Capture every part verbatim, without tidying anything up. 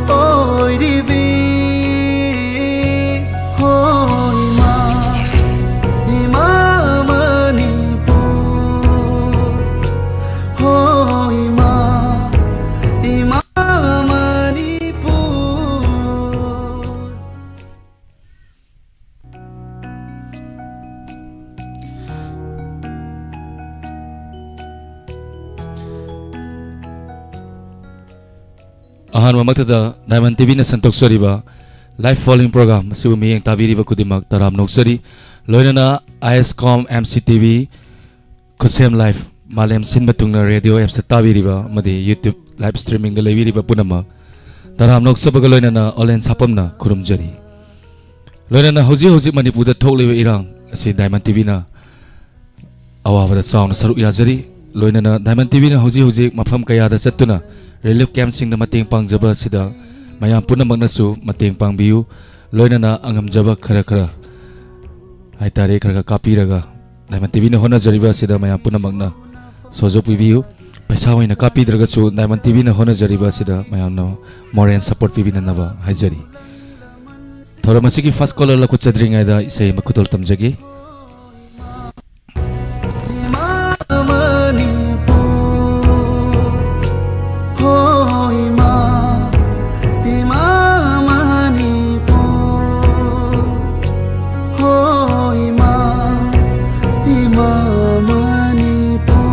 ꯑꯣꯏꯔꯤꯕꯤ ꯍꯣ ꯏꯃꯥ, ꯏꯃꯥ ꯃꯅꯤꯄꯨꯔ, ꯍꯣ ꯏꯃꯥ, ꯏꯃꯥ Manipur. ꯑꯍꯥꯟꯕꯃꯛꯇꯗ Diamond ꯇꯤꯚꯤꯅ ꯁꯟꯗꯣꯛꯆꯔꯤꯕ live following program ꯑꯁꯤꯕꯨ ꯃꯤꯠꯌꯦꯡ ꯇꯥꯕꯤꯔꯤꯕ ꯈꯨꯗꯤꯡꯃꯛ ꯇꯔꯥꯝꯅ ꯑꯣꯛꯆꯔꯤ꯫ ꯂꯣꯏꯅꯅ ꯑꯥꯏ ꯑꯦꯁ ꯀꯣꯝ ꯑꯦꯝ ꯁꯤ ꯇꯤꯚꯤ, ꯈꯨꯠꯁꯦꯝ live, ꯃꯥꯂꯦꯝ ꯁꯤꯟꯕ ꯊꯨꯡꯅ radio appsꯇ ꯇꯥꯕꯤꯔꯤꯕ ꯑꯃꯗꯤ YouTube live streamingꯗ ꯂꯩꯕꯤꯔꯤꯕ ꯄꯨꯝꯅꯃꯛ ꯇꯔꯥꯝꯅ ꯑꯣꯛꯆꯕꯒ ꯂꯣꯏꯅꯅ ꯑꯣꯂꯦꯟ ꯁꯥꯄꯝꯅ ꯈꯨꯔꯨꯝꯖꯔꯤ꯫ ꯂꯣꯏꯅꯅ ꯍꯧꯖꯤꯛ ꯍꯧꯖꯤꯛ ꯃꯅꯤꯄꯨꯔꯗ ꯊꯣꯛꯂꯤꯕ ꯏꯔꯥꯡ ꯑꯁꯤ Diamond ꯇꯤꯚꯤꯅ ꯑꯋꯥꯕꯗ ꯆꯥꯎꯅ ꯁꯔꯨꯛ ꯌꯥꯖꯔꯤ꯫ ꯂꯣꯏꯅꯅ Diamond ꯇꯤꯚꯤꯅ ꯍꯧꯖꯤꯛ ꯍꯧꯖꯤꯛ ꯃꯐꯝ ꯀꯌꯥꯗ ꯆꯠꯇꯨꯅ relief campꯁꯤꯡꯗ ꯃꯇꯦꯡ ꯄꯥꯡꯖꯕ ꯑꯁꯤꯗ ꯃꯌꯥꯝ ꯄꯨꯝꯅꯃꯛꯅꯁꯨ ꯃꯇꯦꯡ ꯄꯥꯡꯕꯤꯌꯨ꯫ ꯂꯣꯏꯅꯅ ꯑꯉꯝꯖꯕ ꯈꯔ ꯈꯔ ꯍꯥꯏꯇꯥꯔꯦ, ꯈꯔ ꯈꯔ ꯀꯥꯞꯄꯤꯔꯒ Diamond ꯇꯤꯚꯤꯅ ꯍꯣꯠꯅꯖꯔꯤꯕ ꯑꯁꯤꯗ ꯃꯌꯥꯝ ꯄꯨꯝꯅꯃꯛꯅ ꯁꯍꯖꯣꯛ ꯄꯤꯕꯤꯌꯨ꯫ ꯄꯩꯁꯥ ꯑꯣꯏꯅ ꯀꯥꯞꯄꯤꯗ꯭ꯔꯒꯁꯨ Diamond ꯇꯤꯚꯤꯅ ꯍꯣꯠꯅꯖꯔꯤꯕ ꯑꯁꯤꯗ ꯃꯌꯥꯝꯅ moral support ꯄꯤꯕꯤꯅꯅꯕ ꯍꯥꯏꯖꯔꯤ꯫ ꯊꯧꯔꯝ ꯑꯁꯤꯒꯤ first caller ꯂꯧꯈꯠꯆꯗ꯭ꯔꯤꯉꯩꯗ ꯏꯁꯩ ꯑꯃ ꯈꯨꯗꯣꯜ ꯇꯝꯖꯒꯦ꯫ ꯏꯃꯥ ꯃꯅꯤꯄꯨꯔ, ꯍꯣ ꯏꯃꯥ, ꯏꯃꯥ ꯃꯅꯤꯄꯨꯔ, ꯍꯣ ꯏꯃꯥ, ꯏꯃꯥ ꯃꯅꯤꯄꯨꯔ꯫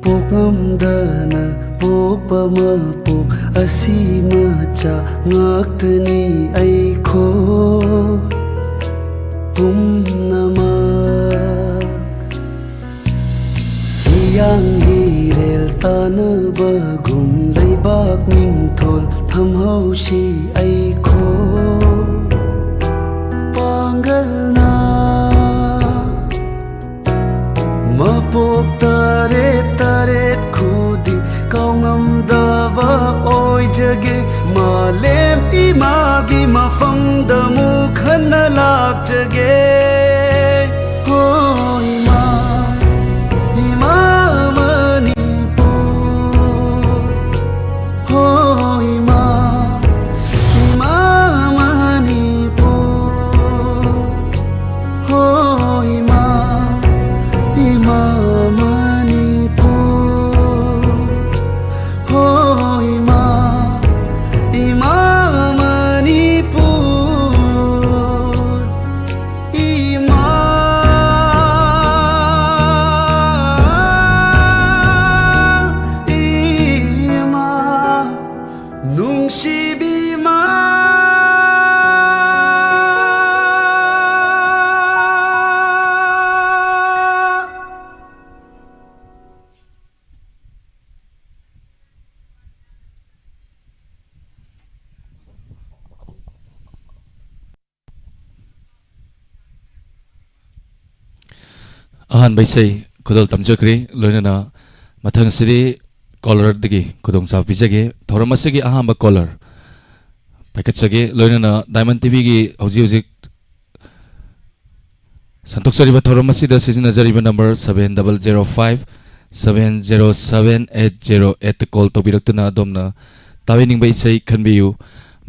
ꯄꯣꯛꯂꯝꯗꯅ ꯄꯣꯛꯄ ꯃꯄꯣꯛ ꯑꯁꯤ ꯃꯆꯥ ꯉꯥꯛꯇꯅꯤ ꯑꯩꯈꯣꯏ ꯄꯨꯝꯅꯃꯛ꯫ ꯍꯤꯌꯥꯡ ꯍꯤꯔꯦꯜ ꯇꯥꯟꯅꯕꯒꯨꯝ ꯂꯩꯕꯥꯛ ꯅꯤꯡꯊꯣꯜ ꯊꯝꯍꯧꯁꯤ ꯑꯩꯈꯣꯏ ꯄꯥꯡꯒꯜꯅ꯫ ꯑꯍꯥꯟꯕ ꯏꯁꯩ ꯈꯨꯗꯣꯜ ꯇꯝꯖꯈ꯭ꯔꯦ꯫ ꯂꯣꯏꯅꯅ ꯃꯊꯪ ꯑꯁꯤꯗꯤ caller ꯗꯒꯤ ꯈꯨꯗꯣꯡꯆꯥꯕ ꯄꯤꯖꯒꯦ꯫ ꯊꯧꯔꯝ ꯑꯁꯤꯒꯤ ꯑꯍꯥꯟꯕ caller ꯄꯥꯏꯈꯠꯆꯒꯦ꯫ ꯂꯣꯏꯅꯅ Diamond T V ꯒꯤ ꯍꯧꯖꯤꯛ ꯍꯧꯖꯤꯛ ꯁꯟꯗꯣꯛꯆꯔꯤꯕ ꯊꯧꯔꯝ ꯑꯁꯤꯗ ꯁꯤꯖꯤꯟꯅꯖꯔꯤꯕ number seven double zero five seven zero seven eight zero eight call ꯇꯧꯕꯤꯔꯛꯇꯨꯅ ꯑꯗꯣꯝꯅ ꯇꯥꯕꯤꯅꯤꯡꯕ ꯏꯁꯩ ꯈꯟꯕꯤꯌꯨ꯫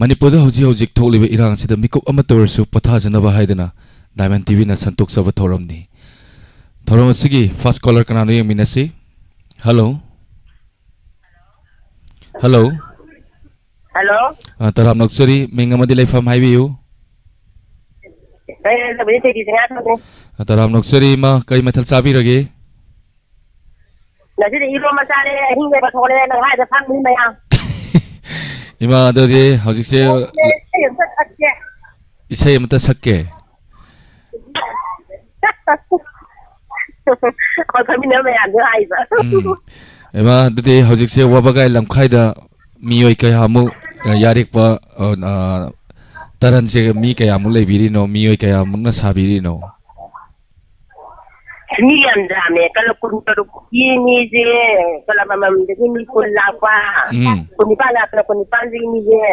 ꯃꯅꯤꯄꯨꯔꯗ ꯍꯧꯖꯤꯛ ꯍꯧꯖꯤꯛ ꯊꯣꯛꯂꯤꯕ ꯏꯔꯥꯡ ꯑꯁꯤꯗ ꯃꯤꯀꯨꯞ ꯑꯃꯠꯇ ꯑꯣꯏꯔꯁꯨ ꯄꯣꯊꯥꯖꯅꯕ ꯍꯥꯏꯗꯨꯅ Diamond T V ꯅ ꯁꯟꯗꯣꯛꯆꯕ ꯊꯧꯔꯝꯅꯤ꯫ ꯊꯧꯔꯝ ꯑꯁꯤꯒꯤ first caller ꯀꯅꯥꯅꯣ ꯌꯦꯡꯃꯤꯟꯅꯁꯤ꯫ Hello꯫ Hello꯫ Hello꯫ ꯑ, ꯇꯔꯥꯝꯅ ꯑꯣꯛꯆꯔꯤ, ꯃꯤꯡ ꯑꯃꯗꯤ ꯂꯩꯐꯝ ꯍꯥꯏꯕꯤꯌꯨ꯫ ꯑꯩ ꯂꯩꯖꯕꯗꯤ ꯊꯣꯏꯕꯤ ꯁꯅꯥꯇꯣꯝꯕꯤ꯫ ꯑ, ꯇꯔꯥꯝꯅ ꯑꯣꯛꯆꯔꯤ, ꯏꯃꯥ, ꯀꯔꯤ ꯃꯊꯦꯜ ꯆꯥꯕꯤꯔꯒꯦ? ꯉꯁꯤꯗꯤ ꯏꯔꯣꯝꯕ ꯆꯥꯔꯦ, ꯑꯍꯤꯡ ꯂꯦꯛꯄ ꯊꯣꯛꯂꯛꯑꯦ, ꯅꯪ ꯍꯥꯏꯗ ꯐꯪꯅꯤ ꯃꯌꯥꯝ꯫ ꯏꯃꯥ, ꯑꯗꯨꯗꯤ ꯍꯧꯖꯤꯛꯁꯦ ꯏꯁꯩ ꯑꯝꯇ ꯁꯛꯀꯦ꯫ ꯏꯁꯩ ꯑꯃꯇ ꯁꯛꯀꯦ꯫ ꯑꯩꯈꯣꯏ ꯐꯝꯃꯤꯟꯅꯕ ꯃꯌꯥꯝꯗꯣ ꯍꯥꯏꯕ꯫ ꯎꯝ꯫ ꯏꯃꯥ, ꯑꯗꯨꯗꯤ ꯍꯧꯖꯤꯛꯁꯦ ꯋꯥꯕꯒꯥꯏ ꯂꯝꯈꯥꯏꯗ ꯃꯤꯑꯣꯏ ꯀꯌꯥꯃꯨꯛ, ꯑ, ꯌꯥꯔꯦꯛꯄ, ꯑ, ꯑ, ꯇꯔꯟꯁꯦ ꯃꯤ ꯀꯌꯥꯃꯨꯛ ꯂꯩꯕꯤꯔꯤꯅꯣ? ꯃꯤꯑꯣꯏ ꯀꯌꯥꯃꯨꯛꯅ ꯁꯥꯕꯤꯔꯤꯅꯣ? ꯃꯤ ꯌꯥꯝ ꯌꯥꯝꯃꯦ꯫ ꯀꯂꯞ ꯀꯨꯟꯇꯔꯨꯛꯀꯤ ꯃꯤꯁꯦ, ꯀꯂꯞ ꯑꯃꯃꯝꯗꯒꯤ ꯃꯤ ꯀꯨꯟ ꯂꯥꯛꯄ, ꯎꯝ꯫ ꯀꯨꯟꯅꯤꯄꯥꯟ ꯂꯥꯛꯄ, ꯀꯨꯟꯅꯤꯄꯥꯟꯁꯤꯒꯤ ꯃꯤꯁꯦ,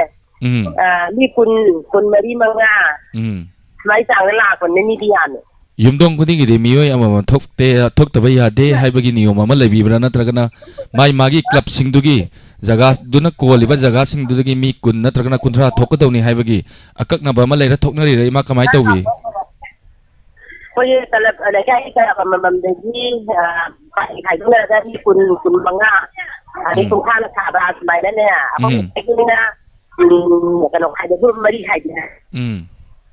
ꯎꯝ꯫ ꯑ, ꯃꯤ ꯀꯨꯟ, ꯀꯨꯟꯃꯔꯤ, ꯃꯉꯥ, ꯎꯝ꯫ ꯁꯨꯃꯥꯏ ꯆꯥꯡꯗ ꯂꯥꯛꯄꯅꯦ, ꯃꯤꯗꯤ ꯌꯥꯝꯃꯦ꯫ ꯌꯨꯝꯊꯣꯡ ꯈꯨꯗꯤꯡꯒꯤꯗꯤ ꯃꯤꯑꯣꯏ ꯑꯃꯃꯝ ꯊꯣꯛꯇꯦ, ꯊꯣꯛꯇꯕ ꯌꯥꯗꯦ ꯍꯥꯏꯕꯒꯤ ꯅꯤꯌꯣꯝ ꯑꯃ ꯂꯩꯕꯤꯕ꯭ꯔꯥ? ꯅꯠꯇ꯭ꯔꯒꯅ ꯃꯥꯏ ꯃꯥꯒꯤ ꯀ꯭ꯂꯕꯁꯤꯡꯗꯨꯒꯤ ꯖꯒꯥꯗꯨꯅ ꯀꯣꯜꯂꯤꯕ ꯖꯒꯥꯁꯤꯡꯗꯨꯗꯒꯤ ꯃꯤ ꯀꯨꯟ ꯅꯠꯇ꯭ꯔꯒꯅ ꯀꯨꯟꯊ꯭ꯔꯥ ꯊꯣꯛꯀꯗꯧꯅꯤ ꯍꯥꯏꯕꯒꯤ ꯑꯀꯛꯅꯕ ꯑꯃ ꯂꯩꯔ ꯊꯣꯛꯅꯔꯤꯔ, ꯏꯃꯥ, ꯀꯃꯥꯏꯅ ꯇꯧꯏ? ꯑꯩꯈꯣꯏꯒꯤ ꯀ꯭ꯂꯕ, ꯂꯩꯀꯥꯏꯒꯤ ꯀ꯭ꯂꯕ ꯑꯃꯃꯝꯗꯒꯤ, ꯑ, ꯄꯥꯔꯇꯤ ꯈꯥꯏꯗꯣꯛꯅꯔꯒ ꯃꯤ ꯀꯨꯟ, ꯀꯨꯟꯃꯉꯥ, ꯑꯗꯩ ꯎꯝ꯫ ꯀꯨꯟꯊ꯭ꯔꯥꯅ ꯁꯥꯕ ꯁꯨꯃꯥꯏꯅꯅꯦ, ꯑꯩꯈꯣꯏ ꯎꯝ꯫ ꯂꯩꯀꯥꯏꯒꯤ ꯑꯣꯏꯅ, ꯎꯝ, ꯀꯩꯅꯣ ꯈꯥꯏꯗꯣꯛ-, group ꯃꯔꯤ ꯈꯥꯏꯗꯣꯛꯑꯦ꯫ ꯎꯝ꯫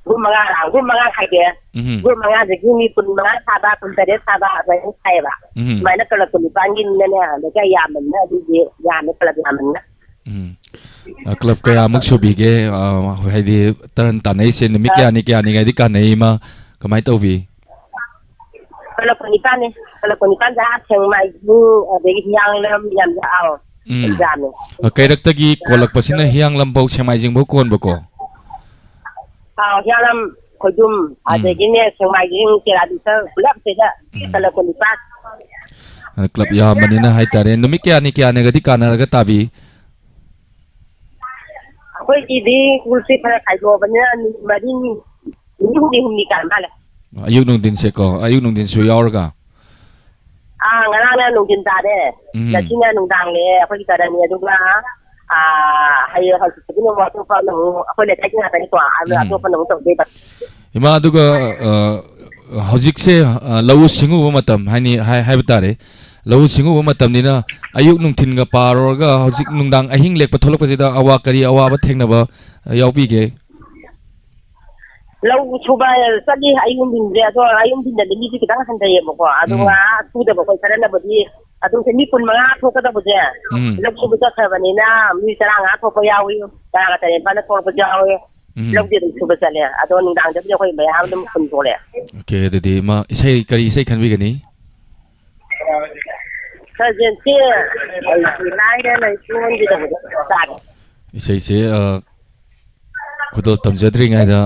Group ꯃꯉꯥ, group ꯃꯉꯥ ꯈꯥꯏꯗꯣꯛꯑꯦ꯫ ꯎꯝ꯫ Group ꯃꯉꯥꯗꯒꯤ ꯃꯤ ꯀꯨꯟꯃꯉꯥ ꯁꯥꯕ, ꯀꯨꯟꯇꯔꯦꯠ ꯁꯥꯕ ꯑꯗꯨꯃꯥꯏꯅ ꯈꯥꯏꯌꯦꯕ꯫ ꯎꯝ꯫ ꯁꯨꯃꯥꯏꯅ ꯀ꯭ꯂꯕ ꯀꯨꯟꯅꯤꯄꯥꯟꯒꯤꯅꯤꯅꯅꯦ, ꯂꯩꯀꯥꯏ ꯌꯥꯝꯕꯅꯤꯅ ꯑꯗꯨꯗꯤ ꯌꯥꯝꯃꯦ, ꯀ꯭ꯂꯕ ꯌꯥꯝꯕꯅꯤꯅ꯫ ꯎꯝ꯫ ꯑ, ꯀ꯭ꯂꯕ ꯀꯌꯥꯃꯨꯛ ꯁꯨꯕꯤꯒꯦ? ꯑ, ꯍꯥꯏꯗꯤ ꯇꯔꯟ ꯇꯥꯟꯅꯩꯁꯦ ꯅꯨꯃꯤꯠ ꯑ꯫ ꯀꯌꯥꯅꯤ, ꯀꯌꯥꯅꯤꯒꯥꯏꯗꯤ ꯀꯥꯟꯅꯩ, ꯏꯃꯥ? ꯀꯃꯥꯏꯅ ꯇꯧꯕꯤ? ꯀ꯭ꯂꯕ ꯀꯨꯟꯅꯤꯄꯥꯟꯅꯤ꯫ ꯀ꯭ꯂꯕ ꯀꯨꯟꯅꯤꯄꯥꯟꯗ ꯁꯦꯡꯃꯥꯏꯖꯤꯡ, ꯑꯗꯒꯤ ꯍꯤꯌꯥꯡꯂꯝ ꯌꯥꯝ ꯌꯥꯎ-, ꯎꯝ꯫ ꯌꯥꯝꯃꯦ꯫ ꯑ, ꯀꯩꯔꯛꯇꯒꯤ ꯀꯣꯜꯂꯛꯄꯁꯤꯅ ꯍꯤꯌꯥꯡꯂꯝꯐꯥꯎ, ꯁꯦꯡꯃꯥꯏꯖꯤꯡꯐꯥꯎ ꯀꯣꯟꯕꯀꯣ? ꯑꯥꯎ, ꯍꯤꯌꯥꯡꯂꯝ ꯈꯣꯏꯗꯨꯝ, ꯎꯝ꯫ ꯑꯗꯒꯤꯅꯦ, ꯁꯦꯛꯃꯥꯏꯒꯤ ꯆꯦꯔꯥꯗꯨꯁꯨ ꯄꯨꯂꯞ ꯁꯤꯗ ꯎꯝ꯫ ꯀꯂ ꯀꯨꯟꯅꯤꯄꯥꯟ꯫ ꯑꯗ club ꯌꯥꯝꯕꯅꯤꯅ ꯍꯥꯏꯇꯥꯔꯦ꯫ ꯅꯨꯃꯤꯠ ꯀꯌꯥꯅꯤ ꯀꯌꯥꯅꯤꯒꯗꯤ ꯀꯥꯟꯅꯔꯒ ꯇꯥꯕꯤ? ꯑꯩꯈꯣꯏꯒꯤꯗꯤ schoolꯁꯦ ꯈꯔ ꯈꯥꯏꯗꯣꯛꯑꯕꯅꯤꯅ ꯅꯨꯃꯤꯠ ꯃꯔꯤꯅꯤ, ꯅꯨꯃꯤꯠ ꯍꯨꯝꯅꯤ ꯍꯨꯝꯅꯤ ꯀꯥꯟ ꯃꯥꯜꯂꯦ꯫ ꯑꯌꯨꯛ ꯅꯨꯡꯊꯤꯟꯁꯦꯀꯣ, ꯑꯌꯨꯛ ꯅꯨꯡꯊꯤꯟꯁꯨ ꯌꯥꯎꯔꯒ? ꯑꯥ, ꯉꯔꯥꯡꯅ ꯅꯨꯡꯊꯤꯟ ꯇꯥꯔꯦ꯫ ꯎꯝ꯫ ꯉꯁꯤꯅ ꯅꯨꯡꯗꯥꯡ ꯂꯦꯛꯑꯦ ꯑꯩꯈꯣꯏꯒꯤ ꯇꯔꯟꯅꯤ꯫ ꯑꯗꯨꯒ, ꯑꯥ, ꯍꯌꯦꯡ ꯍꯪꯆꯤꯠꯇꯒꯤꯅ ꯑꯃꯨꯛ ꯑꯇꯣꯞꯄ ꯑꯃꯨꯛ ꯑꯩꯈꯣꯏ ꯂꯩꯀꯥꯏꯒꯤ ꯉꯥꯛꯇꯅꯤꯀꯣ꯫ ꯑꯗꯨ ꯎꯝ꯫ ꯑꯇꯣꯞꯄꯅ ꯑꯃꯨꯛ ꯇꯧꯗꯣꯏꯕ꯫ ꯏꯃꯥ, ꯑꯗꯨꯒ, ꯑ, ꯍꯧꯖꯤꯛꯁꯦ, ꯑ, ꯂꯧꯎ ꯁꯤꯡꯎꯕ ꯃꯇꯝ ꯍꯥꯏꯅꯤ, ꯍꯥꯏ-, ꯍꯥꯏꯕ ꯇꯥꯔꯦ꯫ ꯂꯧꯎ ꯁꯤꯡꯎꯕ ꯃꯇꯝꯅꯤꯅ ꯑꯌꯨꯛ ꯅꯨꯡꯊꯤꯟꯒ ꯄꯥꯔꯨꯔꯒ ꯍꯧꯖꯤꯛ ꯅꯨꯡꯗꯥꯡ ꯑꯍꯤꯡ ꯂꯦꯛꯄ ꯊꯣꯛꯂꯛꯄꯁꯤꯗ ꯑꯋꯥ-, ꯀꯔꯤ ꯑꯋꯥꯕ ꯊꯦꯡꯅꯕ ꯌꯥꯎꯕꯤꯒꯦ? ꯂꯧ ꯁꯨꯕ ꯆꯠꯂꯤ ꯑꯌꯨꯛ ꯅꯨꯡꯊꯤꯟꯁꯦ, ꯑꯗꯣ ꯑꯌꯨꯛ ꯅꯨꯡꯊꯤꯟꯗꯗꯤ ꯃꯤꯁꯦ ꯈꯤꯇꯪ ꯍꯟꯊꯩꯌꯦꯕꯀꯣ꯫ ꯑꯗꯣ ꯎꯝ꯫ ꯉꯥ ꯁꯨꯗꯕ ꯑꯩꯈꯣꯏ ꯈꯔꯅꯕꯨꯗꯤ ꯑꯗꯨꯝ ꯃꯤ ꯀꯨꯟꯃꯉꯥ ꯊꯣꯛꯀꯗꯕꯁꯦ ꯎꯝ꯫ ꯂꯧ ꯁꯨꯕ ꯆꯠꯈ꯭ꯔꯕꯅꯤꯅ ꯃꯤ ꯇꯔꯥꯃꯉꯥ ꯊꯣꯛꯄ ꯌꯥꯎꯏ, ꯇꯔꯥꯒ ꯇꯔꯦꯠ ꯅꯤꯄꯥꯜꯅ ꯊꯣꯛꯂꯛꯄꯁꯨ ꯌꯥꯎꯏ꯫ ꯎꯝ꯫ ꯂꯧꯗꯤ ꯑꯗꯨꯝ ꯁꯨꯕ ꯆꯠꯂꯦ꯫ ꯑꯗꯣ ꯅꯨꯡꯗꯥꯡꯗꯕꯨꯗꯤ ꯑꯩꯈꯣꯏ ꯃꯌꯥꯝ ꯑꯗꯨꯝ ꯈꯨꯟ ꯊꯣꯛꯂꯛꯑꯦ꯫ OK, ꯑꯗꯨꯗꯤ ꯏꯃꯥ, ꯏꯁꯩ, ꯀꯔꯤ ꯏꯁꯩ ꯈꯟꯕꯤꯒꯅꯤ? ꯁꯔꯖꯦꯟꯁꯤ ꯑꯩꯒꯤ ꯂꯥꯏꯔ ꯂꯩꯀꯣꯟꯒꯤꯗꯕꯗꯣ ꯇꯥꯒꯦ꯫ ꯏꯁꯩꯁꯦ, ꯑ, ꯈꯨꯗꯣꯜ ꯇꯝꯖꯗ꯭ꯔꯤꯉꯩꯗ,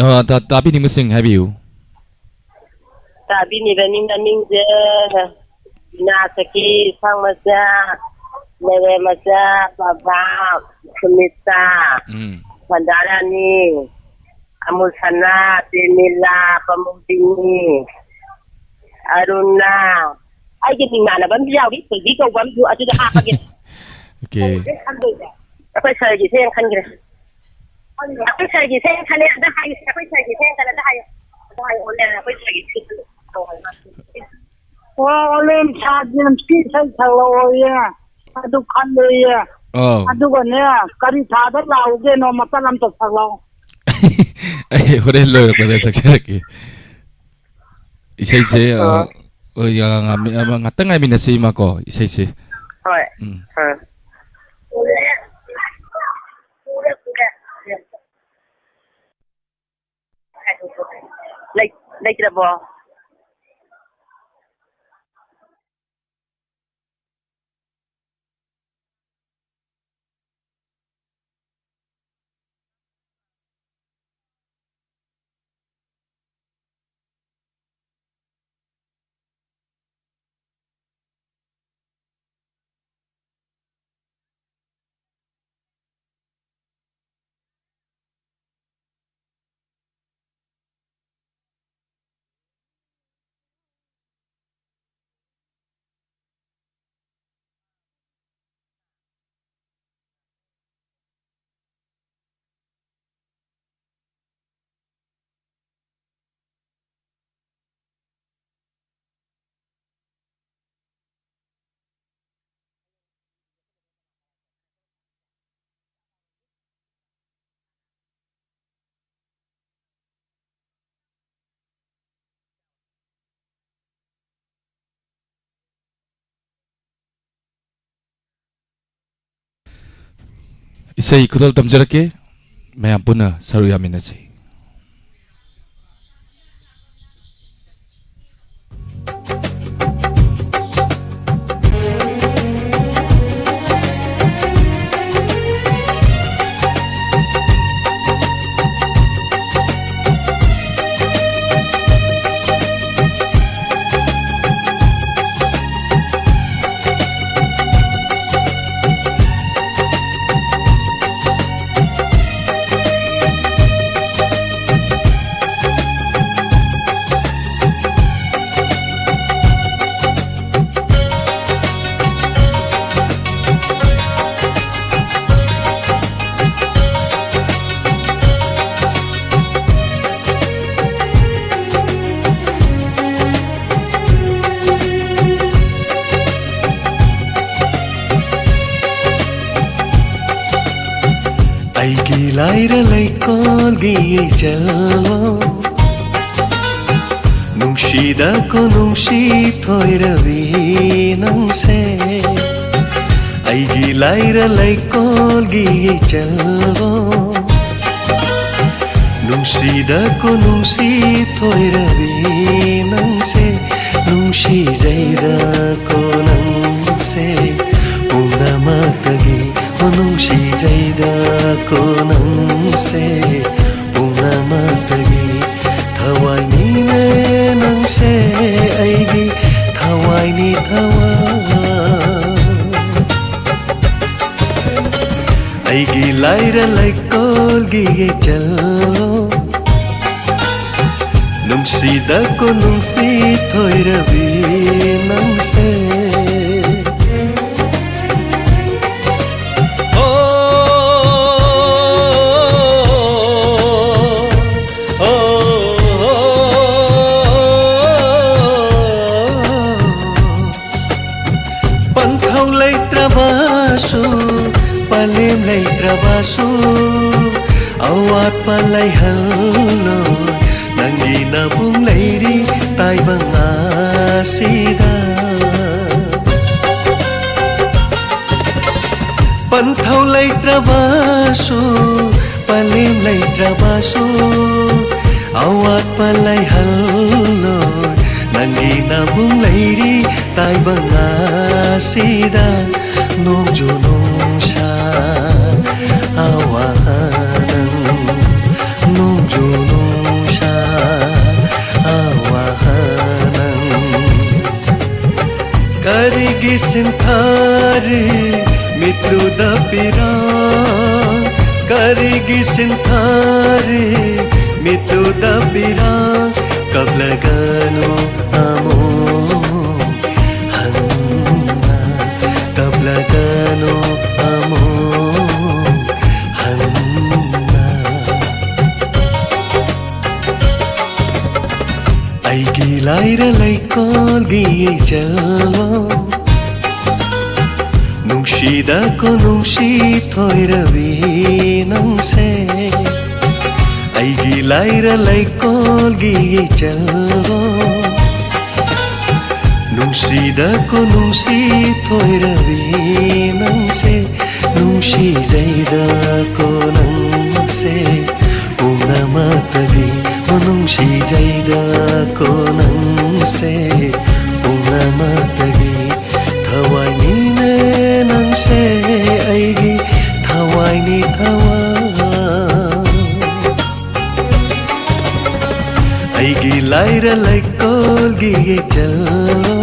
ꯑ, ꯇꯥ-, ꯇꯥꯕꯤꯅꯤꯡꯕꯁꯤꯡ ꯍꯥꯏꯕꯤꯌꯨ꯫ ꯇꯥꯕꯤꯅꯤꯡꯕ ꯃꯤ ꯃꯃꯤꯡꯁꯦ ꯕꯤꯅꯥ ꯁꯈꯤ, ꯏꯁꯥꯡ ꯃꯆꯥ, ꯂꯩꯔꯦꯝ ꯃꯆꯥ, ꯕꯕꯥ, ꯁꯨꯃꯤꯇꯥ, ꯎꯝ꯫ ꯁꯟꯗꯥꯔꯥꯅꯤ, ꯑꯃꯨꯜ ꯁꯅꯥ, ꯄ꯭ꯔꯦꯃꯤꯂꯥ, ꯄ꯭ꯔꯃꯣꯗꯤꯅꯤ, ꯑꯔꯨꯅꯥ, ꯑꯩꯒꯤ ꯃꯤꯡ ꯃꯥꯟꯅꯕ ꯑꯃꯁꯨ ꯌꯥꯎꯔꯤ, ꯊꯣꯏꯕꯤ ꯀꯧꯕ ꯑꯃꯁꯨ, ꯑꯗꯨꯗ ꯍꯥꯞꯄꯒꯦ꯫ OK꯫ ꯑꯩꯈꯣꯏ ꯁꯔꯒꯤ ꯏꯁꯩ ꯑꯃ ꯈꯟꯈ꯭ꯔꯦ꯫ ꯑꯩꯈꯣꯏ ꯁꯔꯒꯤ ꯏꯁꯩ ꯑꯃ ꯈꯜꯂꯦ, ꯑꯝꯇ ꯍꯥꯏꯌꯨ꯫ ꯑꯩꯈꯣꯏ ꯁꯔꯒꯤ ꯏꯁꯩ ꯑꯃ ꯈꯜꯂꯦ, ꯑꯝꯇ ꯍꯥꯏꯌꯨ꯫ ꯑꯝꯇ ꯍꯥꯏꯌꯨ, ꯑꯣꯟꯂꯥꯏꯟ ꯑꯩꯈꯣꯏ ꯁꯔꯒꯤ ꯏꯁꯩ ꯈꯜꯂꯦ꯫ ꯑꯣ, ꯑꯣꯂꯦꯝ ꯁꯥꯖꯦꯟꯁꯀꯤ ꯏꯁꯩ ꯁꯛꯂꯛꯑꯣꯌꯦ꯫ ꯑꯗꯨ ꯈꯜꯂꯦꯌꯦ꯫ ꯑꯥꯎ꯫ ꯑꯗꯨꯒꯅꯦ, ꯀꯔꯤ ꯊꯥꯗ ꯂꯥꯛꯎꯒꯦꯅꯣ ꯃꯇꯠ ꯑꯃꯇ ꯁꯛꯂꯛꯑꯣ꯫ ꯑꯩ ꯍꯣꯔꯦꯟ ꯂꯣꯏꯔꯛꯄꯗ ꯁꯛꯆꯔꯛꯀꯦ꯫ ꯏꯁꯩꯁꯦ, ꯑ, ꯑ꯫ ꯍꯣꯏ, ꯌꯥ-, ꯉꯥꯃꯤ-, ꯑꯃ ꯉꯥꯛꯇꯪ ꯉꯥꯏꯃꯤꯟꯅꯁꯤ, ꯏꯃꯥ, ꯀꯣ, ꯏꯁꯩꯁꯦ꯫ ꯍꯣꯏ꯫ ꯎꯝ꯫ ꯑ꯫ ꯂꯩ-, ꯂꯩꯇ꯭ꯔꯕꯣ? ꯏꯁꯩ ꯈꯨꯗꯣꯜ ꯇꯝꯖꯔꯛꯀꯦ, ꯃꯌꯥꯝ ꯄꯨꯟꯅ ꯁꯔꯨꯛ ꯌꯥꯃꯤꯟꯅꯁꯤ꯫ ꯑꯩꯒꯤ ꯂꯥꯏꯔ ꯂꯩꯀꯣꯜꯒꯤ ꯏꯆꯜꯋꯣ, ꯅꯨꯡꯁꯤꯗ ꯀꯣꯅꯨꯡꯁꯤ ꯊꯣꯏꯔꯕꯤ ꯅꯪꯁꯦ꯫ ꯑꯩꯒꯤ ꯂꯥꯏꯔ ꯂꯩꯀꯣꯜꯒꯤ ꯏꯆꯜꯋꯣ, ꯅꯨꯡꯁꯤꯗ ꯀꯣꯅꯨꯡꯁꯤ ꯊꯣꯏꯔꯕꯤ ꯅꯪꯁꯦ, ꯅꯨꯡꯁꯤꯖꯩꯗ ꯀꯣꯅꯪꯁꯦ ꯄꯨꯝꯅꯃꯛꯇꯒꯤ꯫ ꯍꯣ ꯅꯨꯡꯁꯤꯖꯩꯗ ꯀꯣꯅꯪꯁꯦ ꯄꯨꯝꯅꯃꯛꯇꯒꯤ꯫ ꯊꯋꯥꯏꯅꯤꯅꯦ ꯅꯪꯁꯦ ꯑꯩꯒꯤ ꯊꯋꯥꯏꯅꯤ ꯊꯋꯥꯏ꯫ ꯑꯩꯒꯤ ꯂꯥꯏꯔ ꯂꯩꯀꯣꯜꯒꯤ ꯏꯆꯜꯂꯣ, ꯅꯨꯡꯁꯤꯗ ꯀꯣꯅꯨꯡꯁꯤ ꯊꯣꯏꯔꯕꯤ ꯅꯪꯁꯦ꯫ ꯑꯣ, ꯑꯣ, ꯑꯣ꯫ ꯄꯟꯊꯧ ꯂꯩꯇ꯭ꯔꯕꯁꯨ, ꯄꯂꯦꯝ ꯂꯩꯇ꯭ꯔꯕꯁꯨ, ꯑꯋꯥꯠꯄ ꯂꯩꯍꯜꯂꯣꯏ ꯅꯪꯒꯤ ꯅꯕꯨꯡ ꯂꯩꯔꯤ ꯇꯥꯏꯕꯪ ꯑꯁꯤꯗ꯫ ꯄꯟꯊꯧ ꯂꯩꯇ꯭ꯔꯕꯁꯨ, ꯄꯂꯦꯝ ꯂꯩꯇ꯭ꯔꯕꯁꯨ, ꯑꯋꯥꯠꯄ ꯂꯩꯍꯜꯂꯣꯏ꯫ ꯅꯪꯒꯤ ꯅꯕꯨꯡ ꯂꯩꯔꯤ ꯇꯥꯏꯕꯪ ꯑꯁꯤꯗ꯫ ꯅꯣꯡꯖꯨ ꯅꯨꯡꯁꯥ ꯑꯋꯥ ꯑꯅꯪ, ꯅꯣꯡꯖꯨ ꯅꯨꯡꯁꯥ ꯑꯋꯥ ꯑꯅꯪ꯫ ꯀꯔꯤꯒꯤ ꯁꯤꯟꯊꯥꯔꯤ ꯃꯤꯠꯂꯨꯗ ꯄꯤꯔꯥꯡ? ꯀꯔꯤꯒꯤ ꯁꯤꯟꯊꯥꯔꯤ ꯃꯤꯠꯂꯨꯗ ꯄꯤꯔꯥꯡ? ꯀꯞꯂꯒꯅꯨ ꯑꯃꯨꯛ ꯍꯟꯅ, ꯀꯞꯂꯒꯅꯨ ꯑꯃꯨꯛ ꯍꯟꯅ꯫ ꯑꯩꯒꯤ ꯂꯥꯏꯔ ꯂꯩꯀꯣꯜꯒꯤ ꯏꯆꯜꯂꯣ, ꯅꯨꯡꯁꯤꯗꯀꯣ ꯅꯨꯡꯁꯤ ꯊꯣꯏꯔꯕꯤ ꯅꯪꯁꯦ꯫ ꯑꯩꯒꯤ ꯂꯥꯏꯔ ꯂꯩꯀꯣꯜꯒꯤ ꯏꯆꯜꯂꯣ, ꯅꯨꯡꯁꯤꯗꯀꯣ ꯅꯨꯡꯁꯤ ꯊꯣꯏꯔꯕꯤ ꯅꯪꯁꯦ꯫ ꯅꯨꯡꯁꯤꯖꯩꯗꯀꯣ ꯅꯪꯁꯦ ꯄꯨꯝꯅꯃꯛꯇꯒꯤ꯫ ꯅꯨꯡꯁꯤꯖꯩꯗꯀꯣ ꯅꯪꯁꯦ ꯄꯨꯝꯅꯃꯛꯇꯒꯤ꯫ ꯊꯋꯥꯏꯅꯤꯅꯦ ꯅꯪꯁꯦ ꯑꯩꯒꯤ, ꯊꯋꯥꯏꯅꯤ ꯊꯋꯥꯏ꯫ ꯑꯩꯒꯤ ꯂꯥꯏꯔ ꯂꯩꯀꯣꯜꯒꯤ ꯏꯆꯜꯂꯣ,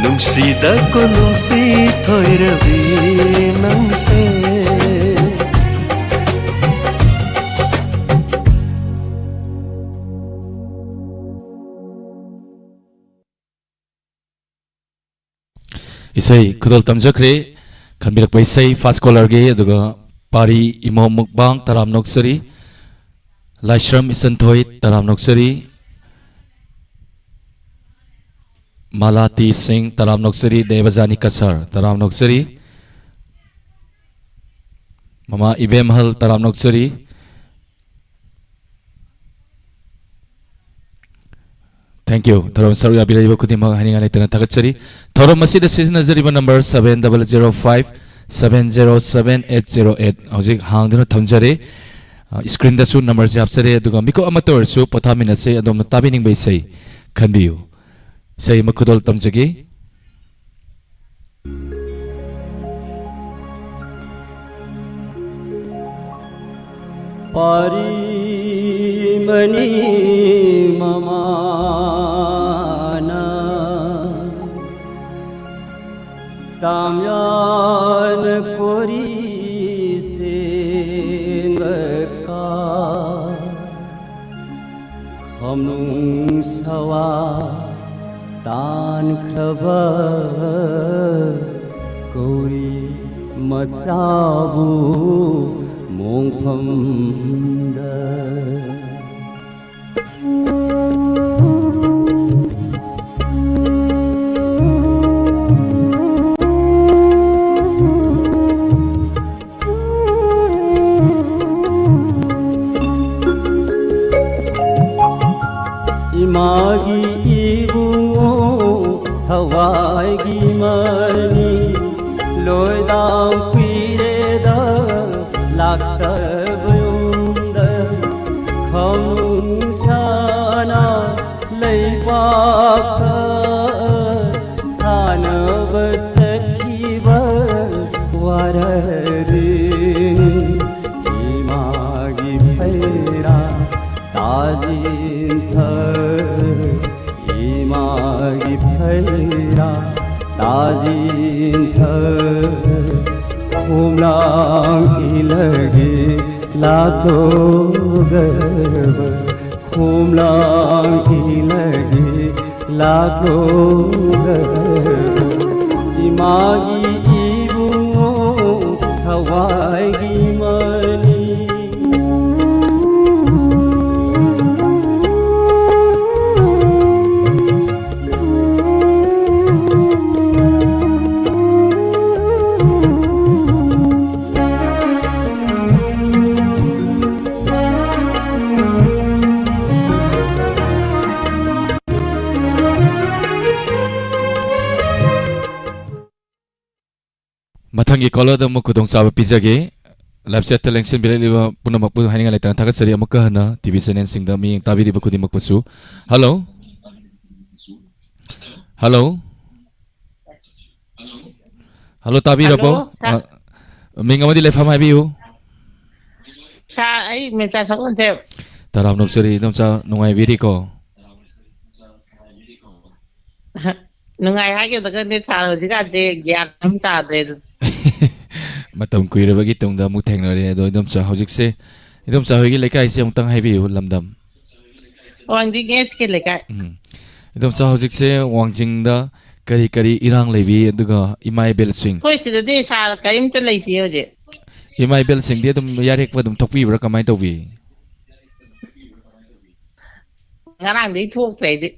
ꯅꯨꯡꯁꯤꯗꯀꯣ ꯅꯨꯡꯁꯤ ꯊꯣꯏꯔꯕꯤ ꯅꯪꯁꯦ꯫ ꯏꯁꯩ ꯈꯨꯗꯣꯜ ꯇꯝꯖꯈ꯭ꯔꯦ꯫ ꯈꯟꯕꯤꯔꯛꯄ ꯏꯁꯩ ꯐꯥꯁ ꯀꯣꯂꯔꯒꯤ, ꯑꯗꯨꯒ ꯄꯥꯔꯤ ꯏꯃꯣꯝ ꯃꯨꯛꯕꯥꯡ ꯇꯔꯥꯝꯅ ꯑꯣꯛꯆꯔꯤ, ꯂꯥꯏꯁ꯭ꯔꯝ ꯏꯆꯟꯊꯣꯏ ꯇꯔꯥꯝꯅ ꯑꯣꯛꯆꯔꯤ, ꯃꯥꯂꯥꯇꯤ ꯁꯤꯡ ꯇꯔꯥꯝꯅ ꯑꯣꯛꯆꯔꯤ, ꯗꯦꯕꯖꯥꯅꯤ ꯀꯁꯥꯔ ꯇꯔꯥꯝꯅ ꯑꯣꯛꯆꯔꯤ, ꯃꯃꯥ ꯏꯕꯦꯝꯍꯜ ꯇꯔꯥꯝꯅ ꯑꯣꯛꯆꯔꯤ, Thank you. ꯊꯧꯔꯝ ꯁꯔꯨꯛ ꯌꯥꯕꯤꯔꯛꯏꯕ ꯈꯨꯗꯤꯡꯃꯛ ꯍꯥꯏꯅꯤꯡꯉꯥꯏ ꯂꯩꯇꯅ ꯊꯥꯒꯠꯆꯔꯤ꯫ ꯊꯧꯔꯝ ꯑꯁꯤꯗ ꯁꯤꯖꯤꯟꯅꯖꯔꯤꯕ number seven double zero five seven zero seven eight zero eight ꯍꯧꯖꯤꯛ ꯍꯥꯡꯗꯨꯅ ꯊꯝꯖꯔꯦ꯫ ꯑ, ꯁ꯭ꯀ꯭ꯔꯤꯟꯗꯁꯨ ꯅꯝꯕꯔꯁꯦ ꯍꯥꯞꯆꯔꯦ꯫ ꯑꯗꯨꯒ ꯃꯤꯀꯨꯞ ꯑꯃꯠꯇ ꯑꯣꯏꯔꯁꯨ ꯄꯣꯊꯥꯃꯤꯟꯅꯁꯦ꯫ ꯑꯗꯣꯝꯅ ꯇꯥꯕꯤꯅꯤꯡꯕ ꯏꯁꯩ ꯈꯟꯕꯤꯌꯨ꯫ ꯏꯁꯩ ꯑꯃ ꯈꯨꯗꯣꯜ ꯇꯝꯖꯒꯦ꯫ ꯄꯥꯔꯤ ꯃꯅꯤ ꯃꯃꯥꯅ ꯇꯥꯝꯌꯥꯟ ꯀꯣꯔꯤ ꯁꯦꯟꯕꯀꯥ ꯈꯝꯅꯨꯡ ꯁꯋꯥ ꯇꯥꯟꯈ꯭ꯔꯕ ꯀꯧꯔꯤ ꯃꯆꯥꯕꯨ ꯃꯣꯡꯐꯝꯗ꯫ ꯏꯃꯥꯒꯤ ꯏꯕꯨꯡꯉꯣ ꯊꯋꯥꯏꯒꯤ ꯃꯅꯤ ꯂꯣꯏꯗꯥꯡ ꯀꯨꯏꯔꯦꯗ ꯂꯥꯛꯇꯕ ꯌꯨꯝꯗ ꯈꯝꯁꯥꯅ ꯂꯩꯕꯥꯛꯇ ꯁꯥꯟꯅꯕ ꯆꯠꯈꯤꯕ ꯋꯥꯔꯔꯦ꯫ ꯏꯃꯥꯒꯤ ꯐꯩꯔꯥ ꯇꯥꯖꯤꯟꯊ ꯏꯃꯥꯒꯤ ꯐꯩꯔꯥ ꯇꯥꯖꯤꯟꯊ ꯈꯣꯝꯂꯥꯡ ꯏꯂꯒꯤ ꯂꯥꯛꯂꯣꯒꯕ ꯈꯣꯝꯂꯥꯡ ꯏꯂꯒꯤ ꯂꯥꯛꯂꯣꯒꯕ ꯏꯃꯥꯒꯤ ꯏꯕꯨꯡꯉꯣ ꯊꯋꯥꯏꯒꯤ ꯃꯅꯤ꯫ ꯃꯊꯪꯒꯤ ꯀꯣꯂꯔꯗ ꯑꯃꯨꯛ ꯈꯨꯗꯣꯡꯆꯥꯕ ꯄꯤꯖꯒꯦ꯫ ꯂꯥꯏꯚ ꯆꯦꯠꯇ ꯂꯦꯡꯁꯤꯟꯕꯤꯔꯛꯂꯤꯕ ꯄꯨꯝꯅꯃꯛꯄꯨ ꯍꯥꯏꯅꯤꯡꯉꯥꯏ ꯂꯩꯇꯅ ꯊꯥꯒꯠꯆꯔꯤ꯫ ꯑꯃꯨꯛꯀ ꯍꯟꯅ ꯇꯤ ꯚꯤ ꯆꯦꯅꯦꯜꯁꯤꯡꯗ ꯃꯤꯠꯌꯦꯡ ꯇꯥꯕꯤꯔꯤꯕ ꯈꯨꯗꯤꯡꯃꯛꯄꯨꯁꯨ꯫ ꯍꯜꯂꯣ꯫ ꯍꯜꯂꯣ꯫ ꯍꯜꯂꯣ, ꯇꯥꯕꯤꯔꯕꯣ? ꯍꯜꯂꯣ, ꯁꯥꯔ꯫ ꯑ, ꯃꯤꯡ ꯑꯃꯗꯤ ꯂꯩꯐꯝ ꯍꯥꯏꯕꯤꯌꯨ꯫ ꯁꯥꯔ, ꯑꯩ ꯃꯦꯝꯆꯥ ꯁꯒꯣꯜꯁꯦ꯫ ꯇꯔꯥꯝ ꯅꯣꯛꯆꯔꯤ, ꯏꯗꯣꯝꯆꯥ, ꯅꯨꯡꯉꯥꯏꯕꯤꯔꯤꯀꯣ? ꯅꯨꯡꯉꯥꯏ ꯍꯥꯏꯒꯗ꯭ꯔꯥ ꯈꯪꯗꯦ, ꯁꯥꯔ, ꯍꯧꯖꯤꯛꯀꯥꯟꯁꯦ ꯒ꯭ꯌꯥꯟ ꯑꯃ ꯇꯥꯗ꯭ꯔꯦ ꯑꯗꯨ꯫ ꯃꯇꯝ ꯀꯨꯏꯔꯕꯒꯤ ꯇꯨꯡꯗ ꯑꯃꯨꯛ ꯊꯦꯡꯅꯔꯦ꯫ ꯑꯗꯣ ꯏꯗꯣꯝꯆꯥ, ꯍꯧꯖꯤꯛꯁꯦ, ꯏꯗꯣꯝꯆꯥ ꯍꯣꯏꯒꯤ ꯂꯩꯀꯥꯏꯁꯦ ꯑꯃꯨꯛꯇꯪ ꯍꯥꯏꯕꯤꯌꯨ, ꯂꯝꯗꯝ꯫ ꯋꯥꯡꯖꯤꯡ ꯑꯦꯁ ꯀꯦ ꯂꯩꯀꯥꯏ꯫ ꯎꯝ꯫ ꯏꯗꯣꯝꯆꯥ, ꯍꯧꯖꯤꯛꯁꯦ ꯋꯥꯡꯖꯤꯡꯗ ꯀꯔꯤ ꯀꯔꯤ ꯏꯔꯥꯡ ꯂꯩꯕꯤ, ꯑꯗꯨꯒ ꯏꯃꯥ ꯏꯕꯦꯜꯁꯤꯡ? ꯑꯩꯈꯣꯏ ꯁꯤꯗꯗꯤ, ꯁꯥꯔ, ꯀꯔꯤꯝꯇ ꯂꯩꯇꯦ ꯍꯧꯖꯤꯛ꯫ ꯏꯃꯥ ꯏꯕꯦꯜꯁꯤꯡꯗꯤ ꯑꯗꯨꯝ ꯌꯥꯔꯦꯛꯄ ꯑꯗꯨꯝ ꯊꯣꯛꯄꯤꯕ꯭ꯔꯥ, ꯀꯃꯥꯏꯅ ꯇꯧꯕꯤ? ꯉꯔꯥꯡꯗꯩ ꯊꯣꯛꯇ꯭ꯔꯦ ꯑꯩꯗꯤ꯫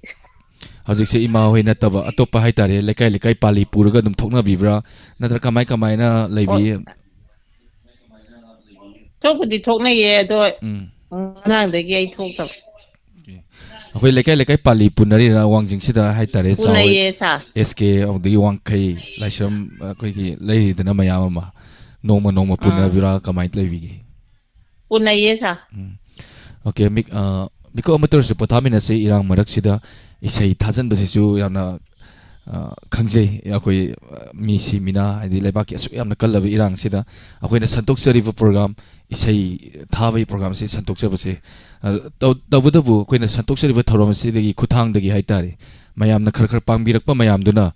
ꯍꯧꯖꯤꯛꯁꯦ ꯏꯃꯥ ꯍꯣꯏ ꯅꯠꯇꯕ ꯑꯇꯣꯞꯄ ꯍꯥꯏꯇꯥꯔꯦ, ꯂꯩꯀꯥꯏ ꯂꯩꯀꯥꯏ ꯄꯥꯜꯂꯤ ꯄꯨꯔꯒ ꯑꯗꯨꯝ ꯊꯣꯛꯅꯕꯤꯕ꯭ꯔꯥ, ꯅꯠꯇ꯭ꯔꯒ ꯀꯃꯥꯏ ꯀꯃꯥꯏꯅ ꯂꯩꯕꯤ? ꯍꯣꯏ꯫ ꯊꯣꯛꯄꯨꯗꯤ ꯊꯣꯛꯅꯩꯌꯦ, ꯑꯗꯣ ꯎꯝ꯫ ꯉꯔꯥꯡꯗꯒꯤ ꯑꯩ ꯊꯣꯛꯇꯕ꯫ ꯑꯣꯀꯦ꯫ ꯑꯩꯈꯣꯏ ꯂꯩꯀꯥꯏ ꯂꯩꯀꯥꯏ ꯄꯥꯜꯂꯤ ꯄꯨꯅꯔꯤꯔꯥ ꯋꯥꯡꯖꯤꯡꯁꯤꯗ ꯍꯥꯏꯇꯥꯔꯦ, ꯆꯥꯎꯔ-, ꯄꯨꯅꯩꯌꯦ, ꯁꯥꯔ꯫ ꯑꯦꯁ ꯀꯦ, ꯑꯗꯒꯤ ꯋꯥꯡꯈꯩ, ꯂꯥꯏꯁ꯭ꯔꯝ, ꯑꯩꯈꯣꯏꯒꯤ ꯂꯩꯔꯤꯗꯅ ꯃꯌꯥꯝ ꯑꯃ, ꯅꯣꯡꯃ ꯅꯣꯡꯃ ꯑꯥ꯫ ꯄꯨꯅꯕꯤꯔꯥ, ꯀꯃꯥꯏꯅ ꯂꯩꯕꯤꯒꯦ? ꯄꯨꯅꯩꯌꯦ, ꯁꯥꯔ꯫ ꯎꯝ꯫ ꯑꯣꯀꯦ, ꯃꯤꯛ-, ꯑ, ꯃꯤꯀꯨꯞ ꯑꯃꯇ ꯑꯣꯏꯔꯁꯨ ꯄꯣꯊꯥꯃꯤꯟꯅꯁꯤ꯫ ꯏꯔꯥꯡ ꯃꯔꯛꯁꯤꯗ ꯏꯁꯩ ꯊꯥꯖꯟꯕꯁꯤꯁꯨ ꯌꯥꯝꯅ, ꯑ, ꯈꯪꯖꯩ꯫ ꯑꯩꯈꯣꯏ, ꯑ, ꯃꯤ ꯁꯤ ꯃꯤꯅꯥ, ꯍꯥꯏꯗꯤ ꯂꯩꯕꯥꯛꯀꯤ ꯑꯁꯨꯛ ꯌꯥꯝꯅ ꯀꯜꯂꯕ ꯏꯔꯥꯡꯁꯤꯗ ꯑꯩꯈꯣꯏꯅ ꯁꯟꯗꯣꯛꯆꯔꯤꯕ ꯄ꯭ꯔꯣꯒ꯭ꯔꯥꯝ, ꯏꯁꯩ ꯊꯥꯕꯒꯤ ꯄ꯭ꯔꯣꯒ꯭ꯔꯥꯝꯁꯤ ꯁꯟꯗꯣꯛꯆꯕꯁꯦ, ꯑ, ꯇꯧ-, ꯇꯧꯕꯇꯕꯨ ꯑꯩꯈꯣꯏꯅ ꯁꯟꯗꯣꯛꯆꯔꯤꯕ ꯊꯧꯔꯝ ꯑꯁꯤꯗꯒꯤ, ꯈꯨꯠꯊꯥꯡꯗꯒꯤ ꯍꯥꯏꯇꯥꯔꯦ, ꯃꯌꯥꯝꯅ ꯈꯔ ꯈꯔ ꯄꯥꯡꯕꯤꯔꯛꯄ ꯃꯌꯥꯝꯗꯨꯅ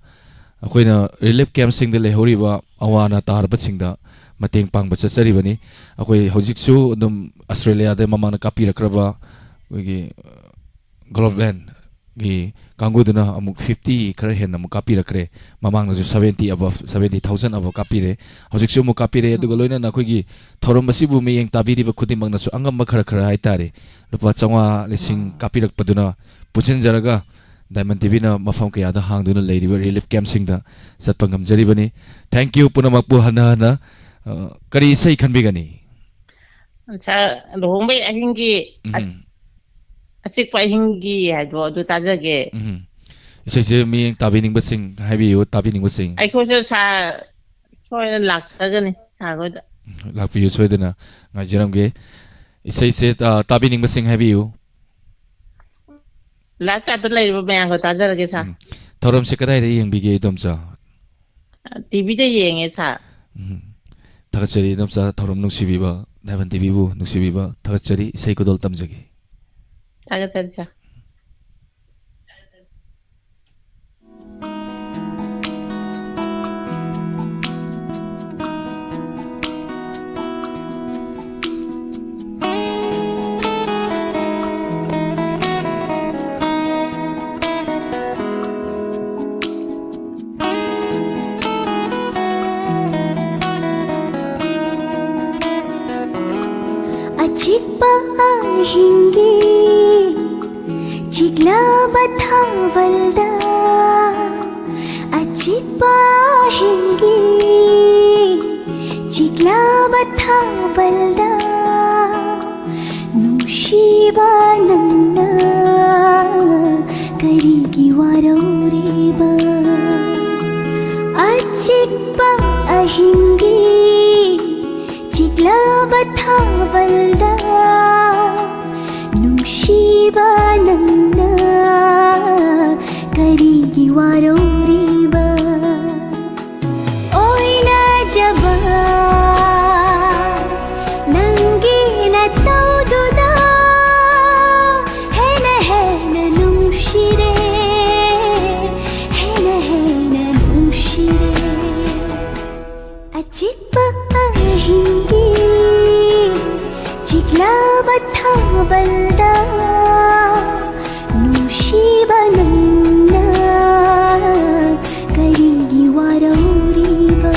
ꯑꯩꯈꯣꯏꯅ ꯔꯤꯂꯤꯐ ꯀꯦꯝꯞꯁꯤꯡꯗ ꯂꯩꯍꯧꯔꯤꯕ ꯑꯋꯥ ꯑꯅꯥ ꯇꯥꯔꯕꯁꯤꯡꯗ ꯃꯇꯦꯡ ꯄꯥꯡꯕ ꯆꯠꯆꯔꯤꯕꯅꯤ꯫ ꯑꯩꯈꯣꯏ ꯍꯧꯖꯤꯛꯁꯨ ꯑꯗꯨꯝ ꯑꯁꯇ꯭ꯔꯦꯂꯤꯌꯥꯗ ꯃꯃꯥꯡꯗ ꯀꯥꯞꯄꯤꯔꯛꯈ꯭ꯔꯕ ꯑꯩꯈꯣꯏꯒꯤ, ꯑ, ꯒ꯭ꯂꯣꯕꯦꯟꯒꯤ ꯀꯥꯡꯕꯨꯗꯨꯅ ꯑꯃꯨꯛ ꯐꯤꯐꯇꯤ ꯈꯔ ꯍꯦꯟꯅ ꯑꯃꯨꯛ ꯀꯥꯞꯄꯤꯔꯛꯈ꯭ꯔꯦ꯫ ꯃꯃꯥꯡꯗꯁꯨ ꯁꯚꯦꯟꯇꯤ ꯑꯕꯞ, ꯁꯚꯦꯟꯇꯤ ꯊꯥꯎꯖꯟ ꯑꯕꯞ ꯀꯥꯞꯄꯤꯔꯦ꯫ ꯍꯧꯖꯤꯛꯁꯨ ꯑꯃꯨꯛ ꯀꯥꯞꯄꯤꯔꯦ꯫ ꯑꯗꯨꯒ ꯂꯣꯏꯅꯅ ꯑꯩꯈꯣꯏꯒꯤ ꯊꯧꯔꯝ ꯑꯁꯤꯕꯨ ꯃꯤꯠꯌꯦꯡ ꯇꯥꯕꯤꯔꯤꯕ ꯈꯨꯗꯤꯡꯃꯛꯅꯁꯨ ꯑꯉꯝꯕ ꯈꯔ ꯈꯔ ꯍꯥꯏꯇꯥꯔꯦ, ꯂꯨꯄꯥ ꯆꯥꯝꯃꯉꯥ, ꯂꯤꯁꯤꯡ ꯀꯥꯞꯄꯤꯔꯛꯄꯗꯨꯅ ꯄꯨꯟꯁꯤꯟꯖꯔꯒ ꯗꯥꯏꯃꯟ ꯇꯤ ꯚꯤꯅ ꯃꯐꯝ ꯀꯌꯥꯗ ꯍꯥꯡꯗꯨꯅ ꯂꯩꯔꯤꯕ ꯔꯤꯂꯤꯐ ꯀꯦꯝꯞꯁꯤꯡꯗ ꯆꯠꯄ ꯉꯝꯖꯔꯤꯕꯅꯤ꯫ Thank you ꯄꯨꯝꯅꯃꯛꯄꯨ ꯍꯟꯅ ꯍꯟꯅ꯫ ꯑ, ꯀꯔꯤ ꯏꯁꯩ ꯈꯟꯕꯤꯒꯅꯤ? ꯁꯥꯔ, ꯂꯨꯍꯣꯡꯕꯩ ꯑꯍꯤꯡꯒꯤ, ꯎꯝ꯫ ꯑꯆꯤꯛꯄ ꯑꯍꯤꯡꯒꯤ ꯍꯥꯏꯗꯣ ꯑꯗꯨ ꯇꯥꯖꯒꯦ꯫ ꯎꯝ꯫ ꯏꯁꯩꯁꯦ ꯃꯤꯠꯌꯦꯡ ꯇꯥꯕꯤꯅꯤꯡꯕꯁꯤꯡ ꯍꯥꯏꯕꯤꯌꯨ, ꯇꯥꯕꯤꯅꯤꯡꯕꯁꯤꯡ꯫ ꯑꯩꯈꯣꯏꯁꯨ ꯁꯥꯔ ꯁꯣꯏꯗꯅ ꯂꯥꯛꯆꯒꯅꯤ ꯁꯥꯔ ꯍꯣꯏꯗ꯫ ꯂꯥꯛꯄꯤꯌꯨ, ꯁꯣꯏꯗꯅ ꯉꯥꯏꯖꯔꯝꯒꯦ꯫ ꯏꯁꯩꯁꯦ, ꯑ, ꯇꯥꯕꯤꯅꯤꯡꯕꯁꯤꯡ ꯍꯥꯏꯕꯤꯌꯨ꯫ ꯂꯥꯏꯞ ꯆꯥꯠꯇ ꯂꯩꯔꯤꯕ ꯃꯌꯥꯝꯒ ꯇꯥꯖꯔꯒꯦ ꯁꯥꯔ꯫ ꯎꯝ꯫ ꯊꯧꯔꯝꯁꯦ ꯀꯗꯥꯏꯗ ꯌꯦꯡꯕꯤꯒꯦ, ꯏꯗꯣꯝꯆꯥ? ꯇꯤꯚꯤꯗ ꯌꯦꯡꯉꯦ ꯁꯥꯔ꯫ ꯎꯝ꯫ ꯊꯥꯒꯠꯆꯔꯤ, ꯏꯗꯣꯝꯆꯥ, ꯊꯧꯔꯝ ꯅꯨꯡꯁꯤꯕꯤꯕ, ꯗꯥꯏꯃꯟ ꯇꯤꯚꯤꯕꯨ ꯅꯨꯡꯁꯤꯕꯤꯕ ꯊꯥꯒꯠꯆꯔꯤ꯫ ꯏꯁꯩ ꯈꯨꯗꯣꯜ ꯇꯝꯖꯒꯦ꯫ ꯊꯥꯒꯠꯆꯔꯤ ꯁꯥꯔ꯫ ꯑꯆꯤꯛꯄ ꯑꯍꯤꯡꯒꯤ ꯆꯤꯛꯂꯕ ꯊꯥꯕꯜꯗ, ꯑꯆꯤꯛꯄ ꯑꯍꯤꯡꯒꯤ ꯆꯤꯛꯂꯕ ꯊꯥꯕꯜꯗ, ꯅꯨꯡꯁꯤꯕ ꯅꯪꯅ ꯀꯔꯤꯒꯤ ꯋꯥꯔꯧꯔꯤꯕ? ꯑꯆꯤꯛꯄ ꯑꯍꯤꯡꯒꯤ ꯆꯤꯛꯂꯕ ꯊꯥꯕꯜꯗ, ꯅꯨꯡꯁꯤꯕ ꯅꯪꯅ ꯀꯔꯤꯒꯤ ꯋꯥꯔꯧꯔꯤꯕ? ꯑꯣꯏꯅꯖꯕ ꯅꯪꯒꯤ ꯅꯇꯧꯗꯨꯗ ꯍꯦꯟꯅ ꯍꯦꯟꯅ ꯅꯨꯡꯁꯤꯔꯦ, ꯍꯦꯟꯅ ꯍꯦꯟꯅ ꯅꯨꯡꯁꯤꯔꯦ꯫ ꯑꯆꯤꯛꯄ ꯑꯍꯤꯡꯒꯤ ꯆꯤꯛꯂꯕ ꯊꯥꯕꯜꯗ, ꯅꯨꯡꯁꯤꯕ ꯅꯪꯅ ꯀꯔꯤꯒꯤ ꯋꯥꯔꯧꯔꯤꯕ?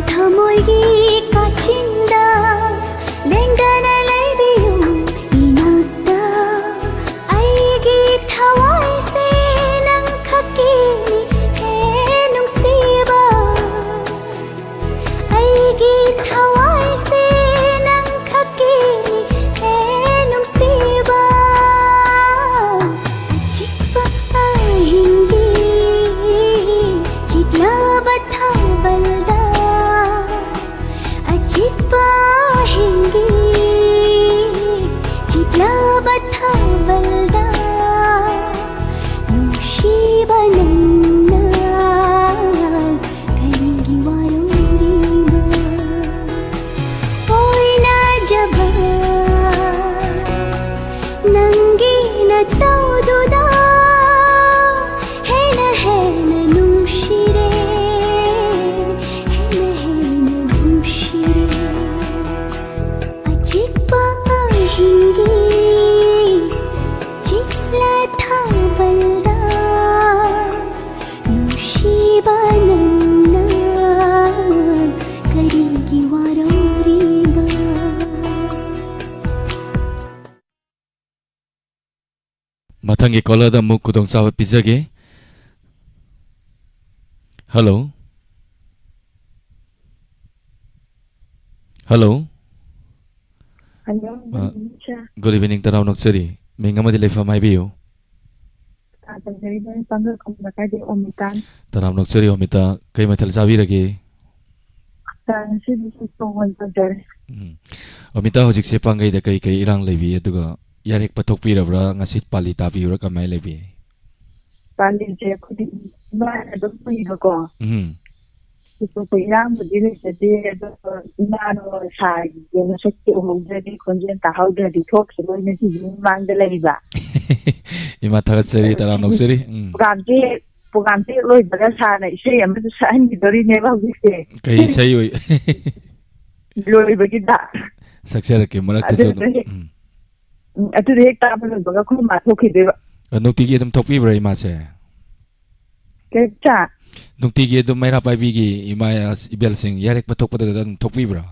ꯊꯃꯣꯏꯒꯤ ꯀꯥꯆꯤꯟꯗ ꯂꯦꯡꯗꯅ ꯂꯩꯕꯤꯌꯨ ꯏꯅꯥꯛꯇ꯫ ꯑꯩꯒꯤ ꯊꯋꯥꯏꯁꯦ ꯅꯪ ꯈꯛꯀꯤꯅꯤ ꯍꯦ ꯅꯨꯡꯁꯤꯕ꯫ ꯑꯩꯒꯤ ꯊꯋꯥꯏꯁꯦ ꯅꯪ ꯈꯛꯀꯤꯅꯤ ꯍꯦ ꯅꯨꯡꯁꯤꯕ꯫ ꯑꯆꯤꯛꯄ ꯑꯍꯤꯡꯒꯤ ꯆꯤꯛꯂꯕ ꯊꯥꯕꯜꯗ, ꯑꯆꯤꯛꯄ ꯑꯍꯤꯡꯒꯤ ꯆꯤꯛꯂꯕ ꯊꯥꯕꯜꯗ, ꯅꯨꯡꯁꯤꯕ ꯅꯪꯅ ꯀꯔꯤꯒꯤ ꯋꯥꯔꯧꯔꯤꯕ? ꯑꯣꯏꯅꯖꯕ ꯅꯪꯒꯤ ꯅꯇꯧꯗꯨꯗ ꯍꯦꯟꯅ ꯍꯦꯟꯅ ꯅꯨꯡꯁꯤꯔꯦ, ꯍꯦꯟꯅ ꯍꯦꯟꯅ ꯅꯨꯡꯁꯤꯔꯦ꯫ ꯑꯆꯤꯛꯄ ꯑꯍꯤꯡꯒꯤ ꯆꯤꯛꯂ ꯊꯥꯕꯜꯗ ꯅꯨꯡꯁꯤꯕ ꯅꯪꯅ ꯀꯔꯤꯒꯤ ꯋꯥꯔꯧꯔꯤꯕ? ꯃꯊꯪꯒꯤ ꯀꯣꯂꯔꯗ ꯑꯃꯨꯛ ꯈꯨꯗꯣꯡꯆꯥꯕ ꯄꯤꯖꯒꯦ꯫ ꯍꯜꯂꯣ꯫ ꯍꯜꯂꯣ꯫ ꯍꯜꯂꯣ, ꯑ, good evening, sir꯫ Good evening, ꯇꯔꯥꯝꯅ ꯑꯣꯛꯆꯔꯤ꯫ ꯃꯤꯡ ꯑꯃꯗꯤ ꯂꯩꯐꯝ ꯍꯥꯏꯕꯤꯌꯨ꯫ ꯑ, ꯇꯧꯖꯔꯤꯕ ꯄꯥꯡꯒꯜ ꯈꯨꯃꯟ ꯂꯩꯀꯥꯏꯗꯒꯤ ꯑꯣꯃꯤꯇꯥꯅꯤ꯫ ꯇꯔꯥꯝꯅ ꯑꯣꯛꯆꯔꯤ ꯑꯣꯃꯤꯇꯥ, ꯀꯩ ꯃꯊꯦꯜ ꯆꯥꯕꯤꯔꯒꯦ? ꯁꯥꯔ, ꯉꯁꯤꯗꯤ ꯁꯤ ꯇꯧꯖꯔꯦ꯫ ꯎꯝ꯫ ꯑꯣꯃꯤꯇꯥ, ꯍꯧꯖꯤꯛꯁꯦ ꯄꯥꯡꯒꯩꯗ ꯀꯔꯤ ꯀꯔꯤ ꯏꯔꯥꯡ ꯂꯩꯕꯤ? ꯑꯗꯨꯒ ꯌꯥꯔꯦꯛꯄ ꯊꯣꯛꯄꯤꯔꯕ꯭ꯔꯥ? ꯉꯁꯤ ꯄꯥꯂꯤ ꯇꯥꯕꯤꯕ꯭ꯔꯥ? ꯀꯃꯥꯏꯅ ꯂꯩꯕꯤ? ꯄꯥꯂꯤꯁꯦ ꯑꯩꯈꯣꯏꯗꯤ ꯏꯃꯥꯅ ꯑꯗꯨꯝ ꯄꯨꯏꯕꯀꯣ꯫ ꯎꯝ꯫ ꯊꯣꯏꯗꯣꯛꯄ ꯏꯔꯥꯡꯕꯨꯗꯤ ꯂꯩꯖꯗꯦ, ꯑꯗꯣ ꯏꯃꯥꯅ ꯁꯥꯔꯒꯤ ꯃꯁꯛꯇꯤ ꯎꯍꯧꯗ꯭ꯔꯗꯤ, ꯈꯣꯟꯖꯦꯜ ꯇꯥꯍꯧꯗ꯭ꯔꯗꯤ ꯊꯣꯛꯈꯤꯔꯣꯏꯅ ꯁꯤꯒꯤ ꯃꯃꯥꯡꯗ ꯂꯩꯕ꯫ ꯏꯃꯥ, ꯊꯥꯒꯠꯆꯔꯤ, ꯇꯔꯥꯝꯅ ꯑꯣꯛꯆꯔꯤ꯫ ꯎꯝ꯫ ꯄ꯭ꯔꯣꯒꯥꯝꯁꯦ ꯄ꯭ꯔꯣꯒꯥꯝꯁꯦ ꯍꯦꯛ ꯂꯣꯏꯕꯒ ꯁꯥꯔꯅ ꯏꯁꯩ ꯑꯃꯁꯨ ꯁꯛꯍꯟꯈꯤꯗꯣꯔꯤꯅꯦꯕ ꯍꯧꯖꯤꯛꯁꯦ꯫ ꯀꯩ ꯏꯁꯩ ꯑꯣꯏ-, ꯂꯣꯏꯕꯒꯤꯗ꯫ ꯁꯛꯆꯔꯛꯀꯦ ꯃꯔꯛꯇꯁꯨ ꯑꯗꯨꯝ꯫ ꯑꯗꯨꯗ ꯍꯦꯛ, ꯎꯝ꯫ ꯎꯝ, ꯑꯗꯨꯗ ꯍꯦꯛ ꯇꯥꯕ ꯂꯣꯏꯕꯒ ꯑꯩꯈꯣꯏ ꯃꯥ ꯊꯣꯛꯈꯤꯗꯣꯏꯕ꯫ ꯑ, ꯅꯨꯡꯇꯤꯒꯤ ꯑꯗꯨꯝ ꯊꯣꯛꯄꯤꯕ꯭ꯔꯥ ꯏꯃꯥꯁꯦ? ꯀꯩ ꯏꯆꯥ? ꯅꯨꯡꯇꯤꯒꯤ ꯑꯗꯨꯝ ꯃꯩꯔꯥ ꯄꯥꯏꯕꯤꯒꯤ ꯏꯃꯥ ꯏꯕꯦꯜꯁꯤꯡ ꯌꯥꯔꯦꯛꯄ ꯊꯣꯛꯄꯗ ꯑꯗꯨꯝ ꯊꯣꯛꯄꯤꯕ꯭ꯔꯥ?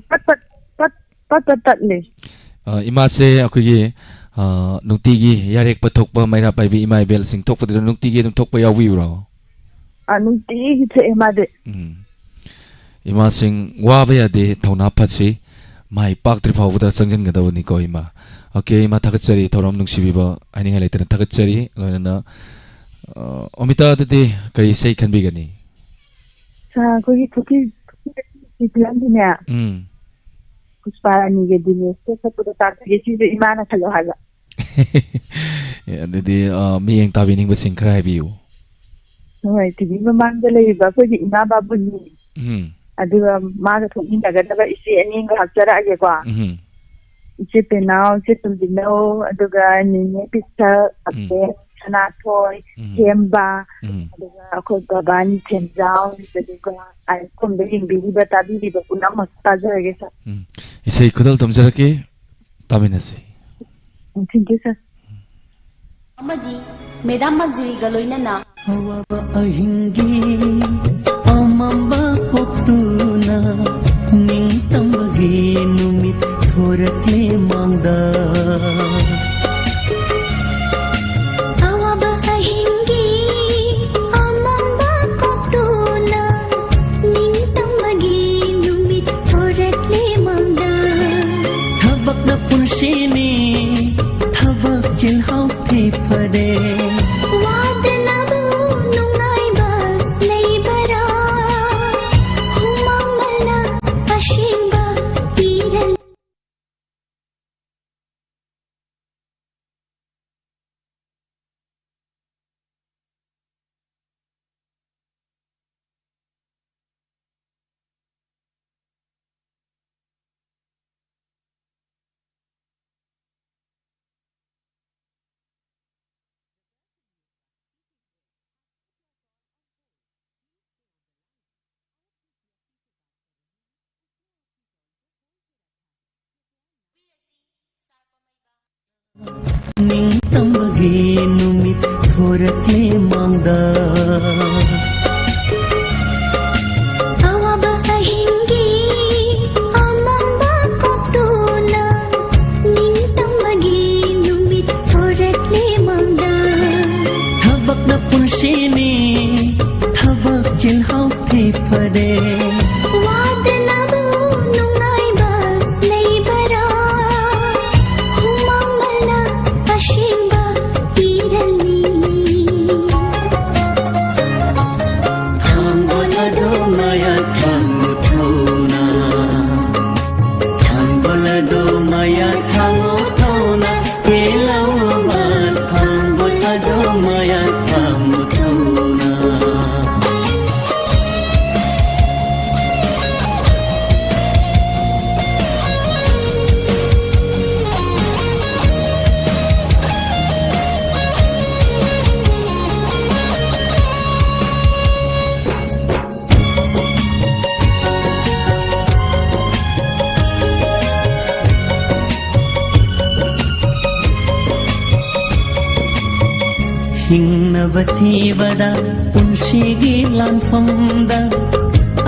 ꯄꯠ ꯄꯠ ꯄꯠ ꯄꯠ ꯄꯠ ꯇꯠꯂꯦ꯫ ꯑ, ꯏꯃꯥꯁꯦ ꯑꯩꯈꯣꯏꯒꯤ, ꯑ, ꯅꯨꯡꯇꯤꯒꯤ ꯌꯥꯔꯦꯛꯄ ꯊꯣꯛꯄ ꯃꯩꯔꯥ ꯄꯥꯏꯕꯤ ꯏꯃꯥ ꯏꯕꯦꯜꯁꯤꯡ ꯊꯣꯛꯄꯗꯨꯗ ꯅꯨꯡꯇꯤꯒꯤ ꯑꯗꯨꯝ ꯊꯣꯛꯄ ꯌꯥꯎꯕꯤꯕ꯭ꯔꯣ? ꯑ, ꯅꯨꯡꯇꯤꯒꯤ ꯊꯣꯛꯑꯦ ꯃꯥꯗꯤ꯫ ꯎꯝ꯫ ꯏꯃꯥꯁꯤꯡ ꯋꯥꯕ ꯌꯥꯗꯦ, ꯊꯧꯅꯥ ꯐꯠꯁꯤ, ꯃꯥꯏ ꯄꯥꯛꯇ꯭ꯔꯤ ꯐꯥꯎꯕꯗ ꯆꯪꯁꯤꯟꯒꯗꯕꯅꯤꯀꯣ ꯏꯃꯥ꯫ ꯑꯣꯀꯦ ꯏꯃꯥ, ꯊꯥꯒꯠꯆꯔꯤ, ꯊꯧꯔꯝ ꯅꯨꯡꯁꯤꯕꯤꯕ ꯍꯥꯏꯅꯤꯡꯉꯥꯏ ꯂꯩꯇꯅ ꯊꯥꯒꯠꯆꯔꯤ꯫ ꯂꯣꯏꯅꯅ, ꯑ, ꯑꯣꯃꯤꯇꯥꯗꯗꯤ ꯀꯔꯤ ꯏꯁꯩ ꯈꯟꯕꯤꯒꯅꯤ? ꯁꯥꯔ, ꯑꯩꯈꯣꯏꯒꯤ ꯄꯨꯈ꯭ꯔꯤ ꯄꯨꯈ꯭ꯔꯤ ꯐꯤꯂꯝꯗꯨꯅꯦ, ꯎꯝ꯫ ꯄꯨꯁꯄꯥ ꯔꯥꯅꯤꯒ ꯗꯤꯅꯦꯁꯀ ꯁꯛꯄꯗꯣ ꯇꯥꯛꯄꯤꯒꯦ, ꯁꯤꯁꯨ ꯏꯃꯥꯅ ꯈꯜꯂꯣ ꯍꯥꯏꯕ꯫ ꯑꯦ, ꯑꯗꯨꯗꯤ, ꯑ, ꯃꯤꯠꯌꯦꯡ ꯇꯥꯕꯤꯅꯤꯡꯕꯁꯤꯡ ꯈꯔ ꯍꯥꯏꯕꯤꯌꯨ꯫ ꯍꯣꯏ, ꯇꯤꯚꯤ ꯃꯃꯥꯡꯗ ꯂꯩꯔꯤꯕ ꯑꯩꯈꯣꯏꯒꯤ ꯏꯃꯥ ꯕꯥꯕꯨꯅꯤ, ꯎꯝ꯫ ꯑꯗꯨꯒ ꯃꯥꯒ ꯊꯣꯛꯃꯤꯟꯅꯒꯗꯕ ꯏꯆꯦ ꯑꯅꯤ ꯑꯃꯒ ꯍꯥꯞꯆꯔꯛꯑꯒꯦꯀꯣ꯫ ꯎꯝ꯫ ꯏꯆꯦ ꯄꯦꯅꯥꯎ, ꯏꯆꯦ ꯇꯣꯝꯕꯤꯅꯧ, ꯑꯗꯨꯒ ꯅꯦꯅꯦ ꯄꯤꯁꯛ, ꯑꯕꯦ, ꯁꯅꯥꯊꯣꯏ, ꯎꯝ꯫ ꯊꯦꯝꯕ, ꯎꯝ꯫ ꯑꯗꯨꯒ ꯑꯩꯈꯣꯏ ꯕꯕꯥ ꯅꯤꯡꯊꯦꯝꯖꯥꯎ, ꯑꯗꯨꯒ ꯑꯥꯏꯀꯣꯟꯗ ꯌꯦꯡꯕꯤꯔꯤꯕ, ꯇꯥꯕꯤꯔꯤꯕ ꯄꯨꯝꯅꯃꯛ ꯇꯥꯖꯔꯒꯦ ꯁꯥꯔ꯫ ꯎꯝ꯫ ꯏꯁꯩ ꯈꯨꯗꯣꯜ ꯇꯝꯖꯔꯛꯀꯦ, ꯇꯥꯃꯤꯟꯅꯁꯤ꯫ ꯎꯝ, thank you, sir꯫ ꯑꯃꯗꯤ ꯃꯦꯗꯥꯝ ꯃꯟꯖꯨꯔꯤꯒ ꯂꯣꯏꯅꯅ ꯑꯋꯥꯕ ꯑꯍꯤꯡꯒꯤ ꯑꯃꯝꯕ ꯀꯣꯛꯇꯨꯅ ꯅꯤꯡꯇꯝꯕꯒꯤ ꯅꯨꯃꯤꯠ ꯊꯣꯔꯛꯂꯦ ꯃꯥꯡꯗ꯫ ꯑꯋꯥꯕ ꯑꯍꯤꯡꯒꯤ ꯑꯃꯝꯕ ꯀꯣꯛꯇꯨꯅ ꯅꯤꯡꯇꯝꯕꯒꯤ ꯅꯨꯃꯤꯠ ꯊꯣꯔꯛꯂꯦ ꯃꯥꯡꯗ꯫ ꯊꯕꯛꯅ ꯄꯨꯟꯁꯤꯅꯤ, ꯊꯕꯛ ꯆꯤꯜꯍꯥꯎ ꯊꯤꯐꯔꯦ꯫ ꯋꯥꯗꯅꯕꯨ ꯅꯨꯡꯉꯥꯏꯕ ꯂꯩꯕꯔꯥ? ꯍꯨꯃꯥꯡ ꯃꯅꯥ ꯄꯨꯔꯛꯂꯦ ꯃꯥꯡꯗ꯫ ꯑꯋꯥꯕ ꯑꯍꯤꯡꯒꯤ ꯑꯃꯝꯕ ꯀꯣꯛꯇꯨꯅ ꯅꯤꯡꯇꯝꯕꯒꯤ ꯅꯨꯃꯤꯠ ꯊꯣꯔꯛꯂꯦ ꯃꯥꯡꯗ꯫ ꯊꯕꯛꯅ ꯄꯨꯟꯁꯤꯅꯤ, ꯊꯕꯛ ꯆꯤꯜꯍꯥꯎ ꯊꯤ ꯐꯔꯦ꯫ ꯋꯥꯗꯅꯕꯨ ꯅꯨꯡꯉꯥꯏꯕ ꯂꯩꯕꯔꯥ? ꯍꯨꯃꯥꯡꯃꯜꯅ ꯑꯁꯦꯡꯕ ꯏꯔꯜꯅꯤ꯫ ꯊꯥꯡꯒꯣꯜ ꯑꯗꯨ ꯃꯌꯥ ꯊꯥꯡꯉꯨ ꯊꯧꯅ꯫ ꯊꯥꯡꯒꯣꯜ ꯑꯗꯨ ꯃꯌꯥ ꯊꯥꯡꯉꯨ ꯊꯧꯅ꯫ ꯄꯦꯜꯂꯕ ꯊꯥꯡꯒꯣꯜ ꯑꯗꯨ ꯃꯌꯥ ꯊꯥꯡꯉꯨ ꯊꯧꯅ꯫ ꯍꯤꯡꯅꯕ ꯊꯤꯕꯗ ꯄꯨꯟꯁꯤꯒꯤ ꯂꯥꯟꯐꯝꯗ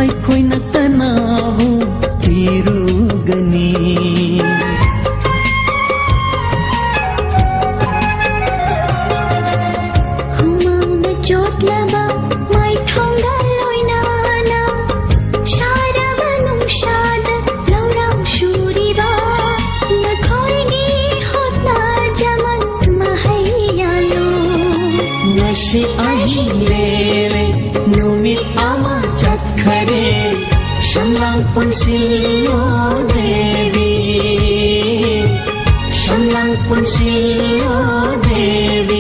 ꯑꯩꯈꯣꯏꯅ ꯀꯅꯥꯕꯨ ꯊꯤꯔꯨꯒꯅꯤ? ꯍꯨꯃꯥꯡꯅ ꯆꯣꯠꯂꯕ ꯃꯥꯏꯊꯣꯡꯒ ꯂꯣꯏꯅꯅ ꯁꯥꯔꯕ ꯅꯨꯡꯁꯥꯗ ꯂꯧꯔꯥꯡ ꯁꯨꯔꯤꯕ ꯅꯈꯣꯏꯒꯤ ꯍꯣꯠꯅꯖꯃꯟ ꯃꯍꯩ ꯌꯥꯜꯂꯨ꯫ ꯉꯁꯤ ꯑꯍꯤꯡ ꯂꯦꯜꯂꯦ, ꯅꯨꯃꯤꯠ ꯑꯃ ꯆꯠꯈꯔꯦ꯫ ꯁꯝꯂꯥꯡ ꯄꯨꯟꯁꯤꯌꯣ ꯗꯦꯕꯤ, ꯁꯝꯂꯥꯡ ꯄꯨꯟꯁꯤꯌꯣ ꯗꯦꯕꯤ꯫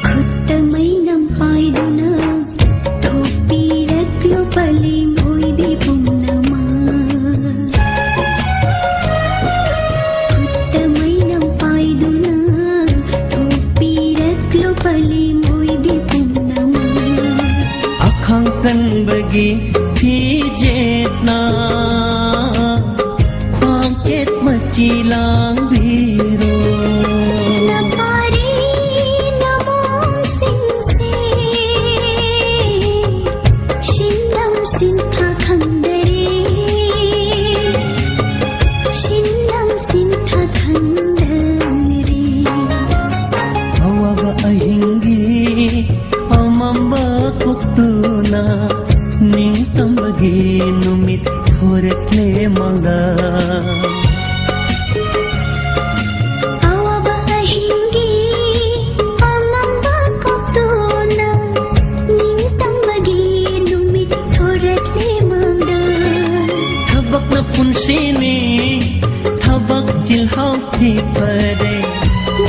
ꯈꯨꯠꯇ ꯃꯩ ꯅꯝꯄꯥ ꯇꯥꯡꯕꯤꯔꯣ꯫ ꯅꯄꯥꯔꯤ ꯅꯃꯣꯝꯁꯤꯡꯁꯦ ꯁꯤꯟꯅꯝ ꯁꯤꯟꯊꯥ ꯈꯪꯗꯔꯦ, ꯁꯤꯟꯅꯝ ꯁꯤꯟꯊꯥ ꯈꯪꯗꯔꯦ꯫ ꯑꯋꯥꯕ ꯑꯍꯤꯡꯒꯤ ꯑꯃꯝꯕ ꯀꯣꯛꯇꯨꯅ ꯅꯤꯡꯇꯝꯕꯒꯤ ꯅꯨꯃꯤꯠ ꯊꯣꯔꯛꯂꯦ ꯃꯉꯥ꯫ ꯑꯋꯥꯕ ꯑꯍꯤꯡꯒꯤ ꯑꯃꯝꯕ ꯀꯣꯛꯇꯨꯅ ꯅꯤꯡꯇꯝꯕꯒꯤ ꯅꯨꯃꯤꯠ ꯊꯣꯔꯛꯂꯦ ꯃꯉꯥ꯫ ꯊꯕꯛꯅ ꯄꯨꯟꯁꯤꯅꯤ, ꯊꯕꯛ ꯆꯤꯜꯍꯥꯎ ꯊꯤ ꯐꯔꯦ꯫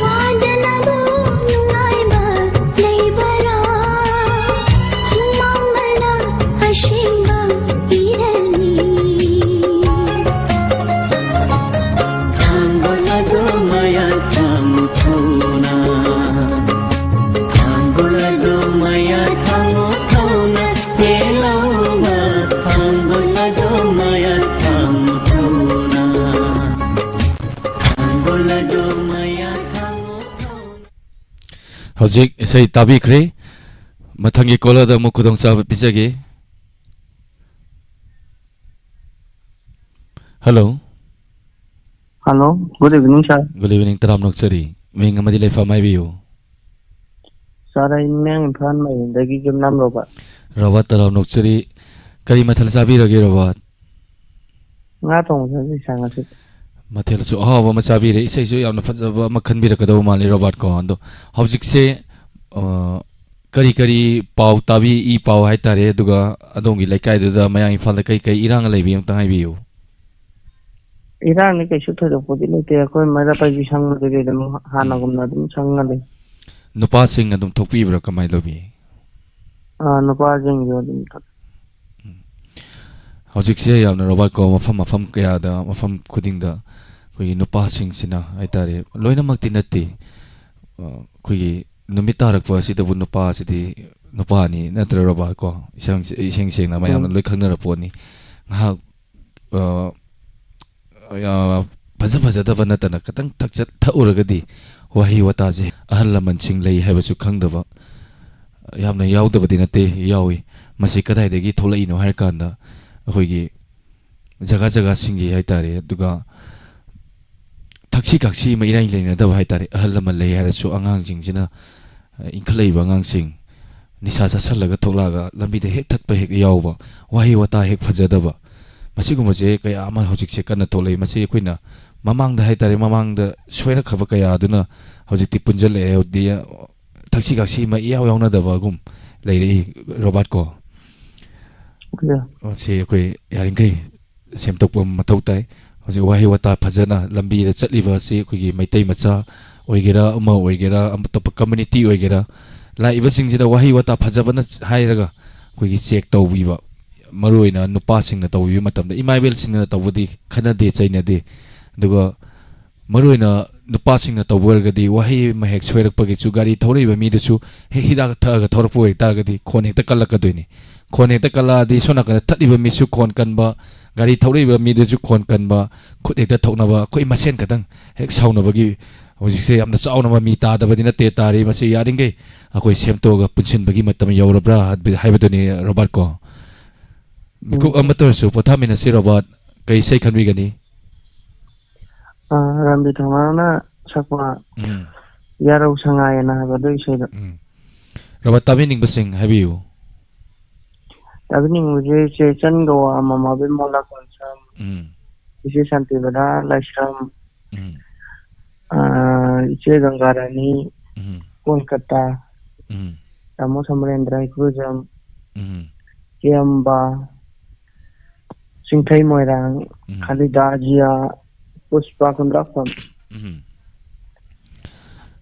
ꯋꯥꯗꯅꯕ ꯅꯨꯡꯉꯥꯏꯕ ꯂꯩꯕꯔꯥ? ꯍꯨꯃꯥꯡ ꯃꯅꯥ ꯑꯁꯦꯡꯕ ꯏꯔꯅꯤ꯫ ꯊꯥꯡꯒꯣꯜ ꯑꯗꯣ ꯃꯌꯥ ꯊꯥꯡꯉꯨ ꯊꯧꯅ꯫ ꯊꯥꯡꯒꯣꯜ ꯑꯗꯣ ꯃꯌꯥ ꯊꯥꯡꯉꯨ ꯊꯧꯅ꯫ ꯌꯦꯜꯍꯧꯕ ꯊꯥꯡꯒꯣꯜ ꯑꯗꯣ ꯃꯌꯥ ꯊꯥꯡꯉꯨ ꯊꯧꯅ꯫ ꯊꯥꯡꯒꯣꯜ ꯑꯗꯣ ꯃꯌꯥ ꯊꯥꯡꯉꯨ ꯊꯧꯅ꯫ ꯍꯧꯖꯤꯛ ꯏꯁꯩ ꯇꯥꯕꯤꯈ꯭ꯔꯦ꯫ ꯃꯊꯪꯒꯤ ꯀꯣꯂꯔꯗ ꯑꯃꯨꯛ ꯈꯨꯗꯣꯡꯆꯥꯕ ꯄꯤꯖꯒꯦ꯫ Hello. Hello, good evening, sir꯫ Good evening, ꯇꯔꯥꯝꯅ ꯑꯣꯛꯆꯔꯤ꯫ ꯃꯤꯡ ꯑꯃꯗꯤ ꯂꯩꯐꯝ ꯍꯥꯏꯕꯤꯌꯨ꯫ Sir, ꯑꯩ ꯃꯌꯥꯡ ꯏꯝꯐꯥꯜ ꯃꯌꯣꯝꯗꯒꯤ ꯌꯨꯝꯅꯥꯝ ꯔꯣꯕꯥꯔꯠ꯫ ꯔꯣꯕꯥꯔꯠ, ꯇꯔꯥꯝꯅ ꯑꯣꯛꯆꯔꯤ꯫ ꯀꯔꯤ ꯃꯊꯦꯜ ꯆꯥꯕꯤꯔꯒꯦ, ꯔꯣꯕꯥꯔꯠ? ꯉꯥ ꯊꯣꯡꯕ ꯆꯥꯖꯩ, sir, ꯉꯁꯤ꯫ ꯃꯊꯦꯜꯁꯨ ꯑꯍꯥꯎꯕ ꯑꯃ ꯆꯥꯕꯤꯔꯦ꯫ ꯏꯁꯩꯁꯨ ꯌꯥꯝꯅ ꯐꯖꯕ ꯑꯃ ꯈꯟꯕꯤꯔꯛꯀꯗꯧꯕ ꯃꯥꯜꯂꯤ, ꯔꯣꯕꯥꯔꯠ ꯀꯣ꯫ ꯑꯗꯣ ꯍꯧꯖꯤꯛꯁꯦ, ꯑ, ꯀꯔꯤ ꯀꯔꯤ ꯄꯥꯎ ꯇꯥꯕꯤ, ꯏ ꯄꯥꯎ ꯍꯥꯏꯇꯥꯔꯦ, ꯑꯗꯨꯒ ꯑꯗꯣꯝꯒꯤ ꯂꯩꯀꯥꯏꯗꯨꯗ, ꯃꯌꯥꯡ ꯏꯝꯐꯥꯜꯗ ꯀꯔꯤ ꯀꯔꯤ ꯏꯔꯥꯡ ꯂꯩꯕꯤ ꯑꯝꯇ ꯍꯥꯏꯕꯤꯌꯨ꯫ ꯏꯔꯥꯡꯗꯤ ꯀꯩꯁꯨ ꯊꯣꯏꯗꯣꯛꯄꯗꯤ ꯂꯩꯇꯦ꯫ ꯑꯩꯈꯣꯏ ꯃꯩꯔꯥ ꯄꯥꯏꯕꯤ ꯁꯪꯕꯗꯨꯗꯤ ꯑꯗꯨꯝ ꯍꯥꯟꯅꯒꯨꯝꯅ ꯎꯝ꯫ ꯑꯗꯨꯝ ꯁꯪꯉ ꯂꯩ꯫ ꯅꯨꯄꯥꯁꯤꯡ ꯑꯗꯨꯝ ꯊꯣꯛꯄꯤꯕ꯭ꯔꯥ, ꯀꯃꯥꯏꯅ ꯇꯧꯕꯤ? ꯑꯥ, ꯅꯨꯄꯥꯁꯤꯡꯁꯨ ꯑꯗꯨꯝ ꯊꯣꯛ- ꯎꯝ꯫ ꯍꯧꯖꯤꯛꯁꯦ ꯌꯥꯝꯅ, ꯔꯣꯕꯥꯔꯠ ꯀꯣ, ꯃꯐꯝ, ꯃꯐꯝ ꯀꯌꯥꯗ, ꯃꯐꯝ ꯈꯨꯗꯤꯡꯗ ꯑꯩꯈꯣꯏꯒꯤ ꯅꯨꯄꯥꯁꯤꯡꯁꯤꯅ ꯍꯥꯏꯇꯥꯔꯦ, ꯂꯣꯏꯅꯃꯛꯇꯤ ꯅꯠꯇꯦ, ꯑ, ꯑꯩꯈꯣꯏꯒꯤ ꯅꯨꯃꯤꯠ ꯇꯥꯔꯛꯄ ꯑꯁꯤꯗꯕꯨ ꯅꯨꯄꯥꯁꯤꯗꯤ ꯅꯨꯄꯥꯅꯤ, ꯅꯠꯇ꯭ꯔ, ꯔꯣꯕꯥꯔꯠ ꯀꯣ? ꯏꯁꯪ-, ꯏꯁꯦꯡ ꯁꯦꯡꯅ ꯃꯌꯥꯝꯅ ꯎꯝ꯫ ꯂꯣꯏ ꯈꯪꯅꯔ ꯄꯣꯠꯅꯤ꯫ ꯉꯥꯏꯍꯥꯛ, ꯑ, ꯑ, ꯐꯖ ꯐꯖꯗꯕ ꯅꯠꯇꯅ ꯈꯤꯇꯪ ꯊꯛꯆ-, ꯊꯛꯎꯔꯒꯗꯤ ꯋꯥꯍꯩ ꯋꯥꯇꯥꯁꯦ ꯑꯍꯜ ꯂꯃꯟꯁꯤꯡ ꯂꯩ ꯍꯥꯏꯕꯁꯨ ꯈꯪꯗꯕ, ꯌꯥꯝꯅ ꯌꯥꯎꯗꯕꯗꯤ ꯅꯠꯇꯦ, ꯌꯥꯎꯏ꯫ ꯃꯁꯤ ꯀꯗꯥꯏꯗꯒꯤ ꯊꯣꯛꯂꯛꯏꯅꯣ ꯍꯥꯏꯔꯀꯥꯟꯗ, ꯑꯩꯈꯣꯏꯒꯤ ꯖꯒꯥ ꯖꯒꯥꯁꯤꯡꯒꯤ ꯍꯥꯏꯇꯥꯔꯦ, ꯑꯗꯨꯒ ꯊꯛꯁꯤ ꯈꯥꯁꯤ ꯑꯃ ꯏꯔꯩ ꯂꯩꯅꯗꯕ ꯍꯥꯏꯇꯥꯔꯦ꯫ ꯑꯍꯜ ꯂꯃꯟ ꯂꯩ ꯍꯥꯏꯔꯁꯨ ꯑꯉꯥꯡꯁꯤꯡꯁꯤꯅ, ꯑ, ꯏꯟꯈꯠꯂꯛꯏꯕ ꯑꯉꯥꯡꯁꯤꯡ ꯅꯤꯁꯥ ꯆꯥꯁꯜꯂꯒ ꯊꯣꯛꯂꯛꯑꯒ ꯂꯝꯕꯤꯗ ꯍꯦꯛ ꯊꯠꯄ ꯍꯦꯛ ꯌꯥꯎꯕ, ꯋꯥꯍꯩ ꯋꯥꯇꯥ ꯍꯦꯛ ꯐꯖꯗꯕ, ꯃꯁꯤꯒꯨꯝꯕꯁꯦ ꯀꯌꯥ ꯑꯃ ꯍꯧꯖꯤꯛꯁꯦ ꯀꯟꯅ ꯊꯣꯛꯂꯛꯏ꯫ ꯃꯁꯤ ꯑꯩꯈꯣꯏꯅ ꯃꯃꯥꯡꯗ ꯍꯥꯏꯇꯥꯔꯦ, ꯃꯃꯥꯡꯗ ꯁꯣꯏꯔꯛꯈ꯭ꯔꯕ ꯀꯌꯥ ꯑꯗꯨꯅ ꯍꯧꯖꯤꯛꯇꯤ ꯄꯨꯟꯁꯤꯜꯂꯛꯑꯦ, ꯍꯥꯏꯕꯗꯤ ꯊꯛꯁꯤ ꯈꯥꯁꯤ ꯑꯃ ꯏꯌꯥꯎ ꯌꯥꯎꯅꯗꯕꯒꯨꯝ ꯂꯩꯔꯛꯏ, ꯔꯣꯕꯥꯔꯠ ꯀꯣ꯫ ꯌꯥ꯫ ꯃꯁꯤ ꯑꯩꯈꯣꯏ ꯌꯥꯔꯤꯈꯩ ꯁꯦꯝꯗꯣꯛꯄ ꯃꯊꯧ ꯇꯥꯏ꯫ ꯍꯧꯖꯤꯛ ꯋꯥꯍꯩ ꯋꯥꯇꯥ ꯐꯖꯅ ꯂꯝꯕꯤꯗ ꯆꯠꯂꯤꯕ ꯑꯁꯤ ꯑꯩꯈꯣꯏꯒꯤ ꯃꯩꯇꯩ ꯃꯆꯥ ꯑꯣꯏꯒꯦꯔꯥ, ꯑꯃ ꯑꯣꯏꯒꯦꯔꯥ, ꯑꯇꯣꯞꯄ ꯀꯝꯃ꯭ꯌꯨꯅꯤꯇꯤ ꯑꯣꯏꯒꯦꯔꯥ, ꯂꯥꯛꯏꯕꯁꯤꯡꯁꯤꯗ ꯋꯥꯍꯩ ꯋꯥꯇꯥ ꯐꯖꯕꯅ ꯍꯥꯏꯔꯒ ꯑꯩꯈꯣꯏꯒꯤ ꯆꯦꯛ ꯇꯧꯕꯤꯕ, ꯃꯔꯨꯑꯣꯏꯅ ꯅꯨꯄꯥꯁꯤꯡꯅ ꯇꯧꯕꯤꯕ ꯃꯇꯝꯗ, ꯏꯃꯥ ꯏꯕꯦꯜꯁꯤꯡꯅ ꯇꯧꯕꯗꯤ ꯈꯟꯅꯗꯦ, ꯆꯩꯅꯗꯦ, ꯑꯗꯨꯒ ꯃꯔꯨꯑꯣꯏꯅ ꯅꯨꯄꯥꯁꯤꯡꯅ ꯇꯧꯕ ꯑꯣꯏꯔꯒꯗꯤ ꯋꯥꯍꯩ ꯑꯃ ꯍꯦꯛ ꯁꯣꯏꯔꯛꯄꯒꯤꯁꯨ, ꯒꯥꯔꯤ ꯊꯧꯔꯛꯏꯕ ꯃꯤꯗꯨꯁꯨ ꯍꯦꯛ ꯍꯤꯗꯥꯛ ꯊꯛꯑꯒ ꯊꯧꯔꯛꯄ ꯑꯣꯏꯇꯥꯔꯒꯗꯤ ꯈꯣꯟ ꯍꯦꯛꯇ ꯀꯜꯂꯛꯀꯗꯣꯏꯅꯤ꯫ ꯈꯣꯟ ꯍꯦꯛꯇ ꯀꯜꯂꯛꯑꯗꯤ ꯁꯣꯝ ꯅꯥꯀꯟꯗ ꯊꯠꯂꯤꯕ ꯃꯤꯁꯨ ꯈꯣꯟ ꯀꯟꯕ, ꯒꯥꯔꯤ ꯊꯧꯔꯛꯏꯕ ꯃꯤꯗꯨꯁꯨ ꯈꯣꯟ ꯀꯟꯕ, ꯈꯨꯠ ꯍꯦꯛꯇ ꯊꯧꯅꯕ, ꯑꯩꯈꯣꯏ ꯃꯁꯦꯟ ꯈꯛꯇꯪ ꯍꯦꯛ ꯁꯥꯎꯅꯕꯒꯤ ꯍꯧꯖꯤꯛꯁꯦ ꯌꯥꯝꯅ ꯆꯥꯎꯅ ꯃꯃꯤ ꯇꯥꯗꯕꯗꯤ ꯅꯠꯇꯦ ꯇꯥꯔꯤ꯫ ꯃꯁꯤ ꯌꯥꯔꯤꯈꯩ ꯑꯩꯈꯣꯏ ꯁꯦꯝꯗꯣꯛꯑꯒ ꯄꯨꯟꯁꯤꯟꯕꯒꯤ ꯃꯇꯝ ꯌꯧꯔꯕ꯭ꯔꯥ ꯍꯥꯏꯕ-, ꯍꯥꯏꯕꯗꯨꯅꯤ, ꯔꯣꯕꯥꯔꯠ ꯀꯣ꯫ ꯃꯤꯀꯨꯞ ꯎꯝ꯫ ꯑꯃꯠꯇ ꯑꯣꯏꯔꯁꯨ ꯄꯣꯊꯥꯃꯤꯟꯅꯁꯤ, ꯔꯣꯕꯥꯔꯠ꯫ ꯀꯩ ꯏꯁꯩ ꯈꯟꯕꯤꯒꯅꯤ? ꯑ, ꯔꯥꯝꯕꯤꯔ ꯊꯧꯅꯥꯅ ꯁꯛꯄ ꯎꯝ꯫ ꯌꯥꯔꯧ ꯁꯉꯥꯏ ꯑꯅ ꯍꯥꯏꯕ ꯑꯗꯨ ꯏꯁꯩꯗꯣ꯫ ꯎꯝ꯫ ꯔꯣꯕꯥꯔꯠ, ꯇꯥꯕꯤꯅꯤꯡꯕꯁꯤꯡ ꯍꯥꯏꯕꯤꯌꯨ꯫ ꯇꯥꯕꯤꯅꯤꯡꯕꯁꯦ ꯏꯆꯦ ꯆꯟꯒꯋꯥ, ꯃꯃꯥꯕꯦꯝ ꯃꯣꯂꯥ ꯀꯣꯟꯁꯝ, ꯎꯝ꯫ ꯏꯆꯦ ꯁꯥꯟꯇꯤꯕꯂꯥ ꯂꯥꯏꯁ꯭ꯔꯝ, ꯎꯝ꯫ ꯑ, ꯏꯆꯦ ꯒꯪꯒꯥꯔꯥꯅꯤ, ꯎꯝ꯫ ꯀꯣꯜꯀꯇꯥ, ꯎꯝ꯫ ꯇꯥꯃꯣ ꯁꯃꯔꯦꯟꯗ꯭ꯔ ꯍꯩꯀ꯭ꯔꯨꯖꯝ, ꯎꯝ꯫ ꯏꯆꯦ ꯑꯝꯕ, ꯆꯤꯡꯊꯩ ꯃꯣꯏꯔꯥꯡ, ꯎꯝ꯫ ꯈꯥꯂꯤꯗꯥ ꯖꯤꯌꯥ, ꯄꯨꯁꯄꯥ ꯈꯨꯟꯗ꯭ꯔꯥꯛꯄꯝ꯫ ꯎꯝ꯫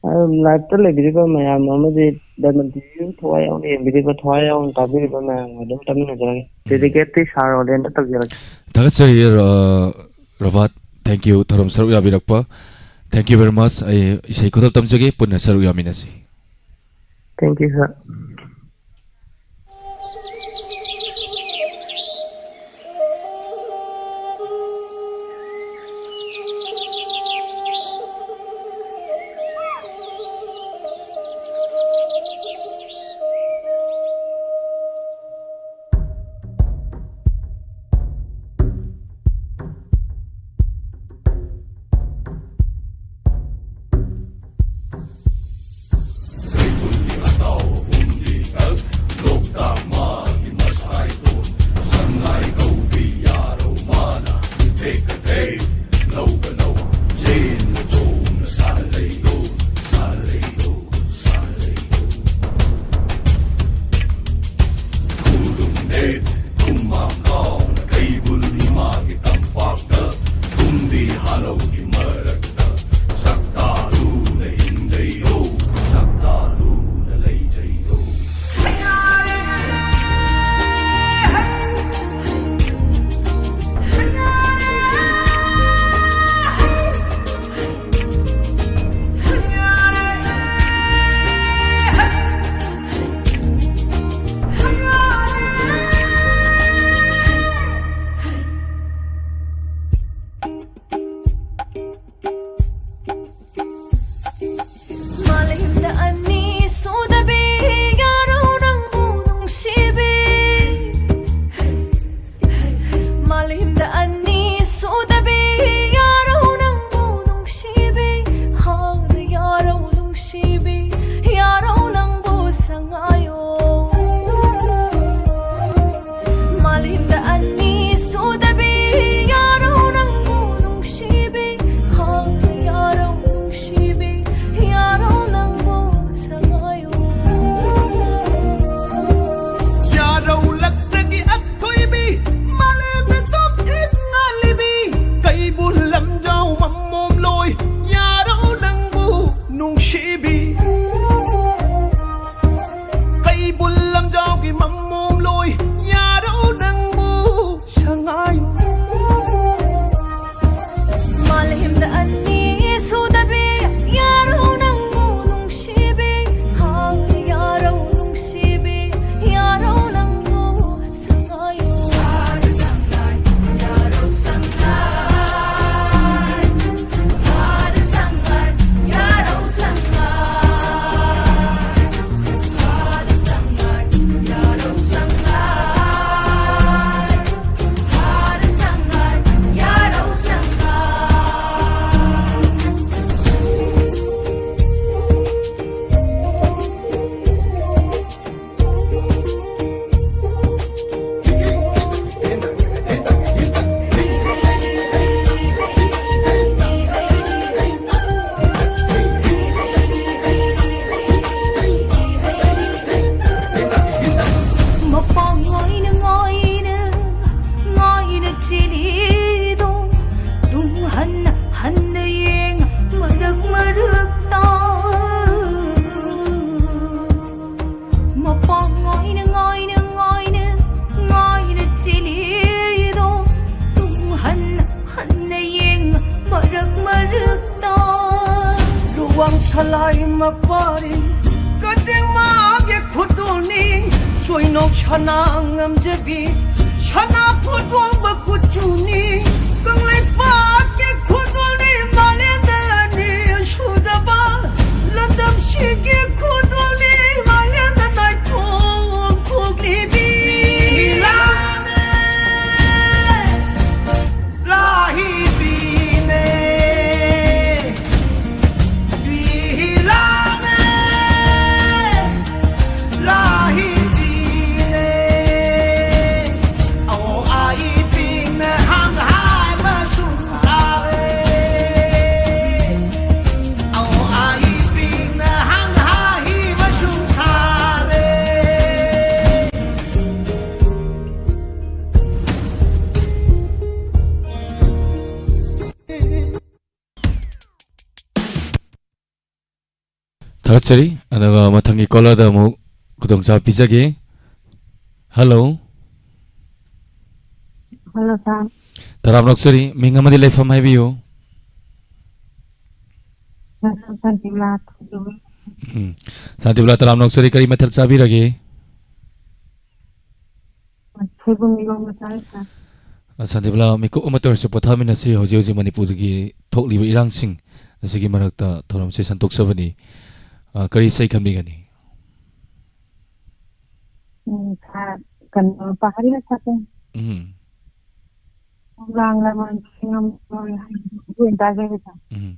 ꯑꯗꯨ live-ꯇ ꯂꯩꯕꯤꯔꯤꯕ ꯃꯌꯥꯝ ꯑꯃꯗꯤ ꯗꯥꯏꯃꯟ ꯇꯤ ꯚꯤ ꯊꯋꯥꯏ ꯌꯥꯎꯅ ꯌꯦꯡꯕꯤꯔꯤꯕ, ꯊꯋꯥꯏ ꯌꯥꯎꯅ ꯇꯥꯕꯤꯔꯤꯕ ꯃꯌꯥꯝ ꯑꯗꯨꯝ ꯇꯥꯃꯤꯟꯅꯖꯔꯒꯦ꯫ ꯎꯝ꯫ Dedicate ꯇꯤ ꯁꯥꯔ ꯑꯣꯂꯦꯟꯗ ꯇꯧꯖꯔꯒꯦ꯫ ꯊꯥꯒꯠꯆꯔꯤ, ꯑ, ꯔꯣꯕꯥꯔꯠ꯫ Thank you, ꯊꯧꯔꯝ ꯁꯔꯨꯛ ꯌꯥꯕꯤꯔꯛꯄ꯫ Thank you very much꯫ ꯑꯩ ꯏꯁꯩ ꯈꯨꯗꯣꯜ ꯇꯝꯖꯒꯦ, ꯄꯨꯟꯅ ꯁꯔꯨꯛ ꯌꯥꯃꯤꯟꯅꯁꯤ꯫ Thank you, sir. ꯄꯥꯡꯁꯂꯥꯏ ꯃꯄꯥꯔꯤ ꯀꯇꯦꯡꯃꯥꯒꯤ ꯈꯨꯗꯣꯜꯅꯤ, ꯆꯣꯏꯅꯧ ꯁꯅꯥ ꯉꯝꯖꯕꯤ ꯁꯅꯥ ꯐꯣꯇꯣꯡꯕ ꯀꯨꯆꯨꯅꯤ, ꯀꯪꯂꯩꯄꯥꯛꯀꯤ ꯈꯨꯗꯣꯜꯅꯤ ꯃꯥꯂꯦꯝꯗ ꯑꯅꯤ ꯁꯨꯗꯕ, ꯂꯝꯗꯝꯁꯤꯒꯤ ꯈꯨꯗꯣꯜꯅꯤ ꯃꯥꯂꯦꯝꯗ ꯅꯥꯏꯊꯣꯛ ꯊꯣꯛꯂꯤꯕꯤ꯫ ꯂꯥꯍꯤꯕꯤꯅꯦ, ꯕꯤꯂꯥꯅꯦ, ꯂꯥꯍꯤꯕꯤꯅꯦ꯫ ꯑꯣ ꯑꯥꯏ ꯄꯤꯡꯅ ꯍꯥꯡ ꯍꯥꯏꯕ ꯁꯨꯝ ꯁꯥꯔꯦ꯫ ꯑꯣ ꯑꯥꯏ ꯄꯤꯡꯅ ꯍꯥꯡ ꯍꯥꯏꯕ ꯁꯨꯝ ꯁꯥꯔꯦ꯫ ꯊꯥꯒꯠꯆꯔꯤ꯫ ꯑꯗꯨꯒ ꯃꯊꯪꯒꯤ ꯀꯣꯂꯔꯗ ꯑꯃꯨꯛ ꯈꯨꯗꯣꯡꯆꯥꯕ ꯄꯤꯖꯒꯦ꯫ ꯍꯜꯂꯣ꯫ ꯍꯜꯂꯣ, ꯁꯥꯔ꯫ ꯇꯔꯥꯝꯅ ꯑꯣꯛꯆꯔꯤ꯫ ꯃꯤꯡ ꯑꯃꯗꯤ ꯂꯩꯐꯝ ꯍꯥꯏꯕꯤꯌꯨ꯫ ꯁꯥꯟꯇꯤꯕꯂꯥ ꯊꯣꯏꯕꯝ꯫ ꯎꯝ꯫ ꯁꯥꯟꯇꯤꯕꯂꯥ, ꯇꯔꯥꯝꯅ ꯑꯣꯛꯆꯔꯤ꯫ ꯀꯔꯤ ꯃꯊꯦꯜ ꯆꯥꯕꯤꯔꯒꯦ? ꯁꯣꯏꯕꯨꯝ ꯏꯔꯣꯝꯕ ꯆꯥꯏ, ꯁꯥꯔ꯫ ꯑ, ꯁꯥꯟꯇꯤꯕꯂꯥ, ꯃꯤꯀꯨꯞ ꯑꯃꯇ ꯑꯣꯏꯔꯁꯨ ꯄꯣꯊꯥꯃꯤꯟꯅꯁꯤ꯫ ꯍꯧꯖꯤꯛ ꯍꯧꯖꯤꯛ ꯃꯅꯤꯄꯨꯔꯒꯤ ꯊꯣꯛꯂꯤꯕ ꯏꯔꯥꯡꯁꯤꯡ ꯑꯁꯤꯒꯤ ꯃꯔꯛꯇ ꯊꯧꯔꯝꯁꯤ ꯁꯟꯗꯣꯛꯆꯕꯅꯤ꯫ ꯑ, ꯀꯔꯤ ꯏꯁꯩ ꯈꯟꯕꯤꯒꯅꯤ? ꯎꯝ, ꯁꯥꯔ, ꯀꯩꯅꯣ, ꯄꯍꯥꯔꯤ ꯃꯆꯥꯁꯤꯡ꯫ ꯎꯝ꯫ ꯈꯣꯡꯂꯥꯡ ꯂꯃꯟ ꯆꯤꯡꯉꯝꯂꯣꯏ ꯍꯥꯏꯕꯗꯨ ꯑꯣꯏꯅ ꯇꯥꯖꯒꯦ, ꯁꯥꯔ꯫ ꯎꯝ꯫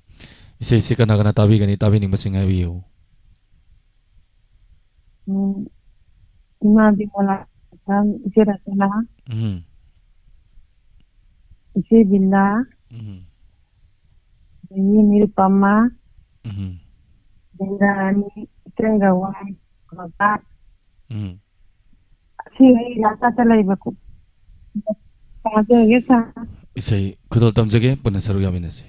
ꯏꯁꯩꯁꯤ ꯀꯅꯥ ꯀꯅꯥ ꯇꯥꯕꯤꯒꯅꯤ? ꯇꯥꯕꯤꯅꯤꯡꯕꯁꯤꯡ ꯍꯥꯏꯕꯤꯌꯨ꯫ ꯎꯝ, ꯏꯃꯥ ꯕꯤꯃꯣꯂꯥ, ꯏꯆꯦ ꯔꯇꯅꯥ, ꯎꯝ꯫ ꯏꯆꯦ ꯕꯤꯟꯗꯥ, ꯎꯝ꯫ ꯑꯗꯒꯤ ꯅꯤꯔꯨꯄꯃꯥ, ꯎꯝ꯫ ꯏꯟꯗ꯭ꯔꯥꯅꯤ, ꯏꯆꯟꯒꯋꯥꯏ, ꯒꯣꯄꯥꯜ꯫ ꯎꯝ꯫ ꯑꯁꯤꯉꯩ ꯂꯥꯛꯇ ꯂꯩꯕ ꯀꯨ-, ꯇꯥꯖꯔꯒꯦ, ꯁꯥꯔ꯫ ꯏꯁꯩ ꯈꯨꯗꯣꯜ ꯇꯝꯖꯒꯦ, ꯄꯨꯟꯅ ꯁꯔꯨꯛ ꯌꯥꯃꯤꯟꯅꯁꯤ꯫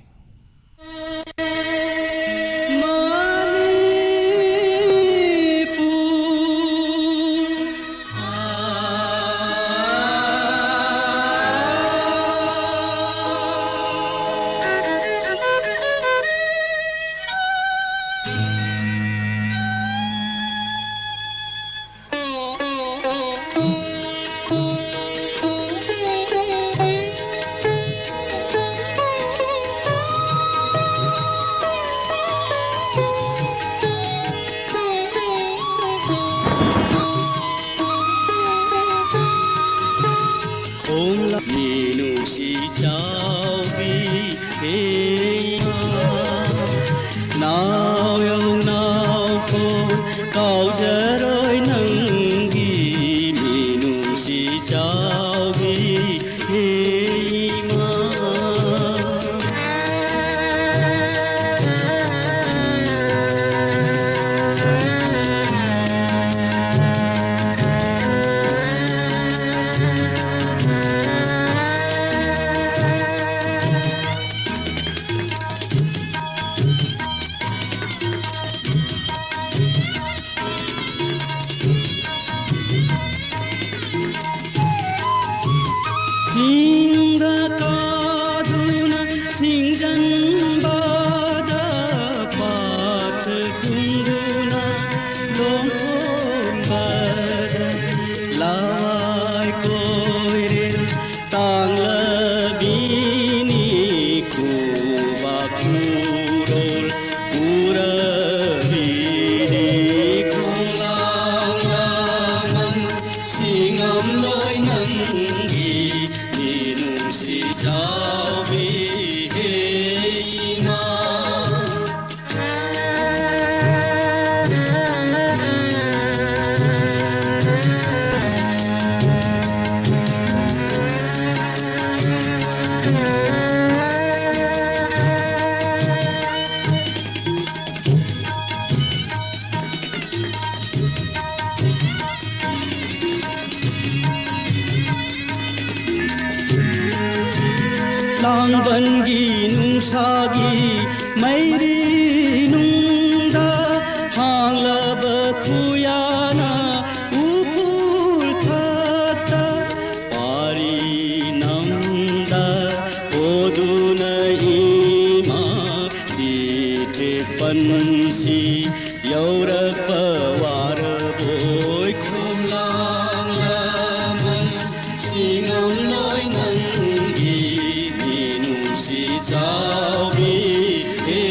ꯄꯨꯔꯕꯤꯅꯤ ꯈꯣꯡꯂꯥꯡ ꯂꯥꯃꯟ ꯁꯤꯡꯉꯝꯂꯣꯏ ꯅꯪꯒꯤ ꯃꯤꯅꯨꯡꯁꯤ ꯆꯥꯎꯕꯤ ꯍꯦ ꯏꯃꯥ꯫ ꯂꯥꯡꯕꯟꯒꯤ ꯅꯨꯡꯁꯥꯒꯤ ꯃꯩꯔꯤ ꯅꯨꯡꯗ ꯍꯥꯡꯂꯕ ꯈꯨꯌꯥꯅ ꯎꯐꯨꯜ ꯊꯛꯇ ꯄꯥꯔꯤ ꯅꯝꯗ ꯄꯣꯗꯨꯅ ꯏꯃꯥ ꯆꯤꯊꯦꯛ ꯄꯟꯁꯤ ꯌꯧꯔꯛꯄ ꯋꯥꯔꯕꯣꯏ ꯈꯣꯝꯂꯥꯡ ꯂꯃꯟ ꯁꯤꯡꯉꯝꯂꯣꯏ ꯅꯪꯒꯤ ꯃꯤꯅꯨꯡꯁꯤ ꯆꯥꯎꯕꯤ ꯍꯦ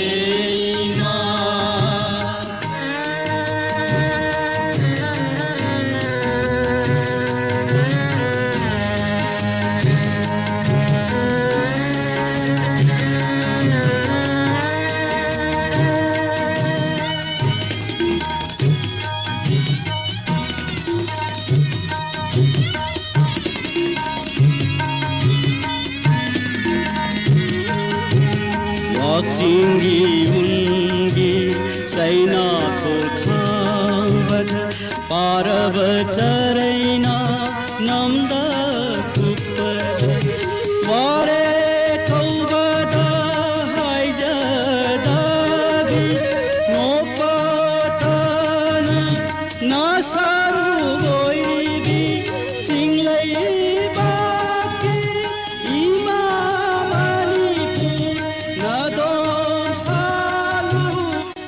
ꯏꯃꯥ꯫ ꯋꯥꯛꯆꯤꯡꯒꯤ ꯎꯟꯒꯤ ꯆꯩꯅꯥ ꯊꯣꯛꯊꯥꯕꯗ ꯄꯥꯔꯕ ꯆꯔꯩꯅ ꯅꯝꯗ ꯀꯨꯞꯄꯗ ꯋꯥꯔꯦ ꯀꯧꯕꯗ ꯍꯥꯏꯖꯗꯕꯤ ꯅꯣꯛꯄ ꯇꯥꯅ ꯅꯁꯥꯔꯨ ꯑꯣꯏꯔꯤꯕꯤ ꯆꯤꯡꯂꯩꯕꯥꯛꯀꯤ ꯏꯃꯥ ꯃꯅꯤꯄꯨꯔ ꯅꯥꯗꯣꯝ ꯁꯥꯂꯨ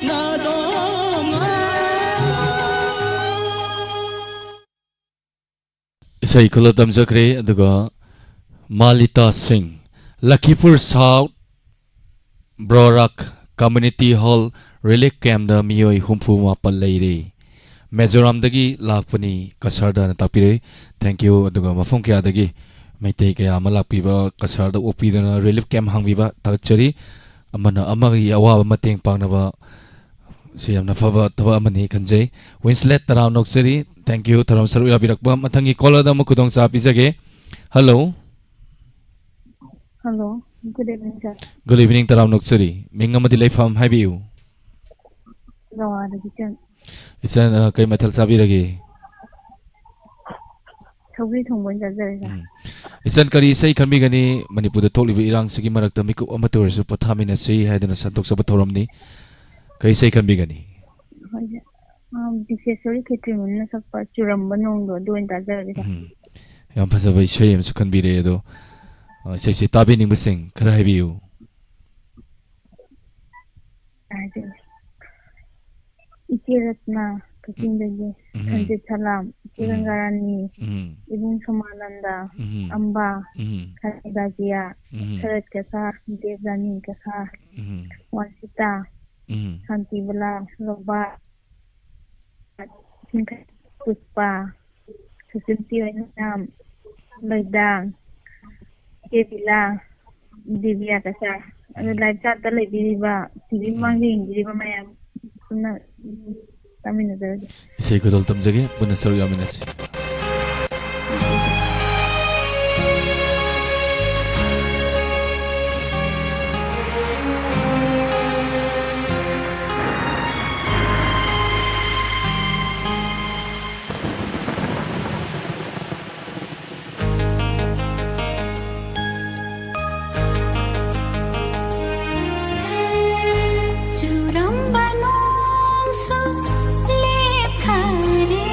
ꯅꯥꯗꯣꯝ ꯉꯥꯂꯨ꯫ ꯏꯁꯩ ꯈꯨꯜꯂ ꯇꯝꯖꯈ꯭ꯔꯦ꯫ ꯑꯗꯨꯒ ꯃꯥꯂꯤꯇꯥ ꯁꯤꯡ, ꯂꯈꯤꯄꯨꯔ ꯁꯥꯎꯠ, ꯕ꯭ꯔꯣꯔꯥꯛ ꯀꯝꯃ꯭ꯌꯨꯅꯤꯇꯤ ꯍꯣꯜ ꯔꯤꯂꯤꯐ ꯀꯦꯝꯞꯇ ꯃꯤꯑꯣꯏ ꯍꯨꯝꯐꯨ ꯃꯥꯄꯟ ꯂꯩꯔꯦ꯫ ꯃꯤꯖꯣꯔꯥꯝꯗꯒꯤ ꯂꯥꯛꯄꯅꯤ, ꯀꯁꯥꯔꯗꯅ ꯇꯥꯛꯄꯤꯔꯛꯏ꯫ Thank you꯫ ꯑꯗꯨꯒ ꯃꯐꯝ ꯀꯌꯥꯗꯒꯤ ꯃꯩꯇꯩ ꯀꯌꯥ ꯑꯃ ꯂꯥꯛꯄꯤꯕ, ꯀꯁꯥꯔꯗ ꯑꯣꯛꯄꯤꯗꯨꯅ ꯔꯤꯂꯤꯐ ꯀꯦꯝꯞ ꯍꯥꯡꯕꯤꯕ ꯊꯥꯒꯠꯆꯔꯤ꯫ ꯑꯃꯅ ꯑꯃꯒꯤ ꯑꯋꯥꯕ ꯃꯇꯦꯡ ꯄꯥꯡꯅꯕ ꯁꯤ ꯌꯥꯝꯅ ꯐꯕ ꯊꯕꯛ ꯑꯃꯅꯤ ꯈꯟꯖꯩ꯫ ꯋꯤꯟꯁꯂꯦꯠ, ꯇꯔꯥꯝꯅ ꯑꯣꯛꯆꯔꯤ꯫ Thank you꯫ ꯊꯧꯔꯝ ꯁꯔꯨꯛ ꯌꯥꯕꯤꯔꯛꯄ꯫ ꯃꯊꯪꯒꯤ ꯀꯣꯂꯔꯗ ꯑꯃꯨꯛ ꯈꯨꯗꯣꯡꯆꯥꯕ ꯄꯤꯖꯒꯦ꯫ Hello. Hello. Good evening, sir꯫ Good evening꯫ ꯇꯔꯥꯝꯅ ꯑꯣꯛꯆꯔꯤ꯫ ꯃꯤꯡ ꯑꯃꯗꯤ ꯂꯩꯐꯝ ꯍꯥꯏꯕꯤꯌꯨ꯫ ꯒꯋꯥꯗꯒꯤ ꯆꯪ- ꯏꯆꯟ, ꯑ, ꯀꯩ ꯃꯊꯦꯜ ꯆꯥꯕꯤꯔꯒꯦ? ꯁꯧꯒ꯭ꯔꯤ ꯊꯣꯡꯕ ꯑꯣꯏꯅ ꯆꯥꯖꯔꯦ, sir꯫ ꯎꯝ꯫ ꯏꯆꯟ, ꯀꯔꯤ ꯏꯁꯩ ꯈꯟꯕꯤꯒꯅꯤ? ꯃꯅꯤꯄꯨꯔꯗ ꯊꯣꯛꯂꯤꯕ ꯏꯔꯥꯡꯁꯤꯒꯤ ꯃꯔꯛꯇ ꯃꯤꯀꯨꯞ ꯑꯃꯇ ꯑꯣꯏꯔꯁꯨ ꯄꯣꯊꯥꯃꯤꯟꯅꯁꯤ ꯍꯥꯏꯗꯨꯅ ꯁꯟꯗꯣꯛꯆꯕ ꯊꯧꯔꯝꯅꯤ꯫ ꯀꯔꯤ ꯏꯁꯩ ꯈꯟꯕꯤꯒꯅꯤ? ꯍꯣꯏ, sir꯫ ꯑ, ꯕꯤꯁꯦꯁꯣꯔꯤ ꯈꯦꯇ꯭ꯔꯤꯃꯌꯨꯝꯅ ꯁꯛꯄ ꯆꯨꯔꯝꯕ ꯅꯣꯡꯗꯣ ꯑꯗꯨ ꯑꯣꯏꯅ ꯇꯥꯖꯔꯒꯦ, sir꯫ ꯎꯝ꯫ ꯌꯥꯝ ꯐꯖꯕ ꯏꯁꯩ ꯑꯃꯁꯨ ꯈꯟꯕꯤꯔꯦ꯫ ꯑꯗꯣ, ꯑ, ꯏꯁꯩꯁꯦ ꯇꯥꯕꯤꯅꯤꯡꯕꯁꯤꯡ ꯈꯔ ꯍꯥꯏꯕꯤꯌꯨ꯫ ꯍꯥꯏꯖꯔꯒꯦ꯫ ꯏꯆꯦ ꯔꯠꯅ ꯀꯛꯆꯤꯡꯗꯒꯤ, ꯎꯝ꯫ ꯁꯟꯖꯤꯠ ꯁꯂꯥꯝ, ꯏꯆꯦ ꯎꯝ꯫ ꯒꯪꯒꯥꯔꯥꯅꯤ, ꯎꯝ꯫ ꯏꯕꯨꯡ ꯁꯣꯃꯥꯅꯟꯗ, ꯎꯝ꯫ ꯑꯝꯕ, ꯎꯝ꯫ ꯈꯔꯤꯗꯥꯖꯤꯌꯥ, ꯎꯝ꯫ ꯁꯔꯠ ꯀꯁꯥ, ꯗꯦꯕꯔꯥꯅꯤ ꯀꯁꯥ, ꯎꯝ꯫ ꯋꯥꯟꯁꯤꯇꯥ, ꯎꯝ꯫ ꯁꯥꯟꯇꯤꯕꯂꯥ, ꯂꯣꯕꯥ, ꯄꯨꯁꯄꯥ, ꯁꯨꯁꯤꯜ ꯆꯦ ꯑꯣꯏꯅꯥꯝ, ꯂꯣꯏꯗꯥꯡ, ꯏꯆꯦ ꯕꯤꯂꯥ, ꯗꯤꯕꯤꯌꯥ ꯀꯁꯥ꯫ ꯑꯗꯣ ꯎꯝ꯫ ꯂꯥꯏꯚ ꯆꯥꯠꯇ ꯂꯩꯕꯤꯔꯤꯕ, ꯇꯤ ꯚꯤ ꯎꯝ꯫ ꯃꯃꯥꯡꯗ ꯌꯦꯡꯕꯤꯔꯤꯕ ꯃꯌꯥꯝ ꯄꯨꯟꯅ ꯇꯥꯃꯤꯟꯅꯖꯔꯒꯦ꯫ ꯏꯁꯩ ꯈꯨꯗꯣꯜ ꯇꯝꯖꯒꯦ, ꯄꯨꯟꯅ ꯁꯔꯨꯛ ꯌꯥꯃꯤꯟꯅꯁꯤ꯫ ꯆꯨꯔꯝꯕ ꯅꯣꯡꯁꯨ ꯂꯦꯞꯈꯔꯦ꯫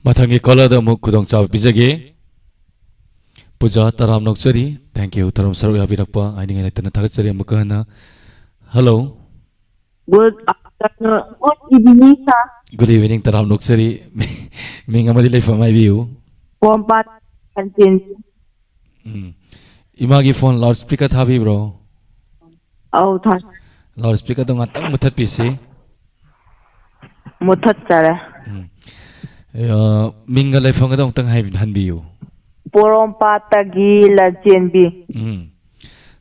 ꯃꯊꯪꯒꯤ ꯀꯣꯂꯔꯗ ꯑꯃꯨꯛ ꯈꯨꯗꯣꯡꯆꯥꯕ ꯄꯤꯖꯒꯦ꯫ ꯄꯨꯖꯥ, ꯇꯔꯥꯝꯅ ꯑꯣꯛꯆꯔꯤ꯫ Thank you, ꯊꯧꯔꯝ ꯁꯔꯨꯛ ꯌꯥꯕꯤꯔꯛꯄ ꯍꯥꯏꯅꯤꯡꯉꯥꯏ ꯂꯩꯇꯅ ꯊꯥꯒꯠꯆꯔꯤ ꯑꯃꯨꯛꯀ ꯍꯟꯅ꯫ Hello. Good afternoon. Good evening, sir. Good evening, ꯇꯔꯥꯝꯅ ꯑꯣꯛꯆꯔꯤ꯫ ꯃꯤꯡ ꯑꯃꯗꯤ ꯂꯩꯐꯝ ꯍꯥꯏꯕꯤꯌꯨ꯫ ꯄꯣꯔꯣꯝꯄꯥꯠ ꯂꯟꯆꯦꯟꯕꯤ꯫ ꯎꯝ꯫ ꯏꯃꯥꯒꯤ ꯐꯣꯟ ꯂꯥꯎꯠ ꯁ꯭ꯄꯤꯀꯔ ꯊꯥꯕꯤꯕ꯭ꯔꯣ? ꯑꯧ, ꯊꯥ ꯂꯥꯎꯠ ꯁ꯭ꯄꯤꯀꯔꯗꯣ ꯉꯥꯛꯇꯪ ꯃꯨꯊꯠꯄꯤꯁꯤ꯫ ꯃꯨꯊꯠꯆꯔꯦ꯫ ꯎꯝ꯫ ꯑ, ꯃꯤꯡꯒ ꯂꯩꯐꯝꯒꯗꯣ ꯑꯃꯨꯛꯇꯪ ꯍꯥꯏ-, ꯍꯟꯕꯤꯌꯨ꯫ ꯄꯣꯔꯣꯝꯄꯥꯠꯇꯒꯤ ꯂꯟꯆꯦꯟꯕꯤ꯫ ꯎꯝ꯫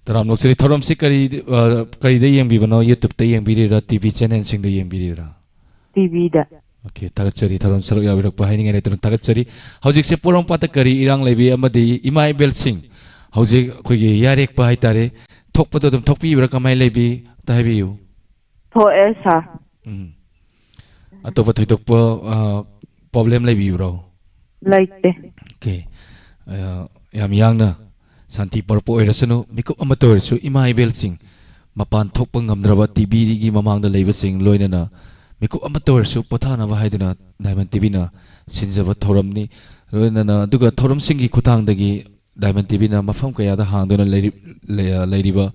ꯇꯔꯥꯝꯅ ꯑꯣꯛꯆꯔꯤ꯫ ꯊꯧꯔꯝꯁꯤ ꯀꯔꯤ, ꯑ, ꯀꯔꯤꯗ ꯌꯦꯡꯕꯤꯕꯅꯣ? YouTube-ꯇ ꯌꯦꯡꯕꯤꯔꯤꯔꯥ? ꯇꯤ ꯚꯤ ꯆꯦꯅꯦꯜꯁꯤꯡꯗ ꯌꯦꯡꯕꯤꯔꯤꯔꯥ? ꯇꯤ ꯚꯤꯗ꯫ ꯑꯣꯀꯦ, ꯊꯥꯒꯠꯆꯔꯤ꯫ ꯊꯧꯔꯝ ꯁꯔꯨꯛ ꯌꯥꯕꯤꯔꯛꯄ ꯍꯥꯏꯅꯤꯡꯉꯥꯏ ꯂꯩꯇꯅ ꯊꯥꯒꯠꯆꯔꯤ꯫ ꯍꯧꯖꯤꯛꯁꯦ ꯄꯣꯔꯣꯝꯄꯥꯠꯇ ꯀꯔꯤ ꯏꯔꯥꯡ ꯂꯩꯕꯤ ꯑꯃꯗꯤ ꯏꯃꯥ ꯏꯕꯦꯜꯁꯤꯡ ꯍꯧꯖꯤꯛ ꯑꯩꯈꯣꯏꯒꯤ ꯌꯥꯔꯦꯛꯄ ꯍꯥꯏꯇꯥꯔꯦ, ꯊꯣꯛꯄꯗꯣ ꯑꯗꯨꯝ ꯊꯣꯛꯄꯤꯕ꯭ꯔꯥ, ꯀꯃꯥꯏꯅ ꯂꯩꯕꯤ? ꯑꯝꯇ ꯍꯥꯏꯕꯤꯌꯨ꯫ ꯊꯣꯛꯑꯦ, ꯁꯥꯔ꯫ ꯎꯝ꯫ ꯑꯇꯣꯞꯄ ꯊꯣꯏꯗꯣꯛꯄ, ꯑ, ꯄ꯭ꯔꯣꯕ꯭ꯂꯦꯝ ꯂꯩꯕꯤꯕ꯭ꯔꯣ? ꯂꯩꯇꯦ꯫ ꯑꯣꯀꯦ꯫ ꯑ, ꯌꯥꯝ ꯌꯥꯡꯅ ꯁꯥꯟꯇꯤ ꯄꯨꯔꯛꯄ ꯑꯣꯏꯔꯁꯅꯨ꯫ ꯃꯤꯀꯨꯞ ꯑꯃꯠꯇ ꯑꯣꯏꯔꯁꯨ ꯏꯃꯥ ꯏꯕꯦꯜꯁꯤꯡ ꯃꯄꯥꯟ ꯊꯣꯛꯄ ꯉꯝꯗ꯭ꯔꯕ, ꯇꯤ ꯚꯤꯒꯤ ꯃꯃꯥꯡꯗ ꯂꯩꯕꯁꯤꯡ, ꯂꯣꯏꯅꯅ ꯃꯤꯀꯨꯞ ꯑꯃꯠꯇ ꯑꯣꯏꯔꯁꯨ ꯄꯣꯊꯥꯅꯕ ꯍꯥꯏꯗꯨꯅ ꯗꯥꯏꯃꯟ ꯇꯤ ꯚꯤꯅ ꯁꯤꯟꯖꯕ ꯊꯧꯔꯝꯅꯤ꯫ ꯂꯣꯏꯅꯅ ꯑꯗꯨꯒ ꯊꯧꯔꯝꯁꯤꯡꯒꯤ ꯈꯨꯊꯥꯡꯗꯒꯤ ꯗꯥꯏꯃꯟ ꯇꯤ ꯚꯤꯅ ꯃꯐꯝ ꯀꯌꯥꯗ ꯍꯥꯡꯗꯨꯅ ꯂꯩꯔꯤ-, ꯂꯩ-, ꯂꯩꯔꯤꯕ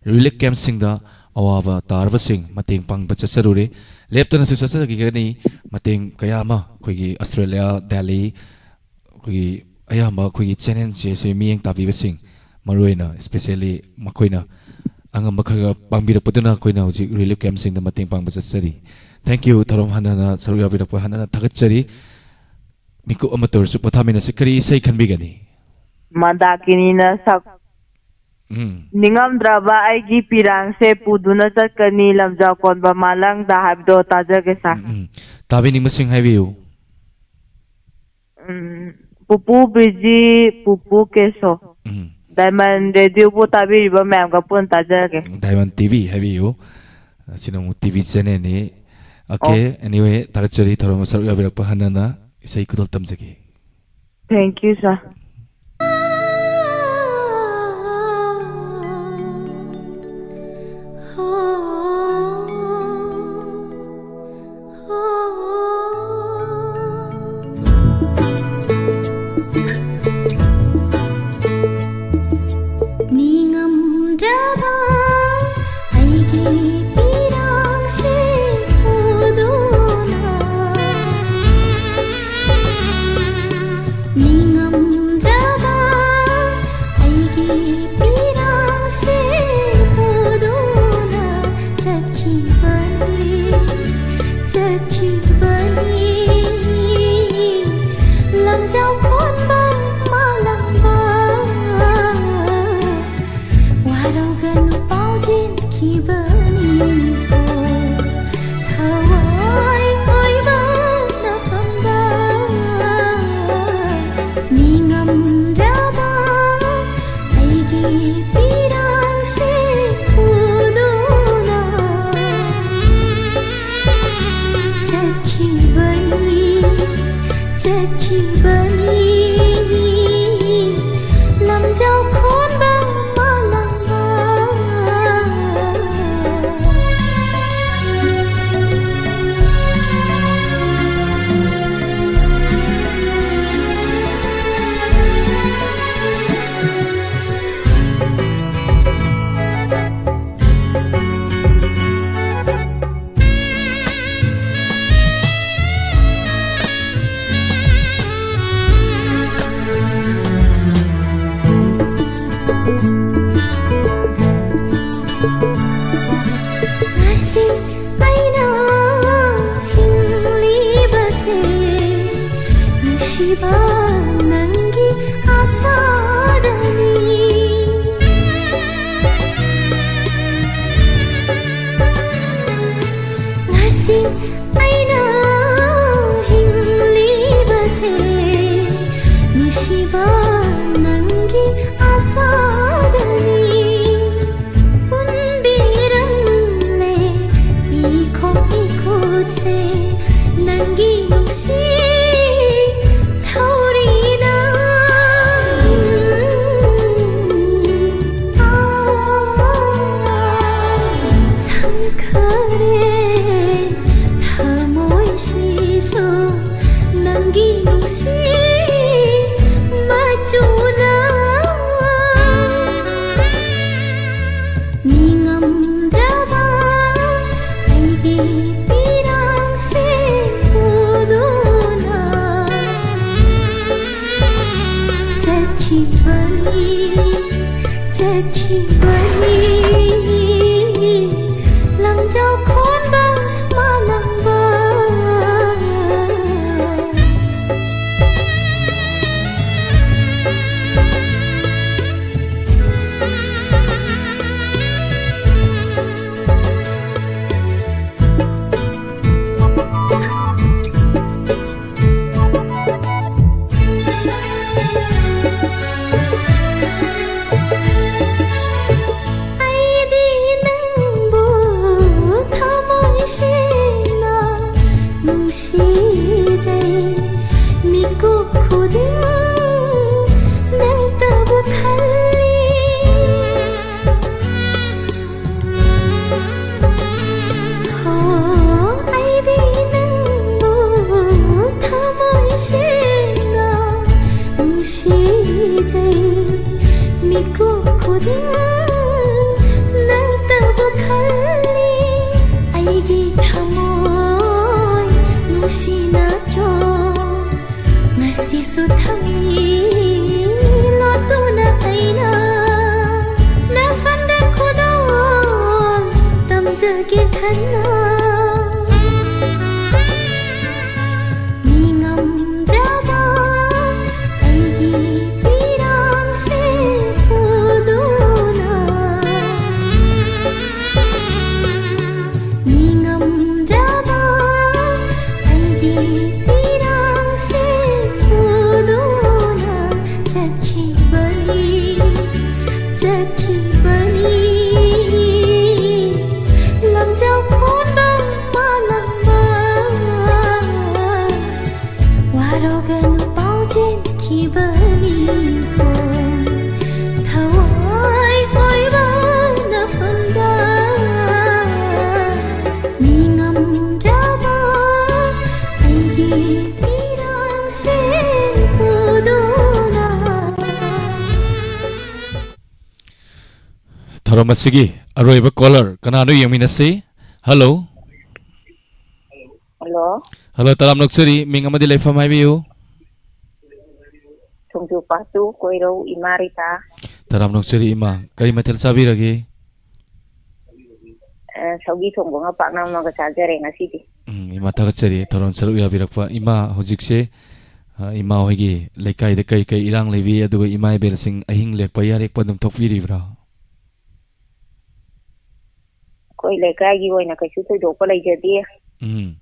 ꯔꯤꯂꯤꯐ ꯀꯦꯝꯞꯁꯤꯡꯗ ꯑꯋꯥꯕ ꯇꯥꯔꯕꯁꯤꯡ ꯃꯇꯦꯡ ꯄꯥꯡꯕ ꯆꯠꯆꯔꯨꯔꯦ꯫ ꯂꯦꯞꯇꯅꯁꯨ ꯆꯠꯆꯈꯤꯒꯅꯤ꯫ ꯃꯇꯦꯡ ꯀꯌꯥ ꯑꯃ ꯑꯩꯈꯣꯏꯒꯤ ꯑꯁꯇ꯭ꯔꯦꯂꯤꯌꯥ, ꯗꯦꯜꯂꯤ, ꯑꯩꯈꯣꯏꯒꯤ ꯑꯌꯥꯝꯕ ꯑꯩꯈꯣꯏꯒꯤ ꯆꯦꯅꯦꯜꯁꯦ ꯁꯤ ꯃꯤꯠꯌꯦꯡ ꯇꯥꯕꯤꯕꯁꯤꯡ, ꯃꯔꯨꯑꯣꯏꯅ especially ꯃꯈꯣꯏꯅ ꯑꯉꯝꯕ ꯈꯔ ꯈꯔ ꯄꯥꯡꯕꯤꯔꯛꯄꯗꯨꯅ ꯑꯩꯈꯣꯏꯅ ꯍꯧꯖꯤꯛ ꯔꯤꯂꯤꯐ ꯀꯦꯝꯞꯁꯤꯡꯗ ꯃꯇꯦꯡ ꯄꯥꯡꯕ ꯆꯠꯆꯔꯤ꯫ Thank you, ꯊꯧꯔꯝ ꯍꯟꯅ ꯍꯟꯅ ꯁꯔꯨꯛ ꯌꯥꯕꯤꯔꯛꯄ ꯍꯟꯅ ꯍꯟꯅ ꯊꯥꯒꯠꯆꯔꯤ꯫ ꯃꯤꯀꯨꯞ ꯑꯃꯠꯇ ꯑꯣꯏꯔꯁꯨ ꯄꯣꯊꯥꯃꯤꯟꯅꯁꯤ꯫ ꯀꯔꯤ ꯏꯁꯩ ꯈꯟꯕꯤꯒꯅꯤ? ꯃꯟꯗꯥꯀꯤꯅꯤꯅ ꯁꯛ ꯎꯝ꯫ ꯅꯤꯡꯉꯝꯗ꯭ꯔꯕ ꯑꯩꯒꯤ ꯄꯤꯔꯥꯡꯁꯦ ꯄꯨꯗꯨꯅ ꯆꯠꯀꯅꯤ ꯂꯝꯖꯥꯎ ꯀꯣꯟꯕ ꯃꯥꯂꯪꯗ ꯍꯥꯏꯕꯗꯣ ꯇꯥꯖꯒꯦ, ꯁꯥꯔ꯫ ꯎꯝ, ꯎꯝ꯫ ꯇꯥꯕꯤꯅꯤꯡꯕꯁꯤꯡ ꯍꯥꯏꯕꯤꯌꯨ꯫ ꯎꯝ, ꯄꯨꯄꯨ ꯕꯤꯖꯤ, ꯄꯨꯄꯨ ꯀꯦꯁꯣ꯫ ꯎꯝ꯫ ꯗꯥꯏꯃꯟ ꯔꯦꯗꯤꯑꯣꯕꯨ ꯇꯥꯕꯤꯔꯤꯕ ꯃꯌꯥꯝꯒ ꯄꯨꯟꯅ ꯇꯥꯖꯔꯒꯦ꯫ ꯗꯥꯏꯃꯟ ꯇꯤ ꯚꯤ ꯍꯥꯏꯕꯤꯌꯨ꯫ ꯑꯁꯤꯅ ꯑꯃꯨꯛ ꯇꯤ ꯚꯤ ꯆꯦꯅꯦꯜꯅꯤ꯫ ꯑꯣꯀꯦ, anyway, ꯊꯥꯒꯠꯆꯔꯤ ꯊꯧꯔꯝ ꯁꯔꯨꯛ ꯌꯥꯕꯤꯔꯛꯄ ꯍꯟꯅ ꯍꯟꯅ꯫ ꯏꯁꯩ ꯈꯨꯗꯣꯜ ꯇꯝꯖꯒꯦ꯫ Thank you, sir. ꯕꯅꯤꯀꯣ, ꯊꯋꯥꯏ ꯑꯣꯏꯕ ꯅꯐꯝꯗ꯫ ꯅꯤꯡꯉꯝꯗ꯭ꯔꯕ ꯑꯩꯒꯤ ꯄꯤꯔꯥꯡꯁꯦ ꯎꯗꯨꯅ ꯆꯠꯈꯤꯕꯅꯤ, ꯆꯠꯈꯤꯕꯅꯤ꯫ ꯂꯝꯖꯥꯎ ꯈꯣꯟꯕ ꯃꯥꯂꯪꯕ꯫ ꯉꯁꯤ ꯑꯩꯅ ꯍꯤꯡꯂꯤꯕꯁꯦ ꯅꯨꯡꯁꯤꯕ ꯅꯪꯒꯤ ꯑꯁꯥꯗꯅꯤ꯫ ꯉꯁꯤ ꯑꯩꯅ ꯍꯤꯡꯂꯤꯕꯁꯦ ꯅꯨꯡꯁꯤꯕ ꯅꯪꯒꯤ ꯑꯁꯥꯗꯅꯤ꯫ ꯄꯨꯟꯕꯤꯔꯝꯂꯦ ꯏꯈꯣ ꯏꯈꯨꯠꯁꯦ ꯅꯪꯒꯤ ꯅꯨꯡꯁꯤ ꯊꯧꯔꯤꯅ꯫ ꯁꯪꯈꯔꯦ ꯊꯃꯣꯏꯁꯤꯁꯨ ꯅꯪꯒꯤ ꯅꯨꯡꯁꯤ ꯃꯆꯨꯅ꯫ ꯅꯤꯡꯉꯝꯗ꯭ꯔꯕ ꯑꯩꯒꯤ ꯄꯤꯔꯥꯡꯁꯦ ꯎꯗꯨꯅ ꯆꯠꯈꯤꯕꯅꯤ, ꯆꯠꯈꯤꯕꯅꯤ꯫ ꯂꯝꯖꯥꯎ ꯈꯣꯟꯕ ꯃꯥꯂꯪꯕ꯫ ꯅꯪꯇꯕꯨ ꯈꯜꯂꯤ ꯑꯩꯒꯤ ꯊꯃꯣꯏ ꯅꯨꯡꯁꯤꯅ ꯆꯣ꯫ ꯉꯁꯤꯁꯨ ꯊꯝꯃꯤ ꯂꯣꯠꯇꯨꯅ ꯑꯩꯅ ꯅꯐꯝꯗ ꯈꯨꯗꯣꯜ ꯇꯝꯖꯒꯦ ꯈꯟꯅ꯫ ꯅꯤꯡꯉꯝꯗ꯭ꯔꯕ ꯑꯩꯒꯤ ꯄꯤꯔꯥꯡꯁꯦ ꯄꯨꯗꯨꯅ꯫ ꯅꯤꯡꯉꯝꯗ꯭ꯔꯕ ꯑꯩꯒꯤ ꯄꯤꯔꯥꯡꯁꯦ ꯄꯨꯗꯨꯅ ꯆꯠꯈꯤꯕꯅꯤ, ꯆꯠꯈꯤꯕꯅꯤ꯫ ꯂꯝꯖꯥꯎ ꯈꯣꯟꯕ ꯃꯥꯂꯪꯕ ꯋꯥꯔꯧꯒꯅꯨ ꯄꯥꯎꯖꯦꯟꯈꯤꯕꯅꯤꯀꯣ꯫ ꯊꯋꯥꯏ ꯀꯣꯏꯕ ꯅꯐꯝꯗ ꯅꯤꯡꯉꯝꯗ꯭ꯔꯕ ꯑꯩꯒꯤ ꯄꯤꯔꯥꯡꯁꯦ ꯄꯨꯗꯨꯅ꯫ ꯊꯧꯔꯝ ꯑꯁꯤꯒꯤ ꯑꯔꯣꯏꯕ ꯀꯣꯂꯔ ꯀꯅꯥꯅꯣ ꯌꯦꯡꯃꯤꯟꯅꯁꯤ꯫ ꯍꯜꯂꯣ꯫ ꯍꯜꯂꯣ꯫ ꯍꯜꯂꯣ, ꯇꯔꯥꯝꯅ ꯑꯣꯛꯆꯔꯤ꯫ ꯃꯤꯡ ꯑꯃꯗꯤ ꯂꯩꯐꯝ ꯍꯥꯏꯕꯤꯌꯨ꯫ ꯊꯣꯡꯖꯨ ꯄꯥꯠꯇꯨ ꯀꯣꯏꯔꯧ ꯏꯃꯥ ꯔꯤꯇꯥ꯫ ꯇꯔꯥꯝꯅ ꯑꯣꯛꯆꯔꯤ ꯏꯃꯥ꯫ ꯀꯔꯤ ꯃꯊꯦꯜ ꯆꯥꯕꯤꯔꯒꯦ? ꯑ, ꯁꯧꯒꯤ ꯊꯣꯡꯕ ꯑꯃ ꯄꯥꯛꯅꯝ ꯑꯃꯒ ꯆꯥꯖꯔꯦ ꯉꯁꯤꯗꯤ꯫ ꯎꯝ, ꯏꯃꯥ ꯊꯥꯒꯠꯆꯔꯤ ꯊꯧꯔꯝ ꯁꯔꯨꯛ ꯌꯥꯕꯤꯔꯛꯄ꯫ ꯏꯃꯥ, ꯍꯧꯖꯤꯛꯁꯦ, ꯑ, ꯏꯃꯥ ꯍꯣꯏꯒꯤ ꯂꯩꯀꯥꯏꯗ ꯀꯩ ꯀꯩ ꯏꯔꯥꯡ ꯂꯩꯕꯤ, ꯑꯗꯨꯒ ꯏꯃꯥ ꯏꯕꯦꯜꯁꯤꯡ ꯑꯍꯤꯡ ꯂꯦꯛꯄ ꯌꯥꯔꯦꯛꯄ ꯑꯗꯨꯝ ꯊꯣꯛꯄꯤꯔꯤꯕ꯭ꯔꯥ? ꯑꯩꯈꯣꯏ ꯂꯩꯀꯥꯏꯒꯤ ꯑꯣꯏꯅ ꯀꯩꯁꯨ ꯊꯣꯏꯗꯣꯛꯄ ꯂꯩꯖꯗꯦ꯫ ꯎꯝ꯫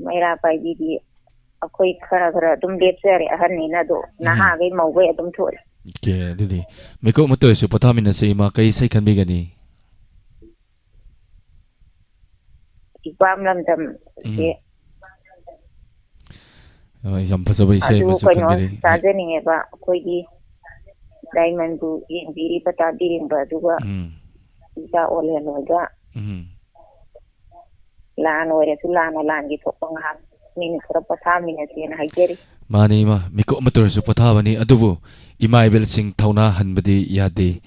ꯃꯩꯔꯥ ꯄꯥꯏꯕꯤꯗꯤ ꯑꯩꯈꯣꯏ ꯈꯔ ꯈꯔ ꯑꯗꯨꯝ ꯂꯦꯞꯆꯔꯦ, ꯑꯍꯟꯅꯤꯅ꯫ ꯑꯗꯣ ꯎꯝ꯫ ꯅꯍꯥꯈꯩ ꯃꯧꯈꯩ ꯑꯗꯨꯝ ꯊꯣꯛꯑꯦ꯫ ꯑꯣꯀꯦ, ꯑꯗꯨꯗꯤ ꯃꯤꯀꯨꯞ ꯑꯃꯠꯇ ꯑꯣꯏꯔꯁꯨ ꯄꯣꯊꯥꯃꯤꯟꯅꯁꯦ ꯏꯃꯥ꯫ ꯀꯩ ꯏꯁꯩ ꯈꯟꯕꯤꯒꯅꯤ? ꯏꯄꯥꯝ ꯂꯝꯗꯝꯁꯦ꯫ ꯎꯝ꯫ ꯑ, ꯌꯥꯝ ꯐꯖꯕ ꯏꯁꯩ ꯑꯗꯨ ꯑꯃꯁꯨ ꯀꯩꯅꯣ ꯈꯟꯕꯤꯔꯤ꯫ ꯇꯥꯖꯅꯤꯡꯉꯦꯕ, ꯑꯩꯈꯣꯏꯒꯤ ꯗꯥꯏꯃꯟꯕꯨ ꯌꯦꯡꯕꯤꯔꯤꯕ ꯇꯥꯕꯤꯔꯤꯕ, ꯑꯗꯨꯒ ꯎꯝ꯫ ꯏꯆꯥ ꯑꯣꯂꯦꯟ ꯍꯣꯏꯒ ꯎꯝ꯫ ꯂꯥꯟ ꯑꯣꯏꯔꯁꯨ ꯂꯥꯟꯅ ꯂꯥꯟꯒꯤ ꯊꯣꯛꯄ ꯉꯥꯏꯍꯥꯛ ꯃꯤꯅ ꯈꯔ ꯄꯣꯊꯥꯃꯤꯟꯅꯁꯦꯅ ꯍꯥꯏꯖꯔꯤ꯫ ꯃꯥꯅꯤ ꯏꯃꯥ, ꯃꯤꯀꯨꯞ ꯑꯃꯇ ꯑꯣꯏꯔꯁꯨ ꯄꯣꯊꯥꯕꯅꯤ꯫ ꯑꯗꯨꯕꯨ ꯏꯃꯥ ꯏꯕꯦꯜꯁꯤꯡ ꯊꯧꯅꯥ ꯍꯟꯕꯗꯤ ꯌꯥꯗꯦ꯫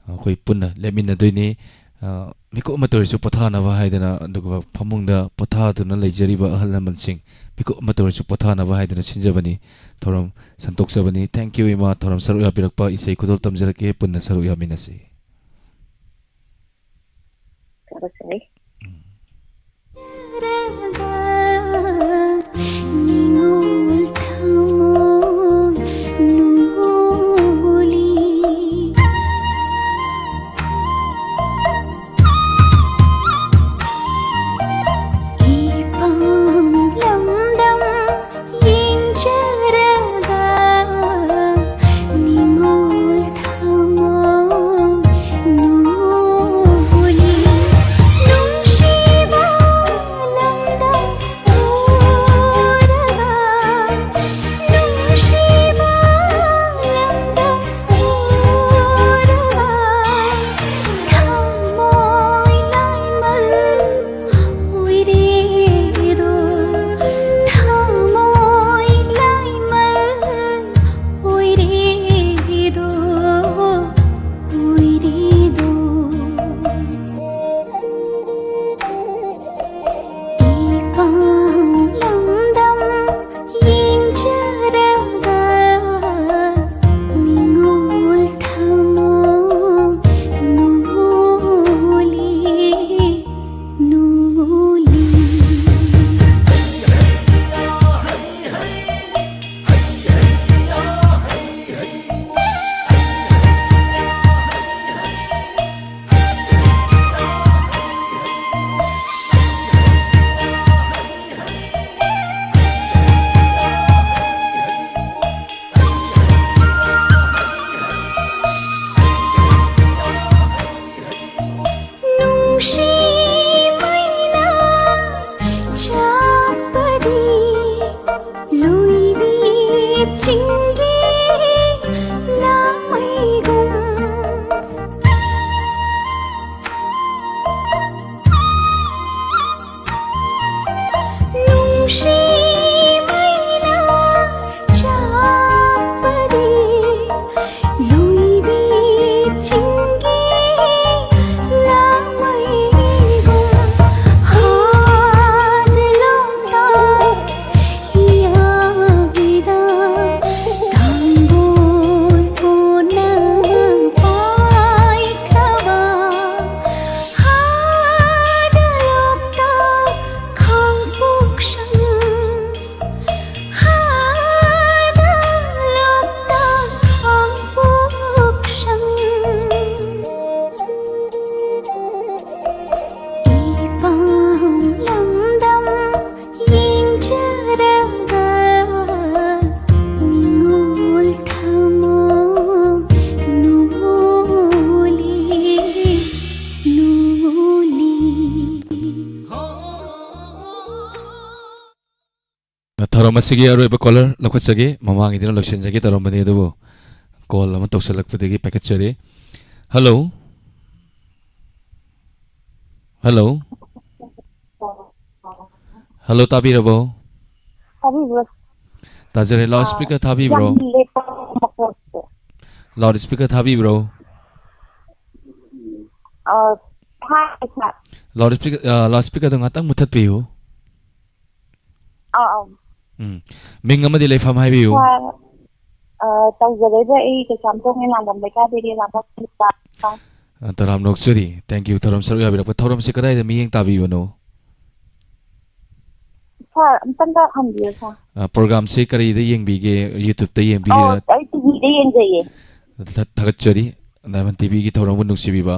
ꯑꯩꯈꯣꯏ ꯄꯨꯟꯅ ꯂꯦꯞꯃꯤꯟꯅꯗꯣꯏꯅꯤ꯫ ꯑ, ꯃꯤꯀꯨꯞ ꯑꯃꯇ ꯑꯣꯏꯔꯁꯨ ꯄꯣꯊꯥꯅꯕ ꯍꯥꯏꯗꯅ, ꯑꯗꯨꯒ ꯐꯃꯨꯡꯗ ꯄꯣꯊꯥꯗꯨꯅ ꯂꯩꯖꯔꯤꯕ ꯑꯍꯜ ꯂꯃꯟꯁꯤꯡ ꯃꯤꯀꯨꯞ ꯑꯃꯇ ꯑꯣꯏꯔꯁꯨ ꯄꯣꯊꯥꯅꯕ ꯍꯥꯏꯗꯅ ꯁꯤꯟꯖꯕꯅꯤ꯫ ꯊꯧꯔꯝ ꯁꯟꯗꯣꯛꯆꯕꯅꯤ꯫ Thank you ꯏꯃꯥ, ꯊꯧꯔꯝ ꯁꯔꯨꯛ ꯌꯥꯕꯤꯔꯛꯄ꯫ ꯏꯁꯩ ꯈꯨꯗꯣꯜ ꯇꯝꯖꯔꯛꯀꯦ, ꯄꯨꯟꯅ ꯁꯔꯨꯛ ꯌꯥꯃꯤꯟꯅꯁꯤ꯫ ꯇꯧꯔꯁꯤ꯫ ꯃꯁꯤꯒꯤ ꯑꯔꯣꯏꯕ ꯀꯣꯂꯔ ꯂꯧꯈꯠꯆꯒꯦ꯫ ꯃꯃꯥꯡꯒꯤꯗꯨꯅ ꯂꯣꯏꯁꯤꯟꯖꯒꯦ ꯇꯧꯔꯝꯕꯅꯤ, ꯑꯗꯨꯕꯨ ꯀꯣꯜ ꯑꯃ ꯇꯧꯁꯤꯜꯂꯛꯄꯗꯒꯤ ꯄꯥꯏꯈꯠꯆꯔꯤ꯫ ꯍꯜꯂꯣ꯫ ꯍꯜꯂꯣ꯫ ꯍꯜꯂꯣ, ꯇꯥꯕꯤꯔꯕꯣ? ꯇꯥꯕꯤꯕ꯭ꯔꯣ? ꯇꯥꯖꯔꯦ꯫ ꯂꯥꯎꯗ ꯑꯥ, ꯁ꯭ꯄꯤꯀꯔ ꯊꯥꯕꯤꯕ꯭ꯔꯣ? ꯌꯥꯝ ꯂꯦꯞꯄ ꯃꯈꯣꯟꯁꯦ꯫ ꯂꯥꯎꯗ ꯁ꯭ꯄꯤꯀꯔ ꯊꯥꯕꯤꯕ꯭ꯔꯣ? ꯑꯥ, ꯊꯥꯏ, ꯊꯥꯏ꯫ ꯂꯥꯎꯗ ꯁ꯭ꯄꯤꯀꯔ, ꯑꯥ, ꯂꯥꯎꯗ ꯁ꯭ꯄꯤꯀꯔꯗꯣ ꯉꯥꯛꯇꯪ ꯃꯨꯊꯠꯄꯤꯌꯨ꯫ ꯑꯥ, ꯑꯥ꯫ ꯎꯝ꯫ ꯃꯤꯡ ꯑꯃꯗꯤ ꯂꯩꯐꯝ ꯍꯥꯏꯕꯤꯌꯨ꯫ ꯁꯥꯔ, ꯑꯥ, ꯇꯧꯖꯔꯛꯏꯕ ꯑꯩ ꯀꯩꯁꯥꯝꯊꯣꯡ ꯍꯩꯉꯥꯡꯕꯝ ꯂꯩꯀꯥꯏꯗꯒꯤ ꯂꯥꯡꯕꯝ ꯁꯨꯅꯤꯇꯥ꯫ ꯑꯥ, ꯇꯔꯥꯝꯅ ꯑꯣꯛꯆꯔꯤ꯫ Thank you, ꯊꯧꯔꯝ ꯁꯔꯨꯛ ꯌꯥꯕꯤꯔꯛꯄ꯫ ꯊꯧꯔꯝꯁꯦ ꯀꯗꯥꯏꯗ ꯃꯤꯠꯌꯦꯡ ꯇꯥꯕꯤꯕꯅꯣ? ꯁꯥꯔ, ꯑꯝꯇꯪꯒ ꯍꯟꯕꯤꯌꯨ, ꯁꯥꯔ꯫ ꯑꯥ, ꯄ꯭ꯔꯣꯒ꯭ꯔꯥꯝꯁꯦ ꯀꯔꯤꯗ ꯌꯦꯡꯕꯤꯒꯦ? YouTube-ꯇ ꯑꯣ, ꯌꯦꯡꯕꯤꯔꯤꯔꯥ? ꯑꯩ T V-ꯗ ꯌꯦꯡꯖꯩꯌꯦ꯫ ꯊꯥ-, ꯊꯥꯒꯠꯆꯔꯤ꯫ Diamond T V-ꯒꯤ ꯊꯧꯔꯝꯕꯨ ꯅꯨꯡꯁꯤꯕꯤꯕ꯫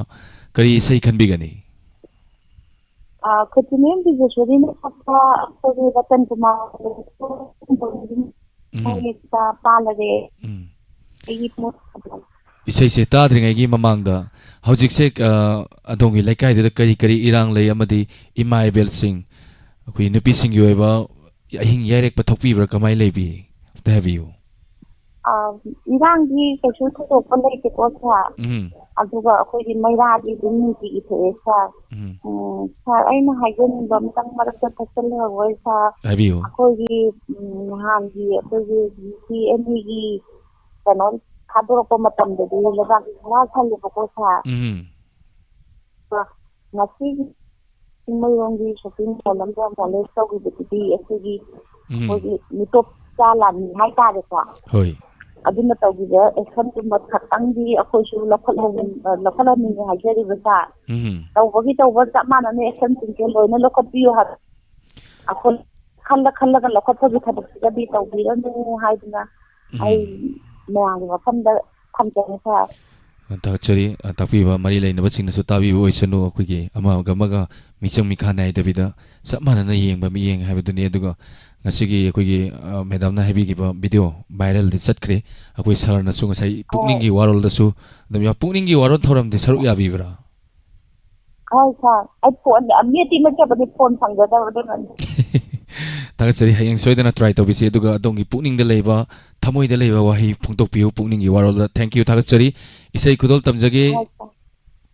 ꯀꯔꯤ ꯏꯁꯩ ꯈꯟꯕꯤꯒꯅꯤ? ꯑꯥ, ꯈꯨꯠꯇꯨꯅꯦꯝ ꯕꯤꯖꯦꯁꯣꯔꯤꯅ ꯁꯛꯄ ꯑꯩꯈꯣꯏꯒꯤ ꯔꯇꯟ ꯀꯨꯃꯥꯔ ꯎꯝ꯫ ꯃꯣꯏꯒꯤ ꯄꯥꯜꯂꯒꯦ꯫ ꯎꯝ꯫ ꯑꯩꯒꯤ ꯃꯣꯠ ꯏꯁꯩꯁꯦ ꯇꯥꯗ꯭ꯔꯤꯉꯩꯒꯤ ꯃꯃꯥꯡꯗ ꯍꯧꯖꯤꯛꯁꯦ, ꯑ, ꯑꯗꯣꯝꯒꯤ ꯂꯩꯀꯥꯏꯗꯨꯗ ꯀꯔꯤ ꯀꯔꯤ ꯏꯔꯥꯡ ꯂꯩ ꯑꯃꯗꯤ ꯏꯃꯥ ꯏꯕꯦꯜꯁꯤꯡ, ꯑꯩꯈꯣꯏ ꯅꯨꯄꯤꯁꯤꯡꯒꯤ ꯑꯣꯏꯕ ꯑꯍꯤꯡ ꯌꯥꯏꯔꯦꯛꯄ ꯊꯣꯛꯄꯤꯕ꯭ꯔꯥ, ꯀꯃꯥꯏꯅ ꯂꯩꯕꯤ? ꯑꯝꯇ ꯍꯥꯏꯕꯤꯌꯨ꯫ ꯑ, ꯏꯔꯥꯡꯗꯤ ꯀꯩꯁꯨ ꯊꯣꯏꯗꯣꯛꯄ ꯂꯩꯇꯦꯀꯣ, ꯁꯥꯔ꯫ ꯎꯝ꯫ ꯑꯗꯨꯒ ꯑꯩꯈꯣꯏꯒꯤ ꯃꯩꯔꯥꯗꯤ ꯑꯗꯨꯝ ꯅꯨꯡꯇꯤꯒꯤ ꯊꯣꯛꯑꯦ, ꯁꯥꯔ꯫ ꯎꯝ꯫ ꯎꯝ, ꯁꯥꯔ, ꯑꯩꯅ ꯍꯥꯏꯖꯅꯤꯡꯕ ꯑꯝꯇꯪ ꯃꯔꯛꯇ ꯊꯠꯆꯜꯍꯧꯔꯣꯏ, ꯁꯥꯔ꯫ ꯍꯥꯏꯕꯤꯌꯨ꯫ ꯑꯩꯈꯣꯏꯒꯤ, ꯎꯝ, ꯅꯍꯥꯟꯒꯤ ꯑꯩꯈꯣꯏꯒꯤ ꯅꯨꯄꯤ ꯑꯅꯤꯒꯤ ꯀꯩꯅꯣ ꯊꯥꯗꯣꯔꯛꯄ ꯃꯇꯝꯗꯗꯤ ꯂꯩꯕꯥꯛ ꯏꯔꯥꯡ ꯈꯜꯂꯦꯕꯀꯣ, ꯁꯥꯔ꯫ ꯎꯝ꯫ ꯉꯁꯤꯒꯤ ꯆꯤꯡꯃꯩꯔꯣꯡꯒꯤ shopping mall ꯑꯃꯗ molest ꯇꯧꯈꯤꯕꯗꯨꯗꯤ ꯑꯩꯈꯣꯏꯒꯤ, ꯎꯝ꯫ ꯑꯩꯈꯣꯏꯒꯤ ꯃꯤꯇꯣꯞ ꯆꯥ ꯂꯥꯟꯃꯤ ꯍꯥꯏꯇꯥꯔꯦꯀꯣ꯫ ꯍꯣꯏ꯫ ꯑꯗꯨꯅ ꯇꯧꯈꯤꯕ actionꯗꯨꯃ ꯈꯛꯇꯪꯗꯤ ꯑꯩꯈꯣꯏꯁꯨ ꯂꯧꯈꯠꯍꯧ-, ꯂꯧꯈꯠꯍꯟꯅꯤꯡꯉꯦ ꯍꯥꯏꯖꯔꯤꯕ, ꯁꯥꯔ꯫ ꯎꯝ꯫ ꯇꯧꯕꯒꯤ ꯇꯧꯕ ꯆꯞ ꯃꯥꯟꯅꯅ actionꯁꯤꯡꯁꯦ ꯂꯣꯏꯅ ꯂꯧꯈꯠꯄꯤꯌꯨ ꯍꯥꯏꯕ꯫ ꯑꯩꯈꯣꯏ ꯈꯜꯂ ꯈꯜꯂꯒ ꯂꯧꯈꯠꯄꯒꯤ ꯊꯕꯛꯁꯤꯒꯗꯤ ꯇꯧꯕꯤꯔꯅꯨ ꯍꯥꯏꯗꯅ ꯎꯝ꯫ ꯑꯩ ꯃꯌꯥꯝꯒꯤ ꯃꯐꯝꯗ ꯊꯝꯖꯔꯦ, ꯁꯥꯔ꯫ ꯊꯥꯒꯠꯆꯔꯤ꯫ ꯑ, ꯇꯥꯛꯄꯤꯕ ꯃꯔꯤ ꯂꯩꯅꯕꯁꯤꯡꯅꯁꯨ ꯇꯥꯕꯤꯕ ꯑꯣꯏꯁꯅꯨ꯫ ꯑꯩꯈꯣꯏꯒꯤ ꯑꯃꯒ ꯑꯃꯒ ꯃꯤꯆꯪ ꯃꯤꯈꯥ ꯅꯥꯏꯗꯕꯤꯗ ꯆꯞ ꯃꯥꯟꯅꯅ ꯌꯦꯡꯕ ꯃꯤꯠꯌꯦꯡ ꯍꯥꯏꯕꯗꯨꯅꯤ꯫ ꯑꯗꯨꯒ ꯉꯁꯤꯒꯤ ꯑꯩꯈꯣꯏꯒꯤ, ꯑ, ꯃꯦꯗꯥꯝꯅ ꯍꯥꯏꯕꯤꯈꯤꯕ video viralꯗꯤ ꯆꯠꯈ꯭ꯔꯦ꯫ ꯑꯩꯈꯣꯏ ꯁꯥꯔꯅꯁꯨ ꯉꯁꯥꯏ ꯑꯣ꯫ ꯄꯨꯛꯅꯤꯡꯒꯤ ꯋꯥꯔꯣꯜꯗꯁꯨ ꯑꯗꯨꯝ ꯌꯥꯎ-, ꯄꯨꯛꯅꯤꯡꯒꯤ ꯋꯥꯔꯣꯜ ꯊꯧꯔꯝꯗꯤ ꯁꯔꯨꯛ ꯌꯥꯕꯤꯕ꯭ꯔꯥ? ꯍꯣꯏ, ꯁꯥꯔ꯫ ꯑꯩ phone, ꯃꯦꯠꯇꯤ ꯃꯦꯠꯆꯕꯅꯤ, phone ꯐꯪꯖꯗꯕꯗꯨꯅꯅꯤ꯫ ꯊꯥꯒꯠꯆꯔꯤ꯫ ꯍꯌꯦꯡ ꯁꯣꯏꯗꯅ try ꯇꯧꯕꯤꯁꯤ, ꯑꯗꯨꯒ ꯑꯗꯣꯝꯒꯤ ꯄꯨꯛꯅꯤꯡꯗ ꯂꯩꯕ, ꯊꯃꯣꯏꯗ ꯂꯩꯕ ꯋꯥꯍꯩ ꯐꯣꯡꯗꯣꯛꯄꯤꯌꯨ, ꯄꯨꯛꯅꯤꯡꯒꯤ ꯋꯥꯔꯣꯜꯗ꯫ Thank you, ꯊꯥꯒꯠꯆꯔꯤ꯫ ꯏꯁꯩ ꯈꯨꯗꯣꯜ ꯇꯝꯖꯒꯦ꯫ ꯍꯣꯏ, ꯁꯥꯔ꯫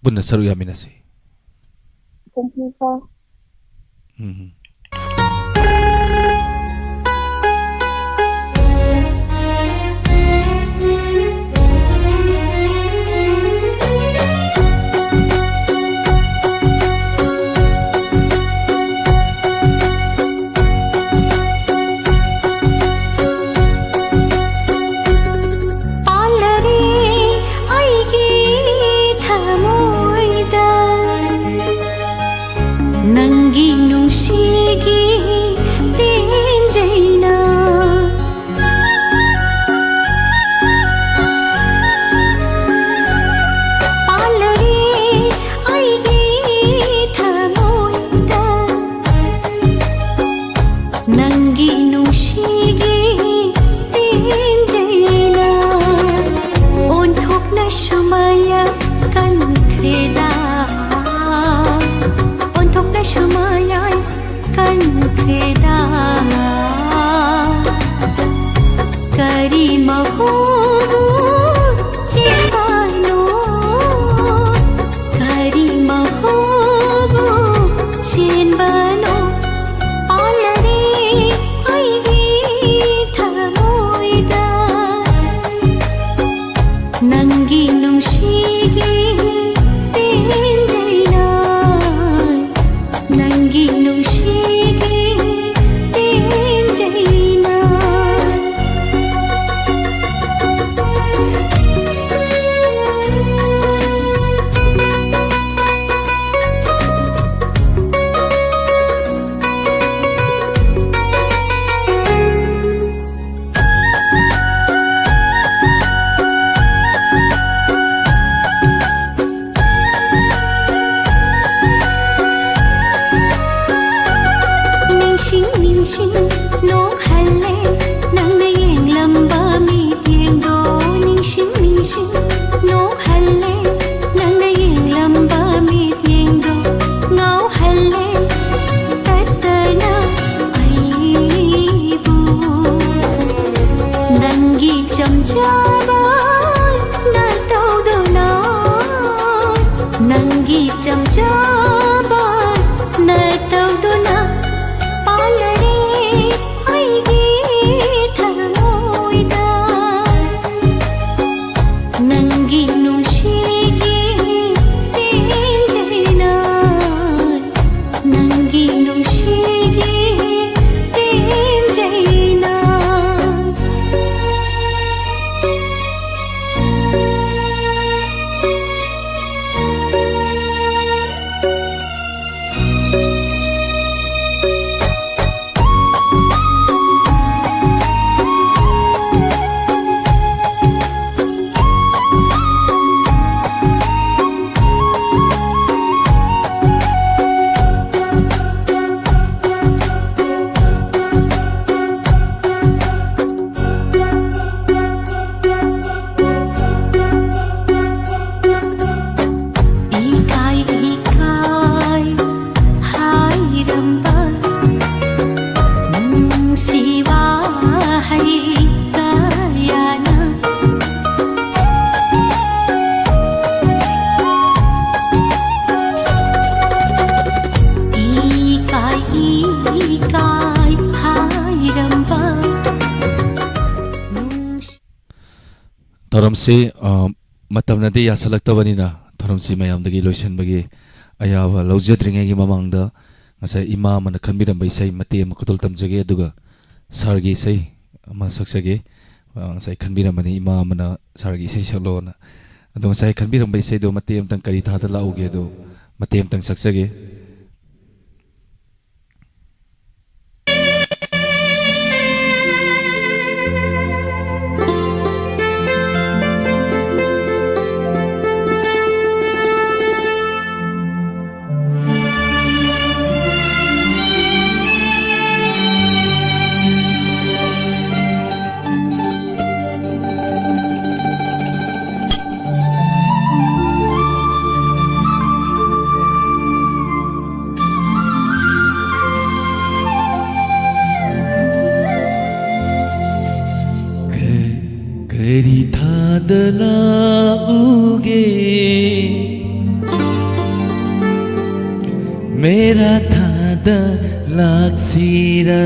ꯄꯨꯟꯅ ꯁꯔꯨꯛ ꯌꯥꯃꯤꯟꯅꯁꯤ꯫ Thank you, ꯁꯥꯔ꯫ ꯎꯝ꯫ ꯄꯥꯜꯂꯔꯦ ꯑꯩꯒꯤ ꯊꯃꯣꯏꯗ ꯅꯪꯒꯤ ꯅꯨꯡꯁꯤꯒꯤ ꯇꯦꯟꯖꯩꯅ꯫ ꯄꯥꯜꯂꯔꯦ ꯑꯩꯒꯤ ꯊꯃꯣꯏꯗ ꯅꯪꯒꯤ ꯅꯨꯡꯁꯤꯒꯤ ꯇꯦꯟꯖꯩꯅ ꯑꯣꯟꯊꯣꯛꯅꯁꯨ ꯃꯌꯥꯏ ꯀꯟꯈ꯭ꯔꯦꯗ, ꯑꯣꯟꯊꯣꯛꯅꯁꯨ ꯃꯌꯥꯏ ꯀꯟꯈ꯭ꯔꯦꯗ꯫ ꯀꯔꯤ ꯃꯍꯣꯕꯨ ꯆꯦꯟꯕꯅꯣ? ꯀꯔꯤ ꯃꯍꯣꯕꯨ ꯆꯦꯟꯕꯅꯣ? ꯄꯥꯜꯂꯔꯦ ꯑꯩꯒꯤ ꯊꯃꯣꯏꯗ ꯅꯪꯒꯤ ꯅꯨꯡꯁꯤꯒꯤ ꯇꯦꯟꯖꯩꯅ, ꯅꯪꯒꯤ ꯅꯨꯡꯁꯤꯒꯤ ꯇꯦꯟꯖꯩꯅ꯫ ꯅꯤꯡꯁꯤꯡ ꯅꯤꯡꯁꯤꯡ ꯅꯣꯛꯍꯜꯂꯦ ꯅꯪꯅ ꯌꯦꯡꯂꯝꯕ ꯃꯤꯠꯌꯦꯡꯗꯣ꯫ ꯅꯤꯡꯁꯤꯡ ꯅꯤꯡꯁꯤꯡ ꯅꯣꯛꯍꯜꯂꯦ ꯅꯪꯅ ꯌꯦꯡꯂꯝꯕ ꯃꯤꯠꯌꯦꯡꯗꯣ꯫ ꯉꯥꯎꯍꯜꯂꯦ ꯇꯠꯇꯅ ꯑꯩ ꯊꯧꯔꯝꯁꯤ, ꯑ, ꯃꯇꯝꯅꯗꯤ ꯌꯥꯁꯜꯂꯛꯇꯕꯅꯤꯅ, ꯊꯧꯔꯝꯁꯤ ꯃꯌꯥꯝꯗꯒꯤ ꯂꯣꯏꯁꯤꯟꯕꯒꯤ ꯑꯌꯥꯕ ꯂꯧꯖꯗ꯭ꯔꯤꯉꯩꯒꯤ ꯃꯃꯥꯡꯗ, ꯉꯁꯥꯏ ꯏꯃꯥ ꯑꯃꯅ ꯈꯟꯕꯤꯔꯝꯕ ꯏꯁꯩ ꯃꯇꯦꯛ ꯑꯃ ꯈꯨꯗꯣꯜ ꯇꯝꯖꯒꯦ, ꯑꯗꯨꯒ ꯁꯥꯔꯒꯤ ꯏꯁꯩ ꯑꯃ ꯁꯛꯆꯒꯦ꯫ ꯑ, ꯉꯁꯥꯏ ꯈꯟꯕꯤꯔꯝꯕꯅꯤ ꯏꯃꯥ ꯑꯃꯅ ꯁꯥꯔꯒꯤ ꯏꯁꯩ ꯁꯛꯂꯣꯅ꯫ ꯑꯗꯣ ꯉꯁꯥꯏ ꯈꯟꯕꯤꯔꯝꯕ ꯏꯁꯩꯗꯣ ꯃꯇꯦꯛ ꯑꯃꯇꯪ ꯀꯔꯤ ꯊꯥꯗ ꯂꯥꯛꯎꯒꯦ, ꯑꯗꯣ ꯃꯇꯦꯛ ꯑꯃꯇꯪ ꯁꯛꯆꯒꯦ꯫ ꯀ-, ꯀꯔꯤ ꯊꯥꯗ ꯂꯥꯛꯎꯒꯦ? ꯃꯦꯔꯥ ꯊꯥꯗ ꯂꯥꯛꯁꯤꯔꯥ?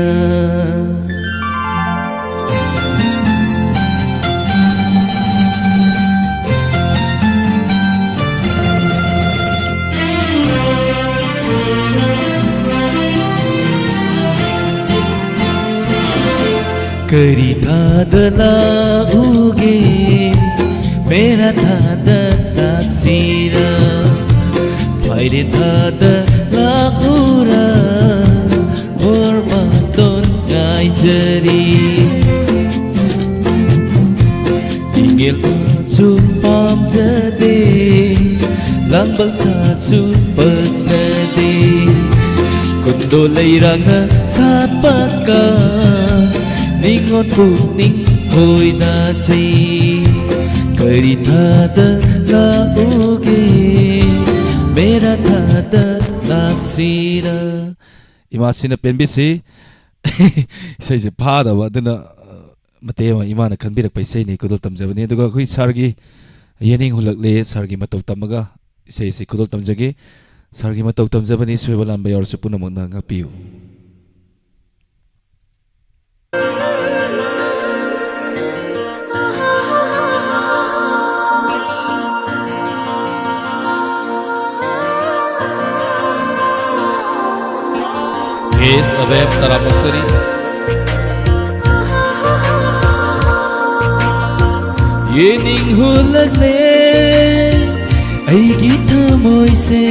ꯀꯔꯤ ꯊꯥꯗ ꯂꯥꯛꯎꯒꯦ? ꯃꯦꯔꯥ ꯊꯥꯗ ꯂꯥꯛꯁꯤꯔꯥ? ꯐꯥꯏꯔꯦꯟ ꯊꯥꯗ ꯂꯥꯛꯎꯔꯥ? ꯕꯣꯔ ꯕꯥꯇꯣꯟ ꯉꯥꯏꯖꯔꯤ꯫ ꯏꯪꯒꯦꯜ ꯊꯥꯁꯨ ꯄꯥꯝꯖꯗꯦ, ꯂꯥꯡꯕꯜ ꯊꯥꯁꯨ ꯄꯛꯅꯗꯦ꯫ ꯀꯨꯟꯗꯣ ꯂꯩꯔꯥꯡꯅ ꯁꯥꯠꯄꯒ, ꯅꯤꯉꯣꯜ ꯄꯨꯛꯅꯤꯡ ꯈꯣꯏꯗꯥꯖꯩ꯫ ꯀꯔꯤ ꯊꯥꯗ ꯂꯥꯛꯎꯒꯦ? ꯃꯦꯔꯥ ꯊꯥꯗ ꯂꯥꯛꯁꯤꯔꯥ? ꯏꯃꯥꯁꯤꯅ ꯄꯦꯟꯕꯤꯁꯤ꯫ ꯏꯁꯩꯁꯦ ꯐꯥꯗꯕ, ꯑꯗꯨꯅ, ꯑ, ꯃꯇꯦꯛ ꯑꯃ ꯏꯃꯥꯅ ꯈꯟꯕꯤꯔꯛꯄ ꯏꯁꯩꯅꯤ, ꯈꯨꯗꯣꯜ ꯇꯝꯖꯕꯅꯤ꯫ ꯑꯗꯨꯒ ꯑꯩꯈꯣꯏ ꯁꯥꯔꯒꯤ ꯌꯦꯅꯤꯡ ꯍꯨꯜꯂꯛꯂꯦ, ꯁꯥꯔꯒꯤ ꯃꯇꯧ ꯇꯝꯃꯒ ꯏꯁꯩ ꯑꯁꯤ ꯈꯨꯗꯣꯜ ꯇꯝꯖꯒꯦ꯫ ꯁꯥꯔꯒꯤ ꯃꯇꯧ ꯇꯝꯖꯕꯅꯤ, ꯁꯣꯏꯕ ꯂꯥꯟꯕ ꯌꯥꯎꯔꯁꯨ ꯄꯨꯝꯅꯃꯛꯅ ꯉꯥꯛꯄꯤꯌꯨ꯫ ꯑꯦꯁ ꯑꯕꯦꯝ ꯇꯔꯥꯃꯨꯛꯁꯔꯤ꯫ ꯌꯦꯡꯅꯤꯡꯍꯨꯜꯂꯛꯂꯦ ꯑꯩꯒꯤ ꯊꯃꯣꯏꯁꯦ,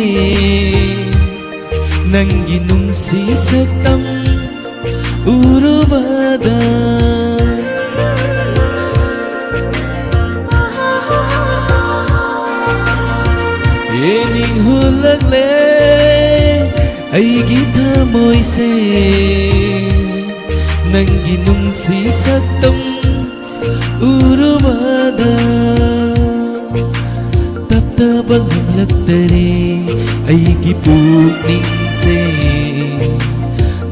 ꯅꯪꯒꯤ ꯅꯨꯡꯁꯤ ꯁꯛꯇꯝ ꯎꯔꯨꯕꯗ꯫ ꯌꯦꯡꯅꯤꯡꯍꯨꯜꯂꯛꯂꯦ ꯑꯩꯒꯤ ꯊꯃꯣꯏꯁꯦ, ꯅꯪꯒꯤ ꯅꯨꯡꯁꯤ ꯁꯛꯇꯝ ꯎꯔꯨꯕꯗ꯫ ꯇꯞꯊꯕ ꯉꯝꯂꯛꯇꯔꯦ ꯑꯩꯒꯤ ꯄꯨꯛꯅꯤꯡꯁꯦ,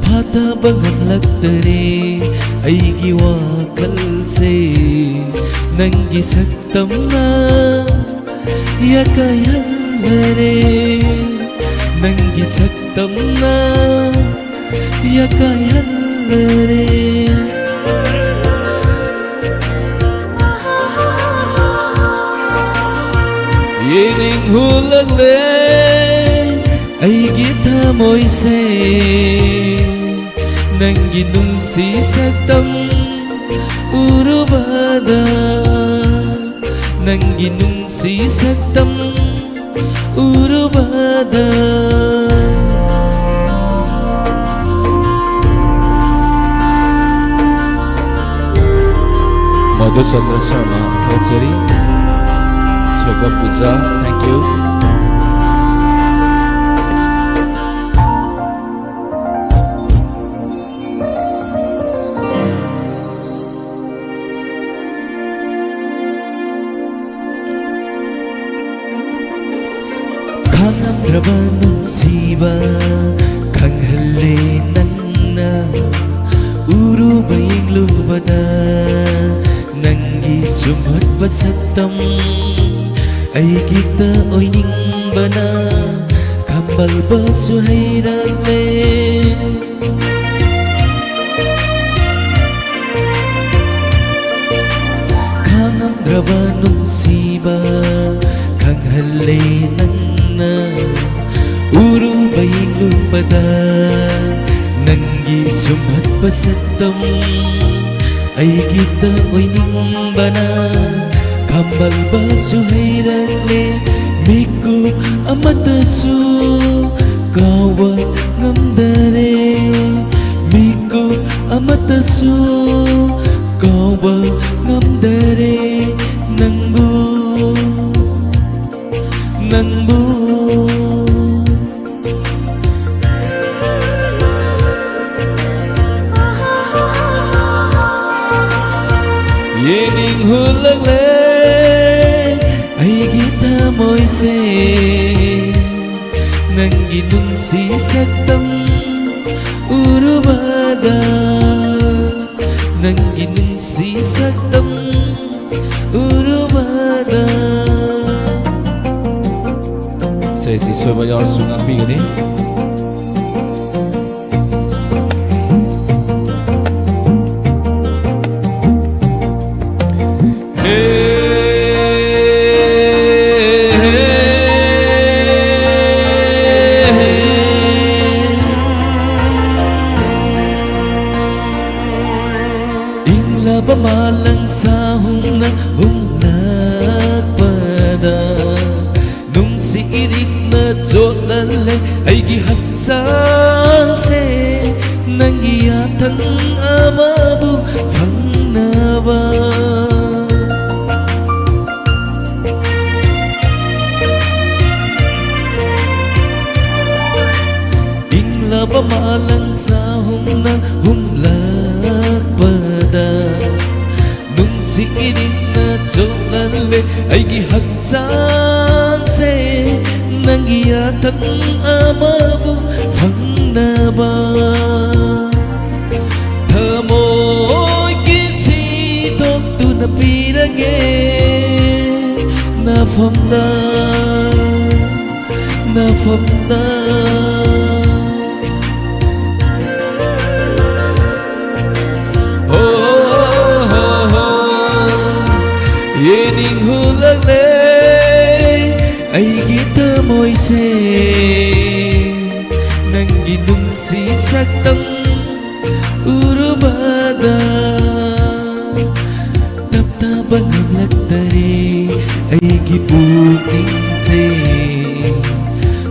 ꯐꯥꯊꯕ ꯉꯝꯂꯛꯇꯔꯦ ꯑꯩꯒꯤ ꯋꯥꯈꯜꯁꯦ, ꯅꯪꯒꯤ ꯁꯛꯇꯝꯅ ꯌꯥꯀꯥꯏꯍꯜꯂꯔꯦ, ꯅꯪꯒꯤ ꯁꯛꯇꯝꯅ ꯌꯥꯀꯥꯏꯍꯜꯂꯔꯦ꯫ ꯌꯦꯡꯅꯤꯡꯍꯨꯜꯂꯛꯂꯦ ꯑꯩꯒꯤ ꯊꯃꯣꯏꯁꯦ, ꯅꯪꯒꯤ ꯅꯨꯡꯁꯤ ꯁꯛꯇꯝ ꯎꯔꯨꯕꯗ, ꯅꯪꯒꯤ ꯅꯨꯡꯁꯤ ꯁꯛꯇꯝ ꯎꯔꯨꯕꯗ꯫ ꯃꯙꯨꯆꯟꯗ꯭ꯔ ꯁꯔꯃ ꯊꯥꯒꯠꯆꯔꯤ꯫ ꯁꯣꯏꯕꯝ ꯄꯨꯖꯥ, thank you꯫ ꯈꯥꯡꯉꯝꯗ꯭ꯔꯕ ꯅꯨꯡꯁꯤꯕ ꯈꯪꯍꯜꯂꯦ ꯅꯪꯅ꯫ ꯎꯔꯨꯕ ꯌꯦꯡꯂꯨꯕꯗ ꯅꯪꯒꯤ ꯁꯨꯝꯍꯠꯄ ꯁꯛꯇꯝ ꯑꯩꯒꯤꯇ ꯑꯣꯏꯅꯤꯡꯕꯅ ꯈꯝꯕꯜꯕꯁꯨ ꯍꯩꯔꯛꯂꯦ꯫ ꯈꯥꯡꯉꯝꯗ꯭ꯔꯕ ꯅꯨꯡꯁꯤꯕ ꯈꯪꯍꯜꯂꯦ ꯅꯪꯅ꯫ ꯎꯔꯨꯕ ꯌꯦꯡꯂꯨꯕꯗ ꯁꯛꯇꯝ ꯑꯩꯒꯤꯇ ꯑꯣꯏꯅꯤꯡꯕꯅ ꯈꯝꯕꯜꯕꯁꯨ ꯍꯩꯔꯛꯂꯦ꯫ ꯃꯤꯀꯨꯞ ꯑꯃꯠꯇꯁꯨ ꯀꯥꯎꯕ ꯉꯝꯗꯔꯦ꯫ ꯃꯤꯀꯨꯞ ꯑꯃꯠꯇꯁꯨ ꯀꯥꯎꯕ ꯉꯝꯗꯔꯦ꯫ ꯅꯪꯕꯨ, ꯅꯪꯕꯨ ꯌꯦꯡꯅꯤꯡ ꯍꯨꯜꯂꯛꯂꯦ ꯑꯩꯒꯤ ꯊꯃꯣꯏꯁꯦ꯫ ꯅꯪꯒꯤ ꯅꯨꯡꯁꯤ ꯁꯛꯇꯝ ꯎꯔꯨꯕꯗ, ꯅꯪꯒꯤ ꯅꯨꯡꯁꯤ ꯁꯛꯇꯝ ꯎꯔꯨꯕꯗ꯫ ꯏꯁꯩꯁꯤ ꯁꯣꯏꯕ ꯌꯥꯎꯔꯁꯨ ꯉꯥꯛꯄꯤꯒꯅꯤ꯫ ꯍꯦ, ꯍꯦ, ꯍꯦ꯫ ꯏꯪꯂꯕ ꯃꯥꯂꯪ ꯁꯥꯍꯨꯝꯅ ꯍꯨꯝꯂꯛꯄꯗ, ꯅꯨꯡꯁꯤ ꯏꯔꯤꯛꯅ ꯆꯣꯠꯍꯜꯂꯦ ꯑꯩꯒꯤ ꯍꯛꯆꯥꯡꯁꯦ꯫ ꯅꯪꯒꯤ ꯌꯥꯊꯪ ꯑꯃꯕꯨ ꯐꯪꯅꯕ꯫ ꯏꯪꯂꯕ ꯃꯥꯂꯪ ꯁꯥꯍꯨꯝꯅ ꯍꯨꯝꯂꯛꯄꯗ, ꯅꯨꯡꯁꯤ ꯏꯔꯤꯛꯅ ꯆꯣꯠꯍꯜꯂꯦ ꯑꯩꯒꯤ ꯍꯛꯆꯥꯡꯁꯦ꯫ ꯅꯪꯒꯤ ꯌꯥꯊꯪ ꯑꯃꯕꯨ ꯐꯪꯅꯕ ꯊꯃꯣꯏꯒꯤ ꯁꯤꯗꯣꯛꯇꯨꯅ ꯄꯤꯔꯒꯦ ꯅꯐꯝꯗ, ꯅꯐꯝꯗ꯫ ꯍꯣ, ꯍꯣ, ꯍꯣ, ꯍꯣ꯫ ꯌꯦꯡꯅꯤꯡ ꯍꯨꯜꯂꯛꯂꯦ ꯑꯩꯒꯤ ꯊꯃꯣꯏꯁꯦ꯫ ꯅꯪꯒꯤ ꯅꯨꯡꯁꯤ ꯁꯛꯇꯝ ꯒꯤ ꯄꯨꯛꯅꯤꯡꯁꯦ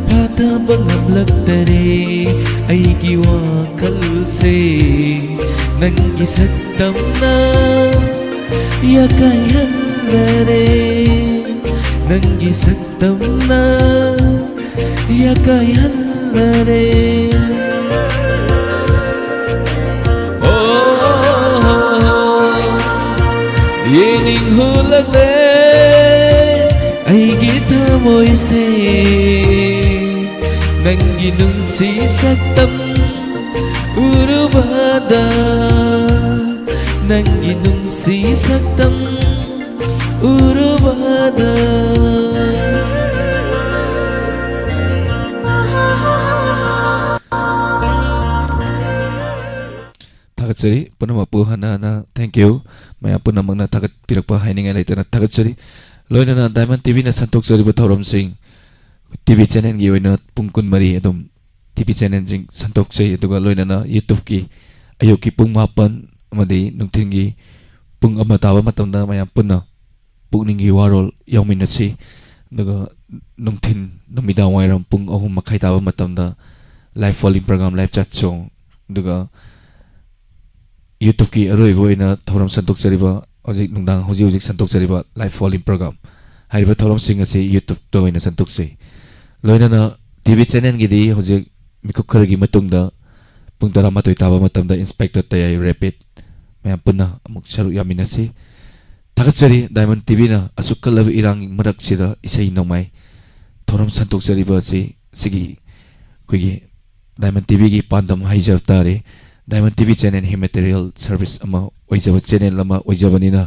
ꯐꯥꯊꯕ ꯉꯝꯂꯛꯇꯔꯦ꯫ ꯑꯩꯒꯤ ꯋꯥꯈꯜꯁꯦ ꯅꯪꯒꯤ ꯁꯛꯇꯝꯅ ꯌꯥꯀꯥꯏꯍꯜꯂꯔꯦ꯫ ꯅꯪꯒꯤ ꯁꯛꯇꯝꯅ ꯌꯥꯀꯥꯏꯍꯜꯂꯔꯦ꯫ ꯑꯣ, ꯌꯦꯡꯅꯤꯡꯍꯨꯂꯛꯂꯦ ꯑꯩꯒꯤ ꯊꯃꯣꯏꯁꯦ, ꯅꯪꯒꯤ ꯅꯨꯡꯁꯤ ꯁꯛꯇꯝ ꯎꯔꯨꯕꯗ, ꯅꯪꯒꯤ ꯅꯨꯡꯁꯤ ꯁꯛꯇꯝ ꯎꯔꯨꯕꯗ꯫ ꯊꯥꯒꯠꯆꯔꯤ ꯄꯨꯝꯅꯃꯛꯄꯨ ꯍꯟꯅ ꯍꯟꯅ thank you꯫ ꯃꯌꯥꯝ ꯄꯨꯝꯅꯃꯛꯅ ꯊꯥꯒꯠꯄꯤꯔꯛꯄ ꯍꯥꯏꯅꯤꯡꯉꯥꯏ ꯂꯩꯇꯅ ꯊꯥꯒꯠꯆꯔꯤ꯫ ꯂꯣꯏꯅꯅ Diamond ꯇꯤꯚꯤꯅ ꯁꯟꯗꯣꯛꯆꯔꯤꯕ ꯊꯧꯔꯝꯁꯤꯡ, ꯇꯤꯚꯤ ꯆꯦꯅꯦꯜꯒꯤ ꯑꯣꯏꯅ ꯄꯨꯡ ꯀꯨꯟꯃꯔꯤ ꯑꯗꯨꯝ ꯇꯤꯚꯤ ꯆꯦꯅꯦꯜꯁꯤꯡ ꯁꯟꯗꯣꯛꯆꯩ, ꯑꯗꯨꯒ ꯂꯣꯏꯅꯅ YouTubeꯀꯤ ꯑꯌꯨꯛꯀꯤ ꯄꯨꯡ ꯃꯥꯄꯟ ꯑꯃꯗꯤ ꯅꯨꯡꯊꯤꯜꯒꯤ ꯄꯨꯡ ꯑꯃ ꯇꯥꯕ ꯃꯇꯝꯗ ꯃꯌꯥꯝ ꯄꯨꯟꯅ ꯄꯨꯛꯅꯤꯡꯒꯤ ꯋꯥꯔꯣꯜ ꯌꯥꯎꯃꯤꯟꯅꯁꯤ꯫ ꯑꯗꯨꯒ ꯅꯨꯡꯊꯤꯜ, ꯅꯨꯃꯤꯗꯥꯡ ꯋꯥꯏꯔꯝ ꯄꯨꯡ ꯑꯍꯨꯝ ꯃꯈꯥꯏ ꯇꯥꯕ ꯃꯇꯝꯗ live phone-in program, live chat show, ꯑꯗꯨꯒ YouTubeꯀꯤ ꯑꯔꯣꯏꯕ ꯑꯣꯏꯅ ꯊꯧꯔꯝ ꯁꯟꯗꯣꯛꯆꯔꯤꯕ, ꯍꯧꯖꯤꯛ ꯅꯨꯡꯗꯥꯡ ꯍꯧꯖꯤꯛ ꯍꯧꯖꯤꯛ ꯁꯟꯗꯣꯛꯆꯔꯤꯕ live phone-in program, ꯍꯥꯏꯔꯤꯕ ꯊꯧꯔꯝꯁꯤꯡ ꯑꯁꯤ YouTubeꯇ ꯑꯣꯏꯅ ꯁꯟꯗꯣꯛꯆꯩ꯫ ꯂꯣꯏꯅꯅ ꯇꯤꯚꯤ ꯆꯦꯅꯦꯜꯒꯤꯗꯤ ꯍꯧꯖꯤꯛ ꯃꯤꯀꯨꯞ ꯈꯔꯒꯤ ꯃꯇꯨꯡꯗ ꯄꯨꯡ ꯇꯔꯥꯃꯥꯊꯣꯏ ꯇꯥꯕ ꯃꯇꯝꯗ Inspector ꯇꯌꯥꯏ Rapid ꯃꯌꯥꯝ ꯄꯨꯟꯅ ꯑꯃꯨꯛ ꯁꯔꯨꯛ ꯌꯥꯃꯤꯟꯅꯁꯤ꯫ ꯊꯥꯒꯠꯆꯔꯤ꯫ Diamond ꯇꯤꯚꯤꯅ ꯑꯁꯨꯛ ꯀꯜꯂꯕ ꯏꯔꯥꯡꯒꯤ ꯃꯔꯛꯁꯤꯗ ꯏꯁꯩ ꯅꯣꯡꯃꯥꯏ ꯊꯧꯔꯝ ꯁꯟꯗꯣꯛꯆꯔꯤꯕ ꯑꯁꯤ, ꯁꯤꯒꯤ ꯑꯩꯈꯣꯏꯒꯤ Diamond ꯇꯤꯚꯤꯒꯤ ꯄꯥꯟꯗꯝ ꯍꯥꯏꯖꯕ ꯇꯥꯔꯦ꯫ Diamond TV channel humanitarian service ꯑꯃ ꯑꯣꯏꯖꯕ channel ꯑꯃ ꯑꯣꯏꯖꯕꯅꯤꯅ,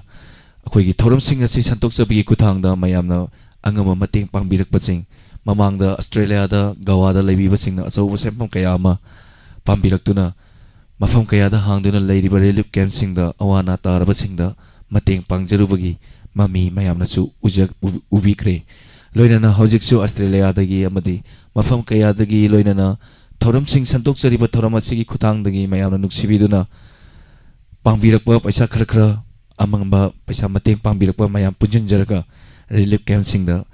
ꯑꯩꯈꯣꯏꯒꯤ ꯊꯧꯔꯝꯁꯤꯡ ꯑꯁꯤ ꯁꯟꯗꯣꯛꯆꯕꯒꯤ ꯈꯨꯠꯊꯥꯡꯗ ꯃꯌꯥꯝꯅ ꯑꯉꯝꯕ ꯃꯇꯦꯡ ꯄꯥꯡꯕꯤꯔꯛꯄꯁꯤꯡ, ꯃꯃꯥꯡꯗ ꯑꯁꯇ꯭ꯔꯦꯂꯤꯌꯥꯗ ꯒꯋꯥꯗ ꯂꯩꯕꯤꯕꯁꯤꯡꯅ ꯑꯆꯧꯕ ꯁꯦꯟꯐꯝ ꯀꯌꯥ ꯑꯃ ꯄꯥꯡꯕꯤꯔꯛꯇꯨꯅ, ꯃꯐꯝ ꯀꯌꯥꯗ ꯍꯥꯡꯗꯨꯅ ꯂꯩꯔꯤꯕ relief campꯁꯤꯡꯗ, ꯑꯋꯥ ꯑꯅꯥ ꯇꯥꯔꯕꯁꯤꯡꯗ ꯃꯇꯦꯡ ꯄꯥꯡꯖꯔꯨꯕꯒꯤ ꯃꯃꯤ ꯃꯌꯥꯝꯅꯁꯨ ꯎꯖ-, ꯎ-, ꯎꯕꯤꯈ꯭ꯔꯦ꯫ ꯂꯣꯏꯅꯅ ꯍꯧꯖꯤꯛꯁꯨ ꯑꯁꯇ꯭ꯔꯦꯂꯤꯌꯥꯗꯒꯤ ꯑꯃꯗꯤ ꯃꯐꯝ ꯀꯌꯥꯗꯒꯤ ꯂꯣꯏꯅꯅ ꯊꯧꯔꯝꯁꯤꯡ ꯁꯟꯗꯣꯛꯆꯔꯤꯕ ꯊꯧꯔꯝ ꯑꯁꯤꯒꯤ ꯈꯨꯠꯊꯥꯡꯗꯒꯤ ꯃꯌꯥꯝꯅ ꯅꯨꯡꯁꯤꯕꯤꯗꯨꯅ ꯄꯥꯡꯕꯤꯔꯛꯄ ꯄꯩꯁꯥ ꯈꯔ ꯈꯔ, ꯑꯃꯝꯕ ꯄꯩꯁꯥ ꯃꯇꯦꯡ ꯄꯥꯡꯕꯤꯔꯛꯄ ꯃꯌꯥꯝ ꯄꯨꯟꯁꯤꯟꯖꯔꯒ ꯔꯤꯂꯤꯐ ꯀꯦꯝꯞꯁꯤꯡꯗ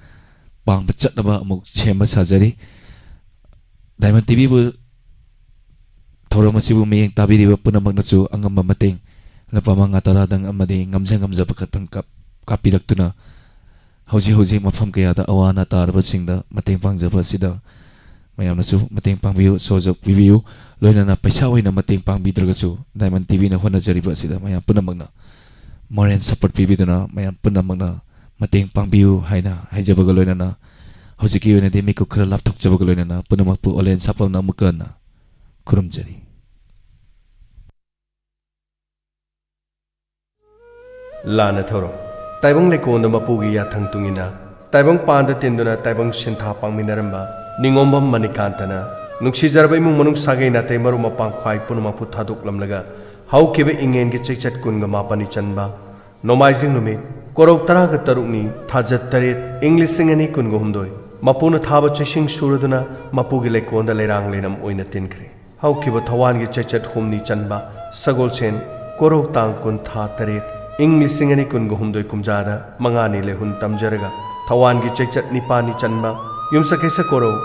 ꯄꯥꯡꯕ ꯆꯠꯅꯕ ꯑꯃꯨꯛ ꯁꯦꯝꯕ ꯁꯥꯖꯔꯤ꯫ ꯗꯥꯏꯃꯟ ꯇꯤꯚꯤꯕꯨ ꯊꯧꯔꯝ ꯑꯁꯤꯕꯨ ꯃꯤꯠꯌꯦꯡ ꯇꯥꯕꯤꯔꯤꯕ ꯄꯨꯝꯅꯃꯛꯅꯁꯨ ꯑꯉꯝꯕ ꯃꯇꯦꯡ ꯂꯨꯄꯥ ꯃꯉꯥ ꯇꯔꯥꯗꯪ ꯑꯃꯗꯤ ꯉꯝꯖ ꯉꯝꯖꯕ ꯈꯛꯇꯪ ꯀꯥꯞ-, ꯀꯥꯞꯄꯤꯔꯛꯇꯨꯅ ꯍꯧꯖꯤꯛ ꯍꯧꯖꯤꯛ ꯃꯐꯝ ꯀꯌꯥꯗ ꯑꯋꯥ ꯑꯅꯥ ꯇꯥꯔꯕꯁꯤꯡꯗ ꯃꯇꯦꯡ ꯄꯥꯡꯖꯕ ꯑꯁꯤꯗ ꯃꯌꯥꯝꯅꯁꯨ ꯃꯇꯦꯡ ꯄꯥꯡꯕꯤꯌꯨ, ꯁꯍꯖꯣꯒ ꯄꯤꯕꯤꯌꯨ꯫ ꯂꯣꯏꯅꯅ ꯄꯩꯁꯥ ꯑꯣꯏꯅ ꯃꯇꯦꯡ ꯄꯥꯡꯕꯤꯗ꯭ꯔꯒꯁꯨ ꯗꯥꯏꯃꯟ ꯇꯤꯚꯤꯅ ꯍꯣꯠꯅꯖꯔꯤꯕ ꯑꯁꯤꯗ ꯃꯌꯥꯝ ꯄꯨꯝꯅꯃꯛꯅ moral support ꯄꯤꯕꯤꯗꯨꯅ ꯃꯌꯥꯝ ꯄꯨꯝꯅꯃꯛꯅ ꯃꯇꯦꯡ ꯄꯥꯡꯕꯤꯌꯨ ꯍꯥꯏꯅ ꯍꯥꯏꯖꯕꯒ ꯂꯣꯏꯅꯅ ꯍꯧꯖꯤꯛꯀꯤ ꯑꯣꯏꯅꯗꯤ ꯃꯤꯀꯨꯞ ꯈꯔ ꯂꯥꯞꯊꯣꯛꯆꯕꯒ ꯂꯣꯏꯅꯅ ꯄꯨꯝꯅꯃꯛꯄꯨ ꯑꯣꯂꯦꯟ ꯁꯥꯄꯝꯅ ꯑꯃꯨꯛꯀ ꯍꯟꯅ ꯈꯨꯔꯨꯝꯖꯔꯤ꯫ ꯂꯥꯟꯅ ꯊꯧꯔꯝ꯫ ꯇꯥꯏꯕꯪ ꯂꯩꯀꯣꯟꯗ ꯃꯄꯨꯒꯤ ꯌꯥꯊꯪ ꯇꯨꯡꯏꯟꯅ ꯇꯥꯏꯕꯪ ꯄꯥꯟꯗ ꯇꯤꯟꯗꯨꯅ ꯇꯥꯏꯕꯪ ꯁꯤꯟꯊꯥ ꯄꯥꯡꯃꯤꯟꯅꯔꯝꯕ ꯅꯤꯉꯣꯝꯕꯝ ꯃꯅꯤꯀꯥꯟꯇꯅ ꯅꯨꯡꯁꯤꯖꯔꯕ ꯏꯃꯨꯡ ꯃꯅꯨꯡ ꯁꯥꯒꯩ ꯅꯥꯇꯩ ꯃꯔꯨꯞ ꯃꯄꯥꯡ ꯈ꯭ꯋꯥꯏ ꯄꯨꯝꯅꯃꯛꯄꯨ ꯊꯥꯗꯣꯛꯂꯝꯂꯒ ꯍꯧꯈꯤꯕ ꯏꯉꯦꯟꯒꯤ ꯆꯩꯆꯠ ꯀꯨꯟꯒ ꯃꯥꯄꯟꯅꯤ ꯆꯟꯕ ꯅꯣꯡꯃꯥꯏꯖꯤꯡ ꯅꯨꯃꯤꯠ ꯀꯣꯔꯧ ꯇꯔꯥꯒ ꯇꯔꯨꯛꯅꯤ ꯊꯥꯖꯠ ꯇꯔꯦꯠ ꯏꯪ ꯂꯤꯁꯤꯡ ꯑꯅꯤ ꯀꯨꯟꯒ ꯍꯨꯝꯗꯣꯏ ꯃꯄꯨꯅ ꯊꯥꯕ ꯆꯩꯁꯤꯡ ꯁꯨꯔꯗꯨꯅ ꯃꯄꯨꯒꯤ ꯂꯩꯀꯣꯟꯗ ꯂꯩꯔꯥꯡ ꯂꯩꯔꯝ ꯑꯣꯏꯅ ꯇꯤꯟꯈ꯭ꯔꯦ꯫ ꯍꯧꯈꯤꯕ ꯊꯧꯋꯥꯟꯒꯤ ꯆꯩꯆꯠ ꯍꯨꯝꯅꯤ ꯆꯟꯕ ꯁꯒꯣꯜꯁꯦꯟ ꯀꯣꯔꯧ ꯇꯥꯡ ꯀꯨꯟ ꯊꯥ ꯇꯔꯦꯠ ꯏꯪ ꯂꯤꯁꯤꯡ ꯑꯅꯤ ꯀꯨꯟꯒ ꯍꯨꯝꯗꯣꯏ ꯀꯨꯝꯖꯥꯗ ꯃꯉꯥꯅꯤ ꯂꯩꯍꯨꯟ ꯇꯝꯖꯔꯒ ꯊꯧꯋꯥꯟꯒꯤ ꯆꯩꯆꯠ ꯅꯤꯄꯥꯟꯅꯤ ꯆꯟꯕ ꯌꯨꯝꯁꯀꯩꯁ ꯀꯣꯔꯧ